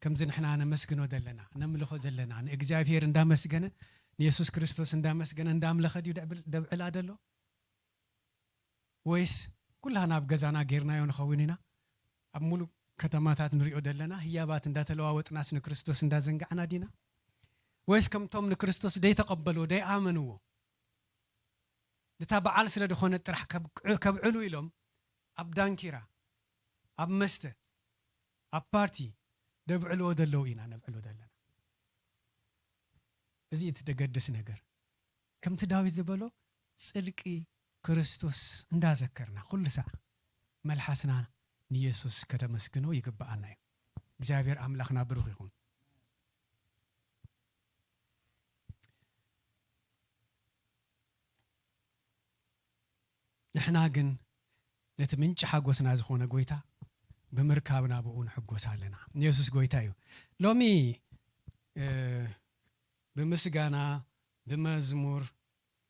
ከምዚ ንሕና ነመስግኖ ዘለና፣ ነምልኾ ዘለና፣ ንእግዚኣብሔር እንዳመስገነ ንየሱስ ክርስቶስ እንዳመስገነ እንዳምለኸ ድዩ ደብዕል- ደብዕላ ደሎ? ወይስ ኩላህና ኣብ ገዛና ጌርናዮ ንኸውን ኢና? ኣብ ሙሉእ ከተማታት ንሪኦ ደለና ህያባት እንዳተለዋወጥናስ ንክርስቶስ እንዳዘንጋዕና ዲና? ወይስ ከምቶም ንክርስቶስ ደይተቐበልዎ ደይኣመንዎ፣ ነታ በዓል ስለ ዝኾነ ጥራሕ ከብቅ- ከብዕሉ ኢሎም ኣብ ዳንኪራ፣ ኣብ መስተ፣ ኣብ ፓርቲ ደብዕልዎ ደለዉ ኢና ነብዕሎ ዘለና? እዚ እቲ ደገድስ ነገር። ከምቲ ዳዊት ዝበሎ ጽድቂ ክርስቶስ እንዳዘከርና ኩሉ ሳዕ መልሓስና ንየሱስ ከተመስግኖ ይግብኣና እዩ። እግዚኣብሔር ኣምላኽና ብሩኽ ይኹን። ንሕና ግን ነቲ ምንጪ ሓጎስና ዝኾነ ጎይታ ብምርካብና ብኡ ንሕጎስ ኣለና። የሱስ ጎይታ እዩ። ሎሚ እ፣ ብምስጋና፣ ብመዝሙር፣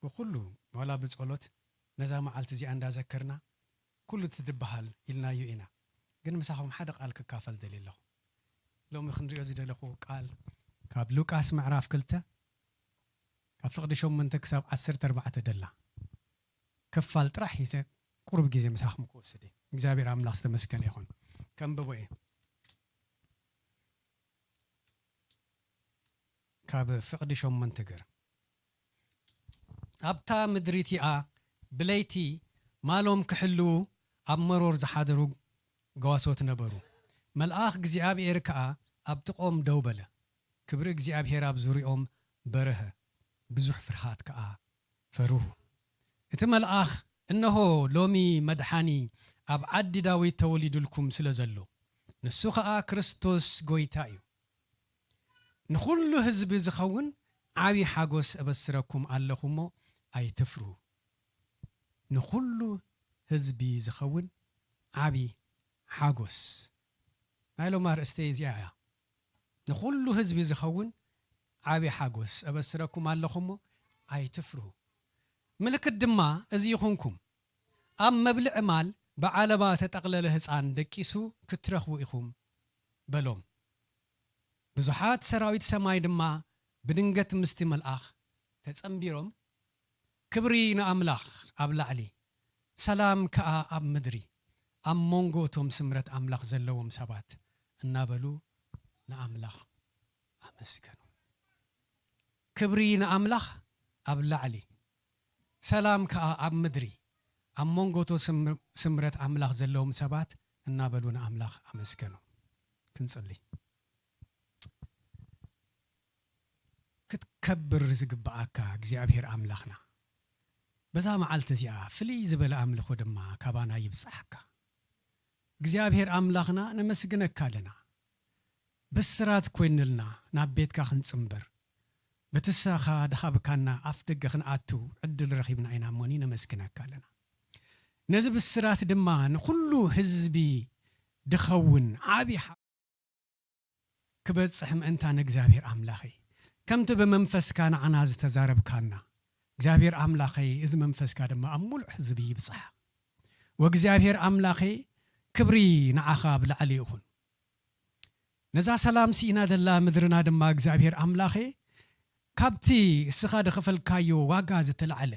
ብኩሉ ዋላ ብጸሎት ነዛ መዓልቲ እዚኣ እንዳዘከርና ኩሉ ትድበሃል ኢልናዮ ኢና። ግን ምሳኹም ሓደ ቃል ክካፈል ደልየ ኣለኹ። ሎሚ ክንሪኦ ዝደለኹ ቃል ካብ ሉቃስ ምዕራፍ ክልተ ካብ ፍቕዲ ሸሞንተ ክሳብ ዓሰርተ ኣርባዕተ ደላ ክፋል ጥራሕ ሒዘ ቁሩብ ግዜ ምሳኹም ክወስድ እየ። እግዚኣብሔር ኣምላኽ ዝተመስገነ ይኹን። ከንብቦ እየ። ካብ ፍቕዲ ሸሞንተ ገር ኣብታ ምድሪ እቲኣ ብለይቲ ማሎም ክሕልዉ ኣብ መሮር ዝሓደሩ ገዋሶት ነበሩ። መልኣኽ እግዚኣብሔር ከኣ ኣብ ጥቕኦም ደው በለ። ክብሪ እግዚኣብሔር ኣብ ዙርያኦም በርሀ፣ ብዙሕ ፍርሃት ከኣ ፈርሁ። እቲ መልኣኽ፣ "እንሆ፣ ሎሚ መድሓኒ ኣብ ዓዲ ዳዊት ተወሊዱልኩም ስለ ዘሎ፣ ንሱ ኸኣ ክርስቶስ ጐይታ እዩ። ንኹሉ ህዝቢ ዝኸውን ዓቢ ሓጎስ እበስረኩም ኣለኹ እሞ ኣይትፍርሁ።" ንኹሉ ህዝቢ ዝኸውን ዓቢ ሓጎስ። ናይ ሎም ኣርእስተይ እዚኣ እያ። ንኹሉ ህዝቢ ዝኸውን ዓቢ ሓጎስ እበስረኩም ኣለኹ እሞ ኣይትፍርሁ። ምልክት ድማ እዚ ይኹንኩም፣ ኣብ መብልዒ ማል ብዓለባ ተጠቕለለ ህጻን ደቂሱ ክትረኽቡ ኢኹም በሎም። ብዙሓት ሰራዊት ሰማይ ድማ ብድንገት ምስቲ መልኣኽ ተጸንቢሮም፣ "ክብሪ ንኣምላኽ ኣብ ላዕሊ፣ ሰላም ከኣ ኣብ ምድሪ፣ ኣብ መንጎ እቶም ስምረት ኣምላኽ ዘለዎም ሰባት" እናበሉ ንኣምላኽ ኣመስገኑ። ክብሪ ንኣምላኽ ኣብ ላዕሊ፣ ሰላም ከኣ ኣብ ምድሪ፣ ኣብ መንጎ እቶ ስም-፣ ስምረት ኣምላኽ ዘለዎም ሰባት እናበሉ ንኣምላኽ ኣመስገኑ። ክንጽሊ። ክትከብር ዝግብኣካ እግዚኣብሔር ኣምላኽና፣ በዛ መዓልቲ እዚኣ ፍልይ ዝበለ ኣምልኾ ድማ ካባና ይብጽሓካ። እግዚኣብሔር ኣምላኽና ነመስግነካ ኣለና። ብስራት ኮይንልና ናብ ቤትካ ክንጽንበር፣ በቲ ንስኻ ድሃብካና ኣፍ ደገ ክንኣቱ ዕድል ረኺብና ኢና እሞኒ ነመስግነካ ኣለና። ነዚ ብስራት ድማ ንኹሉ ህዝቢ ድኸውን ዓቢ ሓ-፣ ክበጽሕ ምእንታን እግዚኣብሔር ኣምላኸይ፣ ከምቲ ብመንፈስካ ንዓና ዝተዛረብካና፣ እግዚኣብሔር ኣምላኸይ፣ እዚ መንፈስካ ድማ ኣብ ሙሉእ ህዝቢ ይብጻሕ። ወእግዚኣብሔር ኣምላኸይ፣ ክብሪ ንዓኻ ኣብ ላዕሊ ይኹን። ነዛ ሰላም ስኢና ዘላ ምድርና ድማ እግዚኣብሔር ኣምላኸይ፣ ካብቲ እስኻ ዝኸፈልካዮ ዋጋ ዝተላዕለ፣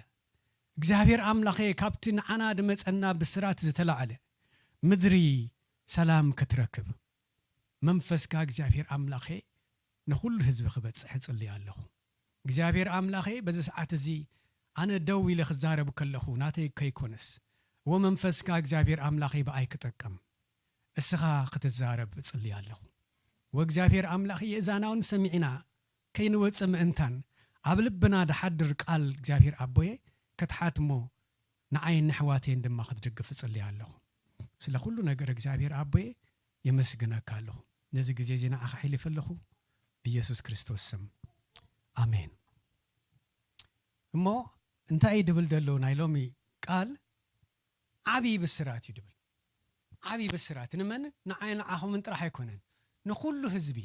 እግዚኣብሔር ኣምላኸይ፣ ካብቲ ንዓና ዝመጸና ብስራት ዝተላዕለ ምድሪ ሰላም ክትረክብ፣ መንፈስካ እግዚኣብሔር ኣምላኸይ ንኹሉ ህዝቢ ክበጽሕ እጽሊ ኣለኹ። እግዚኣብሔር ኣምላኸይ፣ በዚ ሰዓት እዚ ኣነ ደው ኢለ ክዛረብ ከለኹ ናተይ ከይኮነስ፣ እወ መንፈስካ እግዚኣብሔር ኣምላኸይ ብኣይ ክጥቀም፣ እስኻ ክትዛረብ እጽሊ ኣለኹ። ወእግዚኣብሔር ኣምላኸይ፣ የእዛናውን ሰሚዕና ከይንወጽእ ምእንታን፣ ኣብ ልብና ድሓድር ቃል እግዚኣብሔር ኣቦየ ክትሓትሞ፣ ንዓይን ንኣሕዋተይን ድማ ክትድግፍ እጽሊ ኣለኹ። ስለ ኩሉ ነገር እግዚኣብሔር ኣቦየ የመስግነካ ኣለኹ። ነዚ ግዜ እዚ ንዓኻ ኣሕሊፈ ኣለኹ፣ ብኢየሱስ ክርስቶስ ስም፣ ኣሜን። እሞ እንታይ እዩ ድብል ዘሎ ናይ ሎሚ ቃል? ዓብዪ ብስራት እዩ ድብል። ዓብዪ ብስራት ንመን? ንዓይ ንዓኹምን ጥራሕ ኣይኮነን፣ ንኹሉ ህዝቢ፣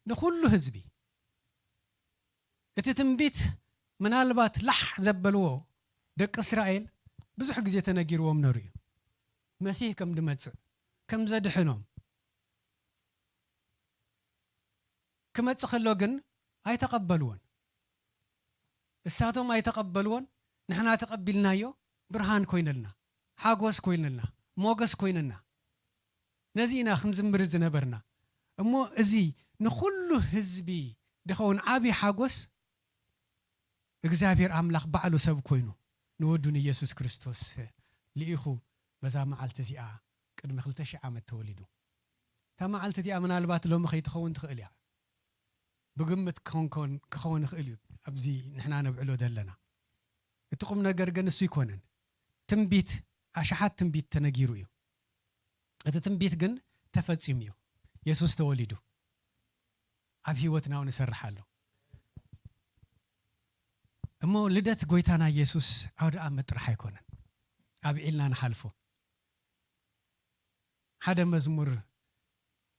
ንኹሉ ህዝቢ። እቲ ትንቢት ምናልባት ላሕ ዘበልዎ ደቂ እስራኤል ብዙሕ ግዜ ተነጊርዎም ነሩ እዩ። መሲህ ከም ድመጽእ፣ ከም ዘድሕኖም። ክመጽእ ከሎ ግን ኣይተቐበልዎን። እሳቶም ኣይተቐበልዎን፣ ንሕና ተቐቢልናዮ፣ ብርሃን ኮይነልና፣ ሓጎስ ኮይነልና፣ ሞገስ ኮይነና። ነዚ ኢና ክንዝምር ዝነበርና። እሞ እዚ ንኹሉ ህዝቢ ድኸውን ዓቢ ሓጎስ፣ እግዚኣብሔር ኣምላኽ ባዕሉ ሰብ ኮይኑ ንወዱ ንኢየሱስ ክርስቶስ ልኢኹ በዛ መዓልቲ እዚኣ ቅድሚ ክልተ ሺሕ ዓመት ተወሊዱ። እታ መዓልቲ እዚኣ ምናልባት ሎሚ ከይትኸውን ትኽእል እያ። ብግምት ክኸውን፣ ክኸውን ይኽእል እዩ። ኣብዚ ንሕና ነብዕሎ ዘለና። እቲ ቁም ነገር ግን እሱ ይኮነን። ትንቢት፣ ኣሽሓት ትንቢት ተነጊሩ እዩ። እቲ ትንቢት ግን ተፈጺሙ እዩ። የሱስ ተወሊዱ። ኣብ ህይወትና እውን ይሰርሕ ኣሎ። እሞ ልደት ጎይታና የሱስ ዓውደ ኣመት ጥራሕ ኣይኮነን። ኣብዒልና ንሓልፎ። ሓደ መዝሙር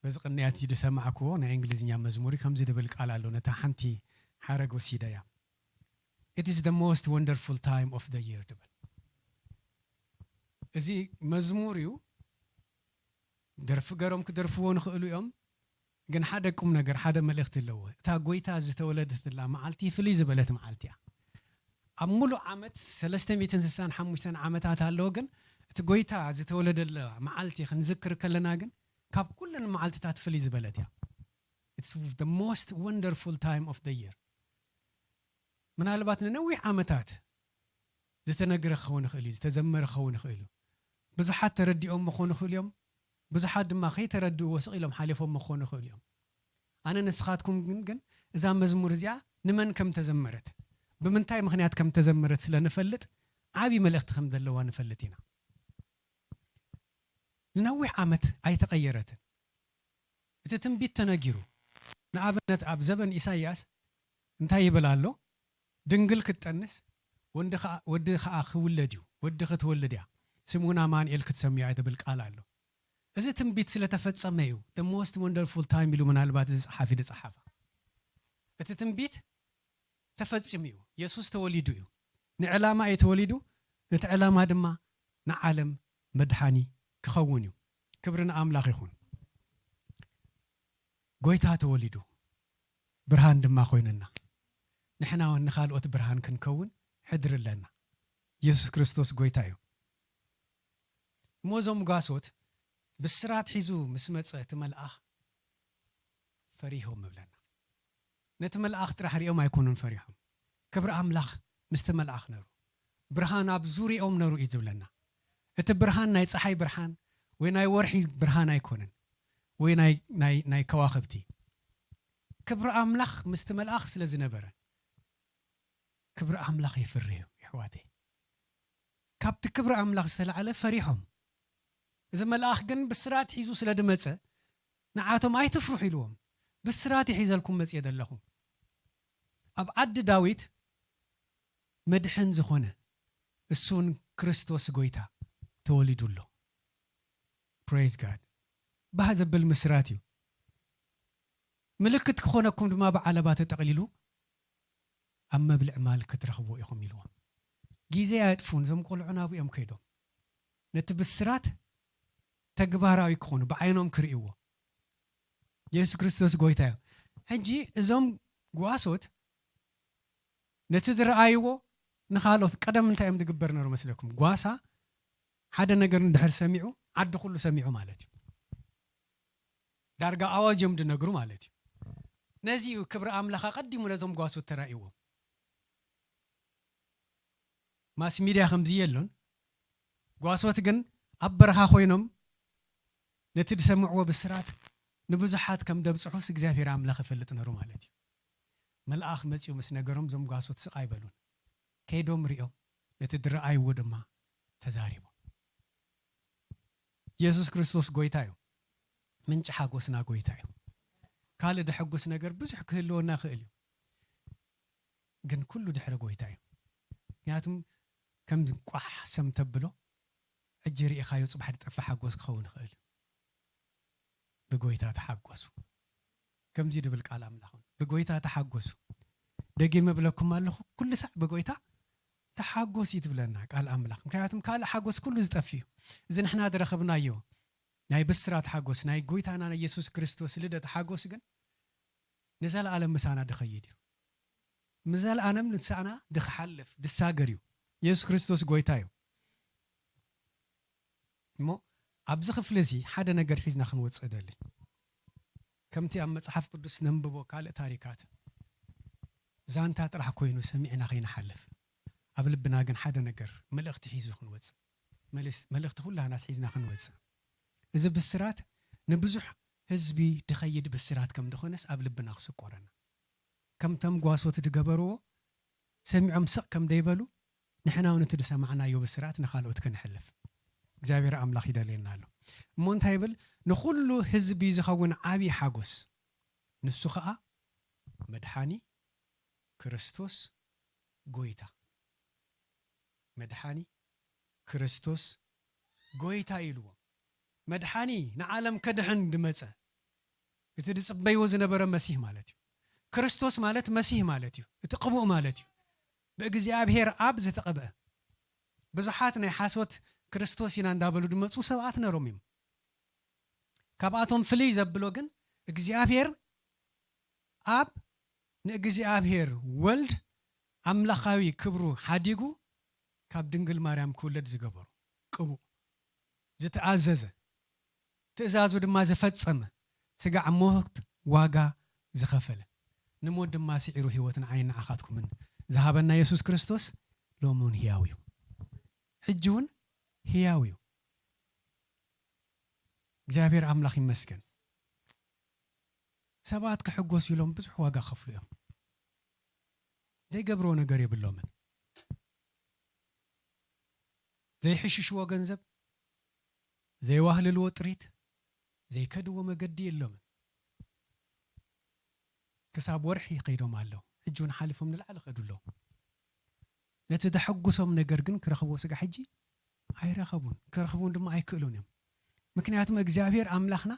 በዚ ቅንያት እዚ ዝሰማዕክዎ ናይ እንግሊዝኛ መዝሙር እዩ። ከምዚ ዝብል ቃል ኣሎ። ነታ ሓንቲ ሓረግ ወሲደያ። "It is the most wonderful time of the year" ትብል። እዚ መዝሙር እዩ። ደርፊ ገሮም ክደርፍዎ ንኽእሉ እዮም፣ ግን ሓደ ቁም ነገር፣ ሓደ መልእኽቲ ኣለዎ። እታ ጎይታ ዝተወለደትላ መዓልቲ ፍልይ ዝበለት መዓልቲ እያ። ኣብ ሙሉእ ዓመት ሰለስተ ሚእትን ስሳን ሓሙሽተን ዓመታት ኣለዎ፣ ግን እቲ ጎይታ ዝተወለደላ መዓልቲ ክንዝክር ከለና ግን ካብ ኩለን መዓልትታት ፍልይ ዝበለት እያ። It's the most wonderful time of the year። ምናልባት ንነዊሕ ዓመታት ዝተነግረ ክኸውን ይኽእል እዩ፣ ዝተዘመረ ክኸውን ይኽእል እዩ። ብዙሓት ተረዲኦም ክኾኑ ይኽእሉ እዮም፣ ብዙሓት ድማ ከይተረድእዎ ስቕ ኢሎም ሓሊፎም ክኾኑ ይኽእሉ እዮም። ኣነ ንስኻትኩም ግን፣ ግን እዛ መዝሙር እዚኣ ንመን ከም ተዘመረት፣ ብምንታይ ምኽንያት ከም ተዘመረት ስለ ንፈልጥ፣ ዓቢ መልእኽቲ ከም ዘለዋ ንፈልጥ ኢና። ንነዊሕ ዓመት ኣይተቐየረትን። እቲ ትንቢት ተነጊሩ። ንኣብነት ኣብ ዘበን ኢሳይያስ እንታይ ይብል ኣሎ? "ድንግል ክትጠንስ፣ ወንዲ ኸኣ፣ ወዲ ኸኣ ክውለድ እዩ፣ ወዲ ክትወልድ እያ፣ ስሙ እውን ኣማኑኤል ክትሰምዮ እያ" ዝብል ቃል ኣሎ። እዚ ትንቢት ስለ ተፈጸመ እዩ። "The most wonderful time" ኢሉ ምናልባት እዚ ጸሓፊ ዝጸሓፋ። እቲ ትንቢት ተፈጺሙ እዩ። የሱስ ተወሊዱ እዩ። ንዕላማ እዩ ተወሊዱ። እቲ ዕላማ ድማ ንዓለም መድሓኒ ክኸውን እዩ። ክብሪ ንኣምላኽ ይኹን። ጎይታ ተወሊዱ፣ ብርሃን ድማ ኮይኑና። ንሕና እውን ንኻልኦት ብርሃን ክንከውን ሕድሪ ኣለና። የሱስ ክርስቶስ ጎይታ እዩ። እሞ እዞም ጓሶት ብስራት ሒዙ ምስ መጸ እቲ መልኣኽ ፈሪሆም እብለና። ነቲ መልኣኽ ጥራሕ ሪኦም ኣይኮኑን ፈሪሖም። ክብሪ ኣምላኽ ምስቲ መልኣኽ ነሩ። ብርሃን ኣብ ዙሪኦም ነሩ እዩ ዝብለና። እቲ ብርሃን ናይ ጸሓይ ብርሃን ወይ ናይ ወርሒ ብርሃን ኣይኮነን፣ ወይ ናይ፣ ናይ፣ ናይ ከዋኽብቲ። ክብሪ ኣምላኽ ምስቲ መልኣኽ ስለ ዝነበረ፣ ክብሪ ኣምላኽ የፍርህ እዩ፣ የሕዋተይ። ካብቲ ክብሪ ኣምላኽ ዝተላዕለ ፈሪሖም። እዚ መልኣኽ ግን ብስራት ሒዙ ስለ ዝመጸ፣ ንዓቶም ኣይትፍርሑ ኢልዎም። "ብስራት እየ ሒዘልኩም መጽየ ዘለኹ። ኣብ ዓዲ ዳዊት መድሕን ዝኾነ፣ እሱን ክርስቶስ ጎይታ ተወሊዱ ኣሎ።" Praise God። ባህ ዘብል ምስራት እዩ። "ምልክት ክኾነኩም ድማ ብዓለባ ተጠቕሊሉ ኣብ መብልዕ ማል ክትረኽብዎ ኢኹም" ኢልዎም። ግዜ ኣየጥፉን። እዞም ቆልዑ ናብኡ እዮም ከይዶም። ነቲ ብስራት ተግባራዊ ክኾኑ፣ ብዓይኖም ክርእይዎ። የሱስ ክርስቶስ ጎይታ እዩ። ሕጂ እዞም ጓሶት ነቲ ዝረኣይዎ ንኻልኦት፣ ቀደም እንታይ እዮም ዝግበር ነሩ መስለኩም? ጓሳ ሓደ ነገር እንድሕር ሰሚዑ፣ ዓዲ ኩሉ ሰሚዑ ማለት እዩ። ዳርጋ ኣዋጅ እዮም ዝነግሩ ማለት እዩ። ነዚ እዩ ክብሪ ኣምላኽ ኣቐዲሙ ነዞም ጓሶት ተራእይዎም። ማስ ሚድያ ከምዚ የሎን። ጓሶት ግን ኣብ በረኻ ኮይኖም ነቲ ዝሰምዕዎ ብስራት ንብዙሓት ከም ደብጽሑስ እግዚኣብሔር ኣምላኽ ይፈልጥ ነሩ ማለት እዩ። መልኣኽ መጺኡ ምስ ነገሮም እዞም ጓሶት ስቕ ኣይበሉን። ከይዶም ሪኦም፣ ነቲ ዝረኣይዎ ድማ ተዛሪቦም። የሱስ ክርስቶስ ጎይታ እዩ። ምንጪ ሓጎስና ጎይታ እዩ። ካልእ ደሐጉስ ነገር ብዙሕ ክህልወና ይኽእል እዩ። ግን ኩሉ ድሕሪ ጎይታ እዩ። ምክንያቱም ከም ቋሕ ሰም ተብሎ፣ ሕጂ ርኢኻዮ ጽባሕ ዝጠፍእ ሓጎስ ክኸውን ይኽእል እዩ። ብጎይታ ተሓጎሱ። ከምዚ ድብል ቃል ኣምላኽ፣ ብጎይታ ተሓጎሱ። ደጊመ እብለኩም ኣለኹ፣ ኩሉ ሳዕ ብጎይታ ተሓጎሱ እዩ ትብለና ቃል ኣምላኽ። ምክንያቱም ካልእ ሓጎስ ኩሉ ዝጠፍእ እዩ። እዚ ንሕና ዝረኸብናዮ ናይ ብስራት ሓጎስ፣ ናይ ጎይታና ናይ የሱስ ክርስቶስ ልደት ሓጎስ ግን ንዘለኣለም ምሳና ድኸይድ እዩ። ምዘለኣለም ንሳና ድክሓልፍ ድሳገር እዩ። የሱስ ክርስቶስ ጎይታ እዩ። እሞ ኣብዚ ክፍሊ እዚ ሓደ ነገር ሒዝና ክንወፅእ እደሊ። ከምቲ ኣብ መጽሓፍ ቅዱስ ነንብቦ ካልእ ታሪካት ዛንታ ጥራሕ ኮይኑ ሰሚዕና ከይንሓልፍ፣ ኣብ ልብና ግን ሓደ ነገር መልእኽቲ ሒዙ ክንወፅእ፣ መልስ-፣ መልእኽቲ ኩላህናስ ሒዝና ክንወፅእ፣ እዚ ብስራት ንብዙሕ ህዝቢ ድኸይድ ብስራት ከም ድኾነስ ኣብ ልብና ክስቆረና፣ ከምቶም ጓሶት ድገበርዎ ሰሚዖም ስቕ ከም ደይበሉ፣ ንሕና እውን እቲ ዝሰማዕናዮ ብስራት ንኻልኦት ከነሕልፍ እግዚኣብሔር ኣምላኽ ይደልየና ኣሎ። እሞ እንታይ ይብል? ንኹሉ ህዝቢ ዝኸውን ዓብዪ ሓጎስ፣ ንሱ ኸዓ መድሓኒ ክርስቶስ ጎይታ። መድሓኒ ክርስቶስ ጎይታ ኢልዎ። መድሓኒ ንዓለም ከድሕን ድመጸ፣ እቲ ዝጽበይዎ ዝነበረ መሲህ ማለት እዩ። ክርስቶስ ማለት መሲህ ማለት እዩ። እቲ ቅቡእ ማለት እዩ። ብእግዚኣብሔር ኣብ ዝተቐብአ። ብዙሓት ናይ ሓሶት ክርስቶስ ኢና እንዳበሉ ድመጹ ሰባት ነሮም እዮም። ካብኣቶም ፍልይ ዘብሎ ግን እግዚኣብሔር ኣብ ንእግዚኣብሔር ወልድ ኣምላኻዊ ክብሩ ሓዲጉ ካብ ድንግል ማርያም ክውለድ ዝገበሩ ቅቡእ፣ ዝተኣዘዘ፣ ትእዛዙ ድማ ዝፈጸመ፣ ስጋዕ ሞት ዋጋ ዝኸፈለ፣ ንሞት ድማ ስዒሩ ህይወት ንዓይን ንዓኻትኩምን ዝሃበና የሱስ ክርስቶስ ሎሚ እውን ህያው እዩ። ሕጂ እውን ህያው እዩ። እግዚኣብሔር ኣምላኽ ይመስገን። ሰባት ክሕጎሱ ኢሎም ብዙሕ ዋጋ ከፍሉ እዮም። ዘይገብርዎ ነገር የብሎምን። ዘይሕሽሽዎ ገንዘብ፣ ዘይዋህልልዎ ጥሪት፣ ዘይከድዎ መገዲ የሎምን። ክሳብ ወርሒ ከይዶም ኣለዉ። ሕጂ እውን ሓሊፎም ንላዕሊ ከዱ ኣለዉ። ነቲ ዘሐጉሶም ነገር ግን ክረኽብዎ ስጋ ሕጂ ኣይረኸቡን። ክረኽቡን ድማ ኣይክእሉን እዮም። ምክንያቱም እግዚኣብሔር ኣምላኽና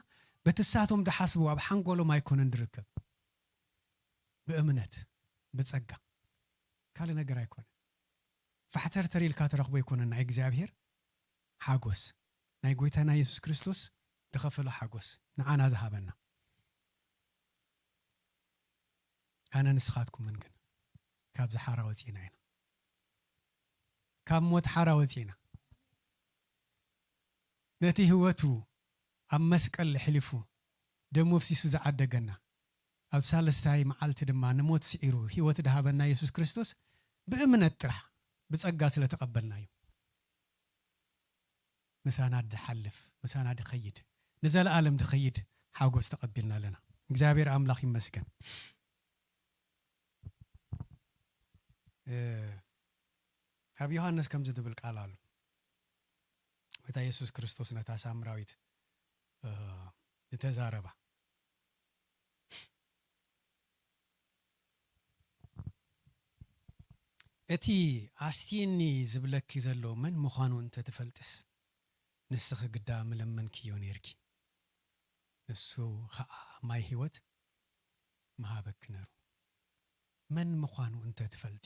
በቲ ንሳቶም ዝሓስብዎ ኣብ ሓንጎሎም ኣይኮነን ዝርከብ። ብእምነት፣ ብጸጋ። ካልእ ነገር ኣይኮነን። ፋሕተርተር ኢልካ ትረኽቦ ኣይኮነን ናይ እግዚኣብሔር ሓጎስ። ናይ ጎይታና የሱስ ክርስቶስ ዝኸፈሎ ሓጎስ ንዓና ዝሃበና። ኣነ ንስኻትኩምን ግን ካብዚ ሓራ ወጺእና ኢና። ካብ ሞት ሓራ ወጺእና። ነቲ ህይወቱ ኣብ መስቀል ኣሕሊፉ ደሙ ኣፍሲሱ ዝዓደገና፣ ኣብ ሳልስታይ መዓልቲ ድማ ንሞት ስዒሩ ህይወት ዝሃበና የሱስ ክርስቶስ ብእምነት ጥራሕ ብጸጋ ስለ ተቐበልናዮ፣ ምሳና ድሓልፍ፣ ምሳና ድኸይድ፣ ንዘለኣለም ድኸይድ ሓጎስ ተቐቢልና ኣለና። እግዚኣብሔር ኣምላኽ ይመስገን። እ፣ ኣብ ዮሃንስ ከምዚ ዝብል ቃል ኣሎ። ጎይታ የሱስ ክርስቶስ ነታ ሳምራዊት፣ እ፣ ዝተዛረባ፣ "እቲ ኣስትየኒ ዝብለኪ ዘሎ መን ምዃኑ እንተ ትፈልጥስ፣ ንስኺ ግዳ ምለመንክዮ ነይርኪ፣ ንሱ ኸኣ ማይ ህይወት ምሃበኪ ነሩ። መን ምዃኑ እንተ ትፈልጢ?"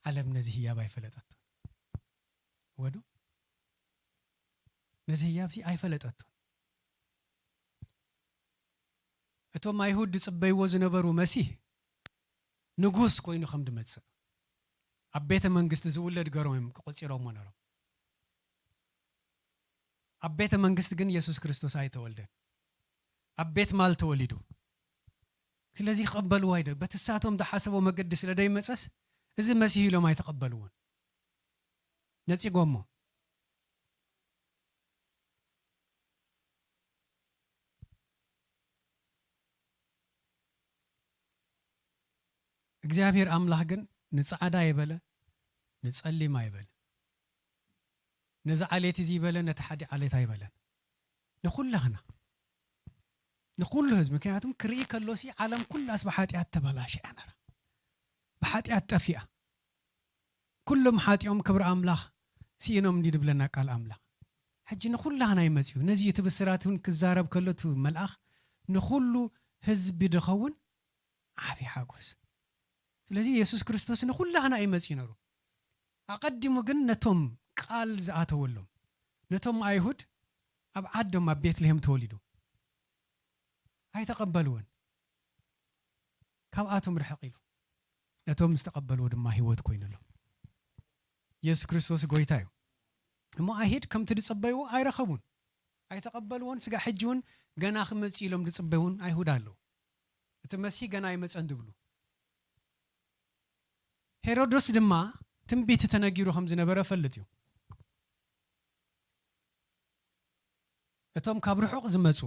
ዓለም ነዚ ህያብ ኣይፈለጠቶን። ወዶ ነዚ ህያብሲ ኣይፈለጠቶን። እቶም ኣይሁድ ዝጽበይዎ ዝነበሩ መሲህ ንጉስ ኮይኑ ከም ድመጽእ፣ ኣብ ቤተ መንግስቲ ዝውለድ ገሮም እዮም ክቆጺሮምዎ ነሮም። ኣብ ቤተ መንግስቲ ግን የሱስ ክርስቶስ ኣይተወልደን። ኣብ ቤት ማል ተወሊዱ። ስለዚ ክቕበልዎ ኣይደ-፣ በቲ ሳቶም ዝሓሰቦ መገዲ ስለ ደይመጸስ፣ እዚ መሲህ ኢሎም ኣይተቐበልዎን። ነጺጎሞ። እግዚኣብሔር ኣምላኽ ግን ንጻዕዳ ኣይበለ፣ ንጸሊም ኣይበለ፣ ነዚ ዓሌት እዚ ይበለ፣ ነቲ ሓዲ ዓሌት ኣይበለን። ንኹላህና፣ ንኹሉ ህዝቢ፣ ምክንያቱም ክርኢ ከሎሲ ዓለም ኩላስ ብሓጢኣት ተበላሽያ ነራ። ብሓጢኣት ጠፊኣ። "ኩሎም ሓጢኦም ክብሪ ኣምላኽ ስኢኖም" እንዲ ድብለና ቃል ኣምላኽ። ሕጂ ንኹላህና እዩ መጺኡ። ነዚ እቲ ብስራት እውን ክዛረብ ከሎ እቲ መልኣኽ ንኹሉ ህዝቢ ድኸውን ዓቢ ሓጎስ። ስለዚ የሱስ ክርስቶስ ንኹላህና እዩ መጺኡ ነሩ። ኣቐዲሙ ግን ነቶም ቃል ዝኣተወሎም፣ ነቶም ኣይሁድ ኣብ ዓዶም ኣብ ቤትልሄም ተወሊዱ ኣይተቐበልዎን። ካብኣቶም ርሕቕ ኢሉ። ነቶም ዝተቐበልዎ ድማ ህይወት ኮይኑሎም። የሱስ ክርስቶስ ጎይታ እዩ። እሞ ኣይሁድ ከምቲ ዝጸበይዎ ኣይረኸቡን፣ ኣይተቐበልዎን። ስጋ ሕጂ እውን ገና ክመጽእ ኢሎም ዝጽበዩን ኣይሁድ ኣለዉ። እቲ መሲህ ገና ኣይመጸን ዝብሉ። ሄሮድስ ድማ ትንቢት ተነጊሩ ከም ዝነበረ ፈልጥ እዩ። እቶም ካብ ርሑቕ ዝመጹ፣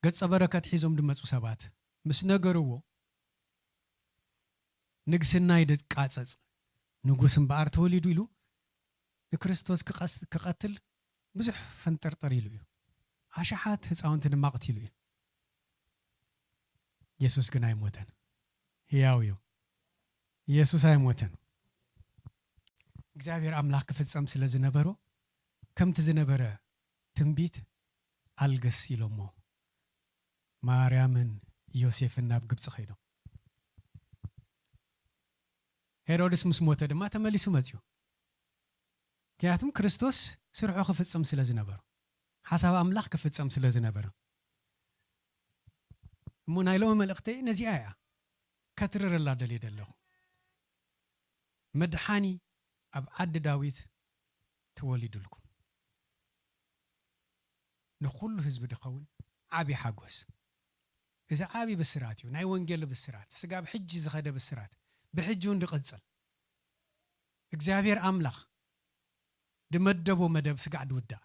ገጸ በረከት ሒዞም ዝመጹ ሰባት ምስ ነገርዎ፣ "ንግስና ይቃጸጽ፣ ንጉስ እምበኣር ተወሊዱ" ኢሉ ንክርስቶስ ክቐስ-፣ ክቐትል ብዙሕ ፈንጠርጠር ኢሉ እዩ። ኣሽሓት ህፃውንቲ ድማ ኣቕቲሉ እዩ። የሱስ ግን ኣይሞተን። ህያው እዩ። የሱስ ኣይሞተን። እግዚኣብሔር ኣምላኽ ክፍጸም ስለ ዝነበሮ፣ ከምቲ ዝነበረ ትንቢት ኣልግስ ኢሎሞ፣ ማርያምን ዮሴፍን ናብ ግብጺ ከይዶም። ሄሮድስ ምስ ሞተ ድማ ተመሊሱ መጺኡ። ምክንያቱም ክርስቶስ ስርሑ ክፍጽም ስለ ዝነበሮ፣ ሓሳብ ኣምላኽ ክፍጸም ስለ ዝነበረ። እሞ ናይ ሎሚ መልእኽተይ ነዚኣ እያ። ከትርረላ ደልየ ዘለኹ። መድሓኒ ኣብ ዓዲ ዳዊት ተወሊዱልኩም። ንኹሉ ህዝቢ ድኸውን ዓቢ ሓጎስ። እዚ ዓቢ ብስራት እዩ፣ ናይ ወንጌል ብስራት፣ ስጋብ ሕጂ ዝኸደ ብስራት፣ ብሕጂ እውን ድቕጽል። እግዚኣብሔር ኣምላኽ ድመደቦ መደብ ስጋዕ ድውዳእ።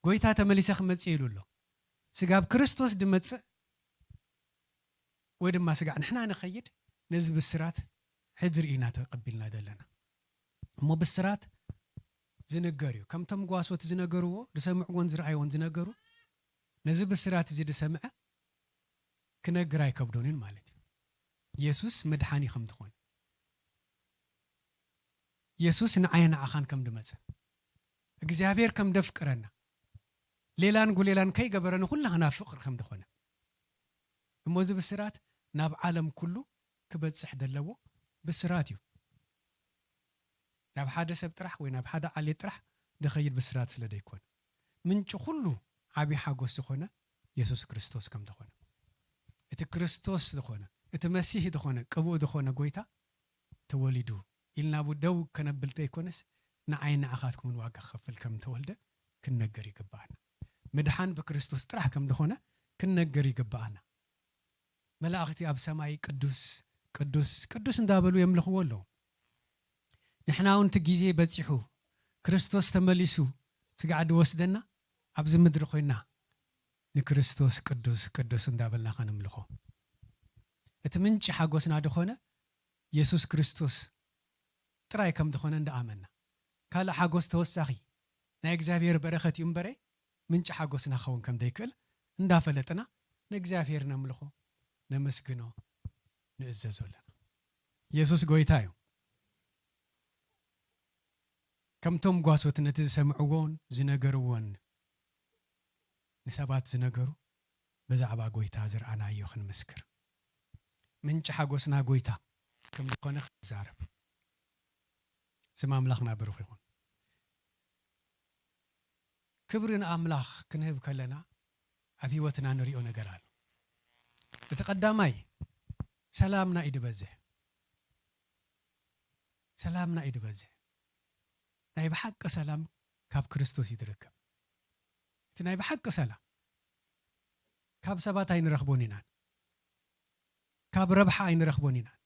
ጎይታ ተመሊሰ ክመጽእ ኢሉ ኣሎ። ስጋብ ክርስቶስ ድመጽእ ወይ ድማ ስጋዕ ንሕና ንኸይድ፣ ነዚ ብስራት ሕድሪ ኢና ተቐቢልና ዘለና። እሞ ብስራት ዝንገር እዩ። ከምቶም ጓሶት ዝነገርዎ፣ ዝሰምዕዎን ዝረኣይዎን ዝነገሩ፣ ነዚ ብስራት እዚ ዝሰምዐ ክነግር ኣይከብዶንን ማለት እዩ። የሱስ መድሓኒ ከም ዝኾነ፣ የሱስ ንዓይ ንዓኻን ከም ድመጸ፣ እግዚኣብሔር ከም ደፍቅረና፣ ሌላን ጉሌላን ከይገበረ ንኹላህና ፍቕሪ ከም ዝኾነ። እሞ እዚ ብስራት ናብ ዓለም ኩሉ ክበጽሕ ዘለዎ ብስራት እዩ። ናብ ሓደ ሰብ ጥራሕ ወይ ናብ ሓደ ዓሌት ጥራሕ ድኸይድ ብስራት ስለ ደይኮነ፣ ምንጪ ኩሉ ዓቢ ሓጎስ ዝኾነ የሱስ ክርስቶስ ከም ዝኾነ፣ እቲ ክርስቶስ ዝኾነ፣ እቲ መሲህ ዝኾነ፣ ቅቡእ ዝኾነ ጎይታ ተወሊዱ ኢልና ቡ-፣ ደው ከነብል ደይኮነስ፣ ንዓይ ንዓኻትኩምን ዋጋ ክኸፍል ከም ተወልደ ክንነገር ይግብኣና። ምድሓን ብክርስቶስ ጥራሕ ከም ዝኾነ ክንነገር ይግብኣና። መላእኽቲ ኣብ ሰማይ ቅዱስ፣ ቅዱስ፣ ቅዱስ እንዳበሉ የምልኽዎ ኣለዉ። ንሕና እውን እቲ ግዜ በጺሑ፣ ክርስቶስ ተመሊሱ ስጋዕ ድወስደና፣ ኣብዚ ምድሪ ኮይንና ንክርስቶስ ቅዱስ፣ ቅዱስ እንዳበልና ከነምልኾ። እቲ ምንጪ ሓጎስና ድኾነ የሱስ ክርስቶስ ጥራይ ከም ዝኾነ እንዳኣመና፣ ካልእ ሓጎስ ተወሳኺ ናይ እግዚኣብሔር በረኸት እዩ እምበረ፣ ምንጪ ሓጎስና ክኸውን ከም ዘይክእል እንዳፈለጥና፣ ንእግዚኣብሔር ነምልኾ፣ ነመስግኖ፣ ንእዘዞ ኣለና። የሱስ ጎይታ እዩ። ከምቶም ጓሶት ነቲ ዝሰምዕዎን ዝነገርዎን ንሰባት ዝነገሩ፣ ብዛዕባ ጎይታ ዝረኣናዮ ክንምስክር። ምንጪ ሓጎስና ጎይታ ከም ዝኾነ ክንዛረብ። ስም ኣምላኽና ብሩኽ ይኹን። ክብሪ ንኣምላኽ ክንህብ ከለና፣ ኣብ ህይወትና ንሪኦ ነገር ኣሎ። እቲ ቀዳማይ፣ ሰላምና እዩ ዝበዝሕ። ሰላምና እዩ ዝበዝሕ። ናይ ብሓቂ ሰላም ካብ ክርስቶስ እዩ ዝርከብ። እቲ ናይ ብሓቂ ሰላም ካብ ሰባት ኣይንረኽቦን ኢናን፣ ካብ ረብሓ ኣይንረኽቦን ኢናን፣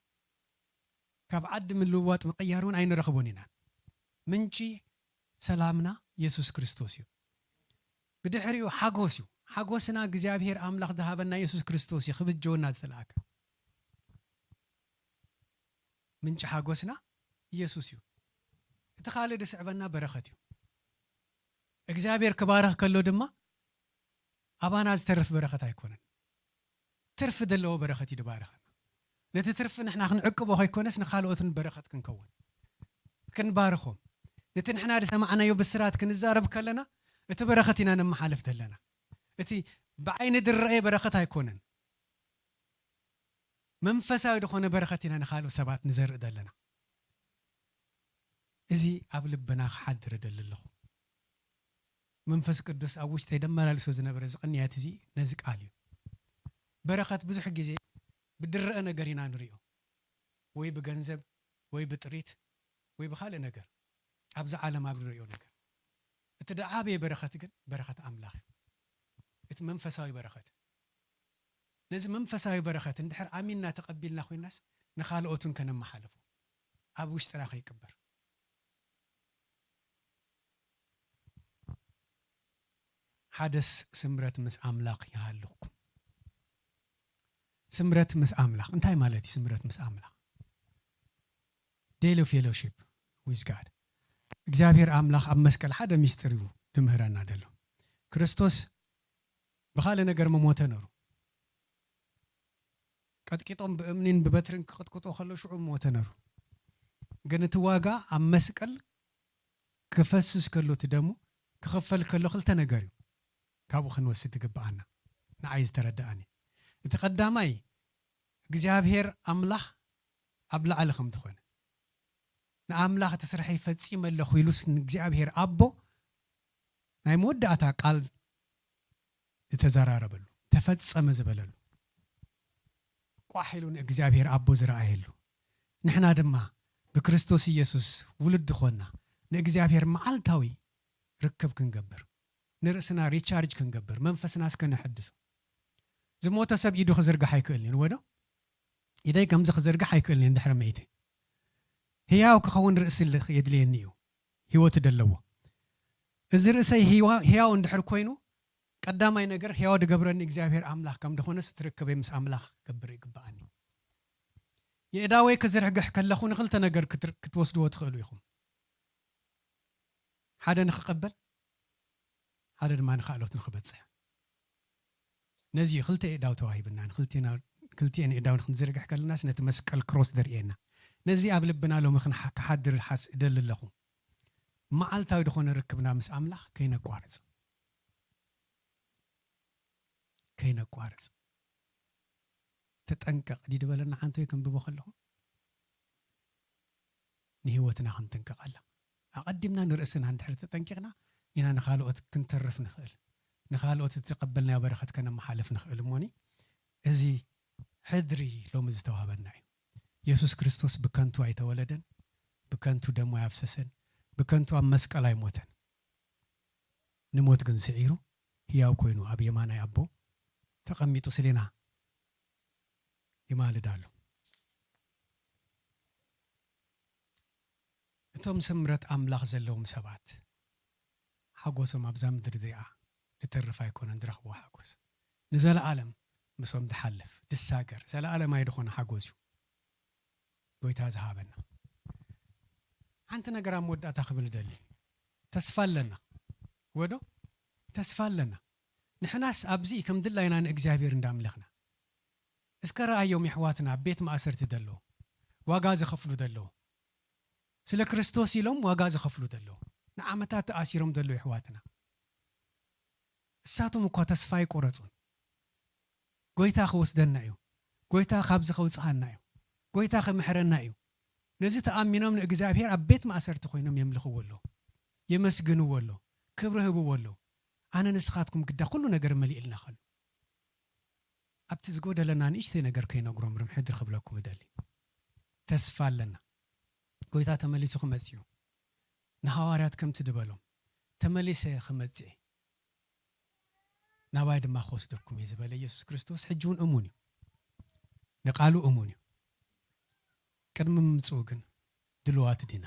ካብ ዓዲ ምልውዋጥ ምቕያር እውን ኣይንረኽቦን ኢናን። ምንጪ ሰላምና የሱስ ክርስቶስ እዩ። ብድሕሪኡ ሓጎስ እዩ። ሓጎስና እግዚኣብሔር ኣምላኽ ዝሃበና የሱስ ክርስቶስ እዩ፣ ክብጀወና ዝተለኣከ። ምንጪ ሓጎስና ኢየሱስ እዩ። እቲ ካልእ ዝስዕበና በረኸት እዩ። እግዚኣብሔር ክባርኽ ከሎ ድማ ኣባና ዝተርፍ በረኸት ኣይኮነን። ትርፊ ዘለዎ በረኸት እዩ ዝባርኸና። ነቲ ትርፊ ንሕና ክንዕቅቦ ከይኮነስ ንኻልኦትን በረኸት ክንከውን፣ ክንባርኾም። ነቲ ንሕና ዝሰማዕናዮ ብስራት ክንዛረብ ከለና እቲ በረኸት ኢና ነመሓልፍ ዘለና። እቲ ብዓይኒ ዝረኣየ በረኸት ኣይኮነን። መንፈሳዊ ዝኾነ በረኸት ኢና ንኻልኦት ሰባት ንዘርኢ ዘለና። እዚ ኣብ ልብና ክሓድር እደሊ ኣለኹ። መንፈስ ቅዱስ ኣብ ውሽጠይ ደመላልሶ ዝነበረ እዚ ቅንያት እዚ ነዚ ቃል እዩ። በረኸት ብዙሕ ግዜ ብድረአ ነገር ኢና ንሪኦ። ወይ ብገንዘብ ወይ ብጥሪት ወይ ብኻልእ ነገር፣ ኣብዚ ዓለም ኣብ ንርእዮ ነገር። እቲ ደዓበየ በረኸት ግን በረኸት ኣምላኽ እዩ። እቲ መንፈሳዊ በረኸት። ነዚ መንፈሳዊ በረኸት እንድሕር ኣሚንና ተቐቢልና ኮይናስ፣ ንኻልኦትን ከነመሓልፎ፣ ኣብ ውሽጥና ከይቅበር። ሓደስ ስምረት ምስ ኣምላኽ ይሃልኹም። ስምረት ምስ ኣምላኽ እንታይ ማለት እዩ? ስምረት ምስ ኣምላኽ፣ daily fellowship with God። እግዚኣብሔር ኣምላኽ ኣብ መስቀል ሓደ ሚስጥር እዩ ድምህረና ደሎ። ክርስቶስ ብኻልእ ነገር መሞተ ነሩ። ቀጥቂጦም ብእምኒን ብበትርን ክቕጥቅጦ ከሎ ሽዑ ሞተ ነሩ። ግን እቲ ዋጋ ኣብ መስቀል ክፈስስ ከሎ፣ እቲ ደሙ ክኽፈል ከሎ፣ ክልተ ነገር እዩ ካብኡ ክንወስድ ዝግብኣና። ንዓይ ዝተረድኣኒ፣ እቲ ቀዳማይ እግዚኣብሔር ኣምላኽ ኣብ ላዕሊ ከም ዝኾነ፣ ንኣምላኽ እቲ ስርሐይ ፈጺመ ኣለኹ ኢሉስ ንእግዚኣብሔር ኣቦ ናይ መወዳእታ ቃል ዝተዘራረበሉ፣ ተፈጸመ ዝበለሉ፣ ቋሕ ኢሉ ንእግዚኣብሔር ኣቦ ዝረኣየሉ፣ ንሕና ድማ ብክርስቶስ ኢየሱስ ውሉድ ዝኾንና ንእግዚኣብሔር መዓልታዊ ርክብ ክንገብር፣ ንርእስና ሪቻርጅ ክንገብር፣ መንፈስና እስከ ነሐድሶ። ዝሞተ ሰብ ኢዱ ክዝርግሕ ኣይክእልን እዩ፣ ወዶ? ኢደይ ከምዚ ክዝርግሕ ኣይክእልን እየ እንድሕር መይተ። ህያው ክኸውን ርእሲ ል-፣ የድልየኒ እዩ፣ ህይወት ደለዎ። እዚ ርእሰይ ህዋ-፣ ህያው እንድሕር ኮይኑ፣ ቀዳማይ ነገር ህያው ድገብረኒ እግዚኣብሔር ኣምላኽ ከም ድኾነስ እቲ ርክበይ ምስ ኣምላኽ ክገብር ይግብኣኒ። የእዳወይ ክዝርግሕ ከለኹ ንኽልተ ነገር ክትር-፣ ክትወስድዎ ትኽእሉ ኢኹም። ሓደ ንኽቐበል፣ ሓደ ድማ ንኻልኦት ንኽበጽሕ። ነዚ እዩ ክልተ የእዳው ተዋሂብና። ንክልቴና-፣ ክልቲኤን የእዳው ንክንዝርግሕ ከለናስ ነቲ መስቀል ክሮስ ደርእየና። ነዚ ኣብ ልብና ሎሚ ክንሓ-፣ ክሓድር ሓስ-፣ እደሊ ኣለኹ። መዓልታዊ ዝኾነ ርክብና ምስ ኣምላኽ ከይነቋርጽ። ከይነቋርጽ። ተጠንቀቕ ድዩ ዝበለና ሓንቲ ወይ ከንብቦ ከለኹ? ንህይወትና ክንጥንቀቐላ። ኣቐዲምና ንርእስና እንድሕር ተጠንቂቕና ኢና ንኻልኦት ክንተርፍ ንኽእል። ንኻልኦት ዝተቐበልናዮ በረኸት ከነመሓልፍ ንኽእል እሞኒ። እዚ ሕድሪ ሎሚ ዝተዋህበና እዩ። የሱስ ክርስቶስ ብከንቱ ኣይተወለደን፣ ብከንቱ ደሙ ኣየፍሰሰን፣ ብከንቱ ኣብ መስቀል ኣይሞተን። ንሞት ግን ስዒሩ ህያው ኮይኑ ኣብ የማናይ ኣቦ ተቐሚጡ ስሌና ይማልድ ኣሎ። እቶም ስምረት ኣምላኽ ዘለዎም ሰባት ሓጎሶም ኣብዛ ምድሪ እዚኣ ዝተርፍ ኣይኮነን ዝረኽብዎ ሓጎስ። ንዘለኣለም ምስኦም ዝሓልፍ፣ ዝሳገር፣ ዘለኣለማዊ ዝኾነ ሓጎስ እዩ ጎይታ ዝሃበና። ሓንቲ ነገር ኣብ መወዳእታ ክብል እደሊ። ተስፋ ኣለና። ወዶ? ተስፋ ኣለና። ንሕናስ ኣብዚ ከም ድላይና ንእግዚኣብሔር እንዳምለኽና። እስከ ረኣዮም የሕዋትና ኣብ ቤት ማእሰርቲ ዘለዉ፣ ዋጋ ዝኸፍሉ ዘለዉ፣ ስለ ክርስቶስ ኢሎም ዋጋ ዝኸፍሉ ዘለዉ፣ ንዓመታት ተኣሲሮም ዘለዉ የሕዋትና። እሳቶም እኳ ተስፋ ኣይቆረጹን። ጎይታ ክወስደና እዩ። ጎይታ ካብዚ ከውጽኣና እዩ። ጎይታ ክምሕረና እዩ። ነዚ ተኣሚኖም ንእግዚኣብሔር ኣብ ቤት ማእሰርቲ ኮይኖም የምልኽዎ ኣለዉ። የመስግንዎ ኣለዉ። ክብሪ ህብዎ ኣለዉ። ኣነ ንስኻትኩም ግዳ ኩሉ ነገር መሊእልና ከሎ። ኣብቲ ዝጎደለና ንእሽተይ ነገር ከይነግሮም ርምሕድር ክብለኩም እደሊ። ተስፋ ኣለና። ጎይታ ተመሊሱ ክመጽእ እዩ። ንሃዋርያት ከምቲ ዝበሎም፣ "ተመሊሰ ክመጽእ እየ፣ ናባይ ድማ ክወስደኩም እየ" ዝበለ ኢየሱስ ክርስቶስ ሕጂ እውን እሙን እዩ። ንቃሉ እሙን እዩ። ቅድሚ ምምጽኡ ግን ድልዋት ዲና?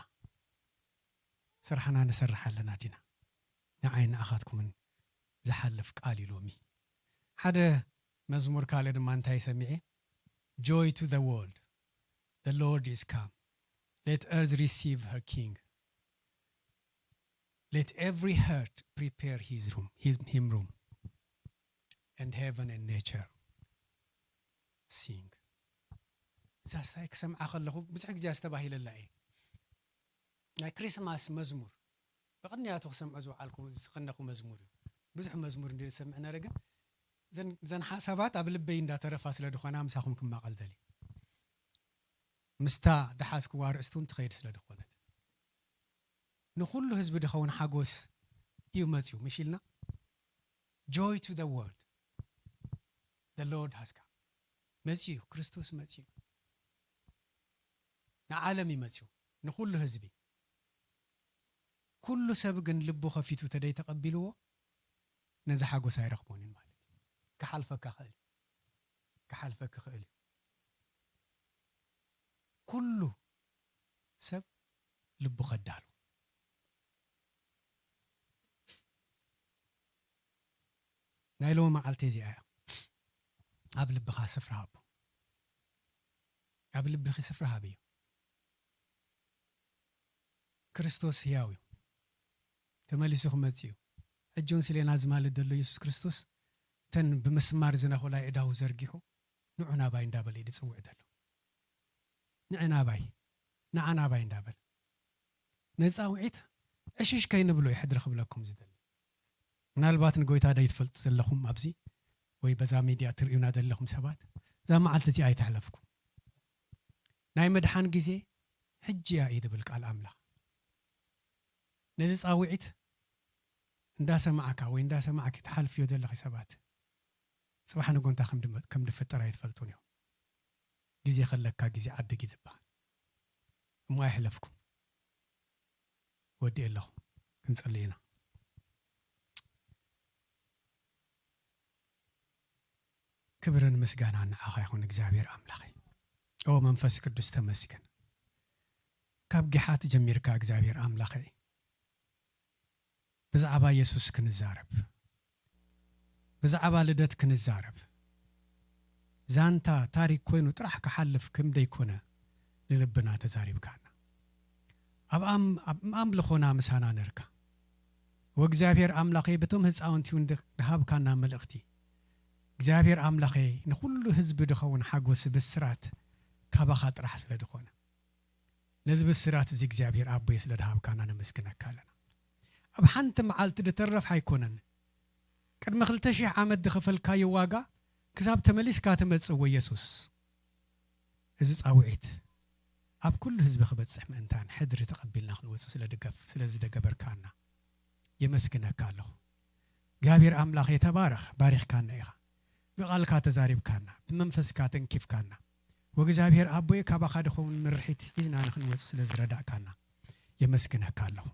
ስራሕና ንሰርሕ ኣለና ዲና? ንዓይ ንዓኻትኩምን ዝሓልፍ ቃል እዩ ሎሚ። ሓደ መዝሙር ካልእ ድማ እንታይ ሰሚዐ? "Joy to the world, the Lord is come. Let earth receive her King. Let every heart prepare his room, his, him room. And heaven and nature sing." እዛ ስታይ ክሰምዓ ከለኹ ብዙሕ ግዜ ኣስተባሂለላ እየ። ናይ ክሪስማስ መዝሙር ብቕንያቱ ክሰምዖ ዝወዓልኩ፣ ዝቐነኹ መዝሙር እዩ። ብዙሕ መዝሙር እንዲ ዝሰምዕ ነረ፣ ግን ዘን፣ ዘን ሓሳባት ኣብ ልበይ እንዳተረፋ ስለ ዝኾና ምሳኹም ክማቐል ደልየ። ምስታ ደሓዝክዋ ኣርእስቲ እውን ትኸይድ ስለ ዝኾነት። ንኹሉ ህዝቢ ድኸውን ሓጎስ እዩ መጺኡ፣ ምሽ ኢልና? Joy to the world, the Lord has come. መጺኡ፣ ክርስቶስ መጺኡ። ንዓለም እዩ መጺኡ፣ ንኹሉ ህዝቢ። ኩሉ ሰብ ግን ልቡ ከፊቱ ተደይ ተቐቢልዎ፣ ነዚ ሓጎስ ኣይረኽቦን እዩ ማለት እዩ። ክሓልፈካ ክእል እዩ። ክሓልፈኪ ክእል እዩ። ኩሉ ሰብ ልቡ ከዳሉ። ናይ ሎሚ መዓልቲ እዚኣ እያ። ኣብ ልብኻ ስፍራ ሃቦ። ኣብ ልብኺ ስፍራ ሃብዮ። ክርስቶስ ህያው እዩ። ተመሊሱ ክመጽእ እዩ። ሕጂ እውን ስሌና ዝማልድ ዘሎ የሱስ ክርስቶስ፣ እተን ብምስማር ዝነኹላ የእዳዉ ዘርጊሑ፣ "ንዑ ናባይ" እንዳበለ እዩ ዝጽውዕ ዘሎ። "ንዕ ናባይ፣ ንዓ ናባይ" እንዳበለ። ነዚ ጻውዒት ዕሽሽ ከይንብሎ ይሕድሪ ክብለኩም ዝደሊ። ምናልባት ንጎይታ ደይትፈልጡ ዘለኹም ኣብዚ፣ ወይ በዛ ሚድያ ትርእዩና ዘለኹም ሰባት፣ እዛ መዓልቲ እዚኣ ኣይተሕለፍኩም። ናይ ምድሓን ግዜ ሕጂ እያ እዩ ዝብል ቃል ኣምላኽ። ነዚ ጻውዒት እንዳሰማዕካ ወይ እንዳሰማዕኪ ትሓልፍዮ ዘለኺ ሰባት፣ ጽባሕ ንጎንታ ከም ድመ-፣ ከም ድፍጠር ኣይትፈልጡን ኢኹም። ግዜ ከለካ ግዜ ዓድግ እዩ ዝበሃል። እሞ ኣይሕለፍኩም። ወዲኤ ኣለኹ። ክንጸሊ ኢና። ክብርን ምስጋናን ንዓኻ ይኹን እግዚኣብሔር ኣምላኸይ። ኦ መንፈስ ቅዱስ ተመስገን። ካብ ጊሓት ጀሚርካ እግዚኣብሔር ኣምላኸይ ብዛዕባ የሱስ ክንዛረብ፣ ብዛዕባ ልደት ክንዛረብ፣ ዛንታ ታሪክ ኮይኑ ጥራሕ ክሓልፍ ከም ደይኮነ ንልብና ተዛሪብካና። ኣብ ኣም-፣ ኣብ ኣምልኾና ምሳና ነርካ። ወእግዚኣብሔር ኣምላኸይ፣ በቶም ህፃውንቲ እውን ድ-፣ ድሃብካና መልእኽቲ፣ እግዚኣብሔር ኣምላኸይ፣ ንኹሉ ህዝቢ ድኸውን ሓጎስ ብስራት ካባኻ ጥራሕ ስለ ድኾነ፣ ነዚ ብስራት እዚ እግዚኣብሔር ኣቦይ ስለ ድሃብካና ነመስግነካ ኣለና። ኣብ ሓንቲ መዓልቲ ድተረፍ ኣይኮነን። ቅድሚ ክልተ ሺሕ ዓመት ድኸፈልካዮ ዋጋ ክሳብ ተመሊስካ ትመጽእ፣ ወየሱስ። እዚ ጻውዒት ኣብ ኩሉ ህዝቢ ክበጽሕ ምእንታን ሕድሪ ተቐቢልና ክንወጽእ ስለ ድገፍ-፣ ስለ ዝደገበርካና የመስግነካ ኣለኹ። እግዚኣብሔር ኣምላኽ የተባረኽ፣ ባሪኽካና ኢኻ። ብቓልካ ተዛሪብካና፣ ብመንፈስካ ተንኪፍካና። ወእግዚኣብሔር ኣቦይ፣ ካባኻ ድኸውን ምርሒት ሒዝና ንኽንወጽእ ስለ ዝረዳእካና የመስግነካ ኣለኹ።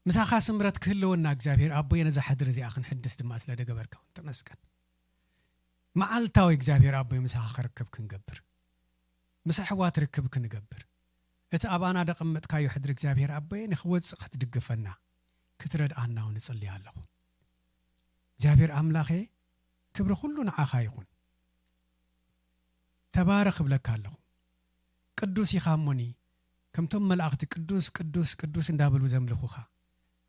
ምሳኻ ስምረት ክህልወና እግዚኣብሔር ኣቦይ፣ ነዛ ሕድሪ እዚኣ ክንሕድስ ድማ ስለ ደገበርካ እውን ተመስገን። መዓልታዊ እግዚኣብሔር ኣቦይ ምሳኻ ክርክብ ክንገብር፣ ምስ ኣሕዋት ርክብ ክንገብር፣ እቲ ኣባና ደቐመጥካዮ ሕድሪ እግዚኣብሔር ኣቦይ ንኽወጽእ ክትድግፈና፣ ክትረድኣና እውን እጽሊ ኣለኹ። እግዚኣብሔር ኣምላኸ፣ ክብሪ ኩሉ ንዓኻ ይኹን። ተባረኽ እብለካ ኣለኹ። ቅዱስ ኢኻ እሞኒ፣ ከምቶም መላእኽቲ ቅዱስ፣ ቅዱስ፣ ቅዱስ እንዳበሉ ዘምልኹኻ፣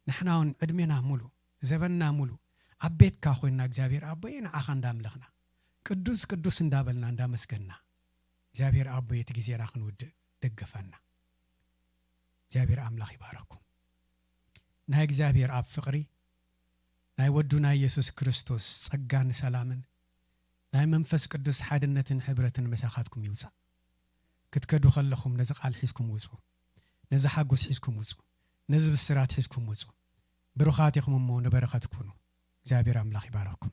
ንሕና እውን ዕድሜና ሙሉእ፣ ዘበንና ሙሉእ ኣብ ቤትካ ኮይንና እግዚኣብሔር ኣቦይ ንዓኻ እንዳምለኽና፣ ቅዱስ፣ ቅዱስ እንዳበልና እንዳመስገንና፣ እግዚኣብሔር ኣቦይ እቲ ግዜና ክንውድእ ደገፈና። እግዚኣብሔር ኣምላኽ ይባረኩም። ናይ እግዚኣብሔር ኣብ ፍቕሪ፣ ናይ ወዱ ናይ የሱስ ክርስቶስ ጸጋን ሰላምን፣ ናይ መንፈስ ቅዱስ ሓድነትን ሕብረትን ምሳኻትኩም ይውጻእ። ክትከዱ ከለኹም ነዚ ቃል ሒዝኩም ውጹ። ነዚ ሓጎስ ሒዝኩም ውጹ። ነዚ ብስራት ሒዝኩም ውጹ። ብሩኻት ኢኹም እሞ ንበረኸት ኩኑ። እግዚኣብሔር ኣምላኽ ይባረኩም።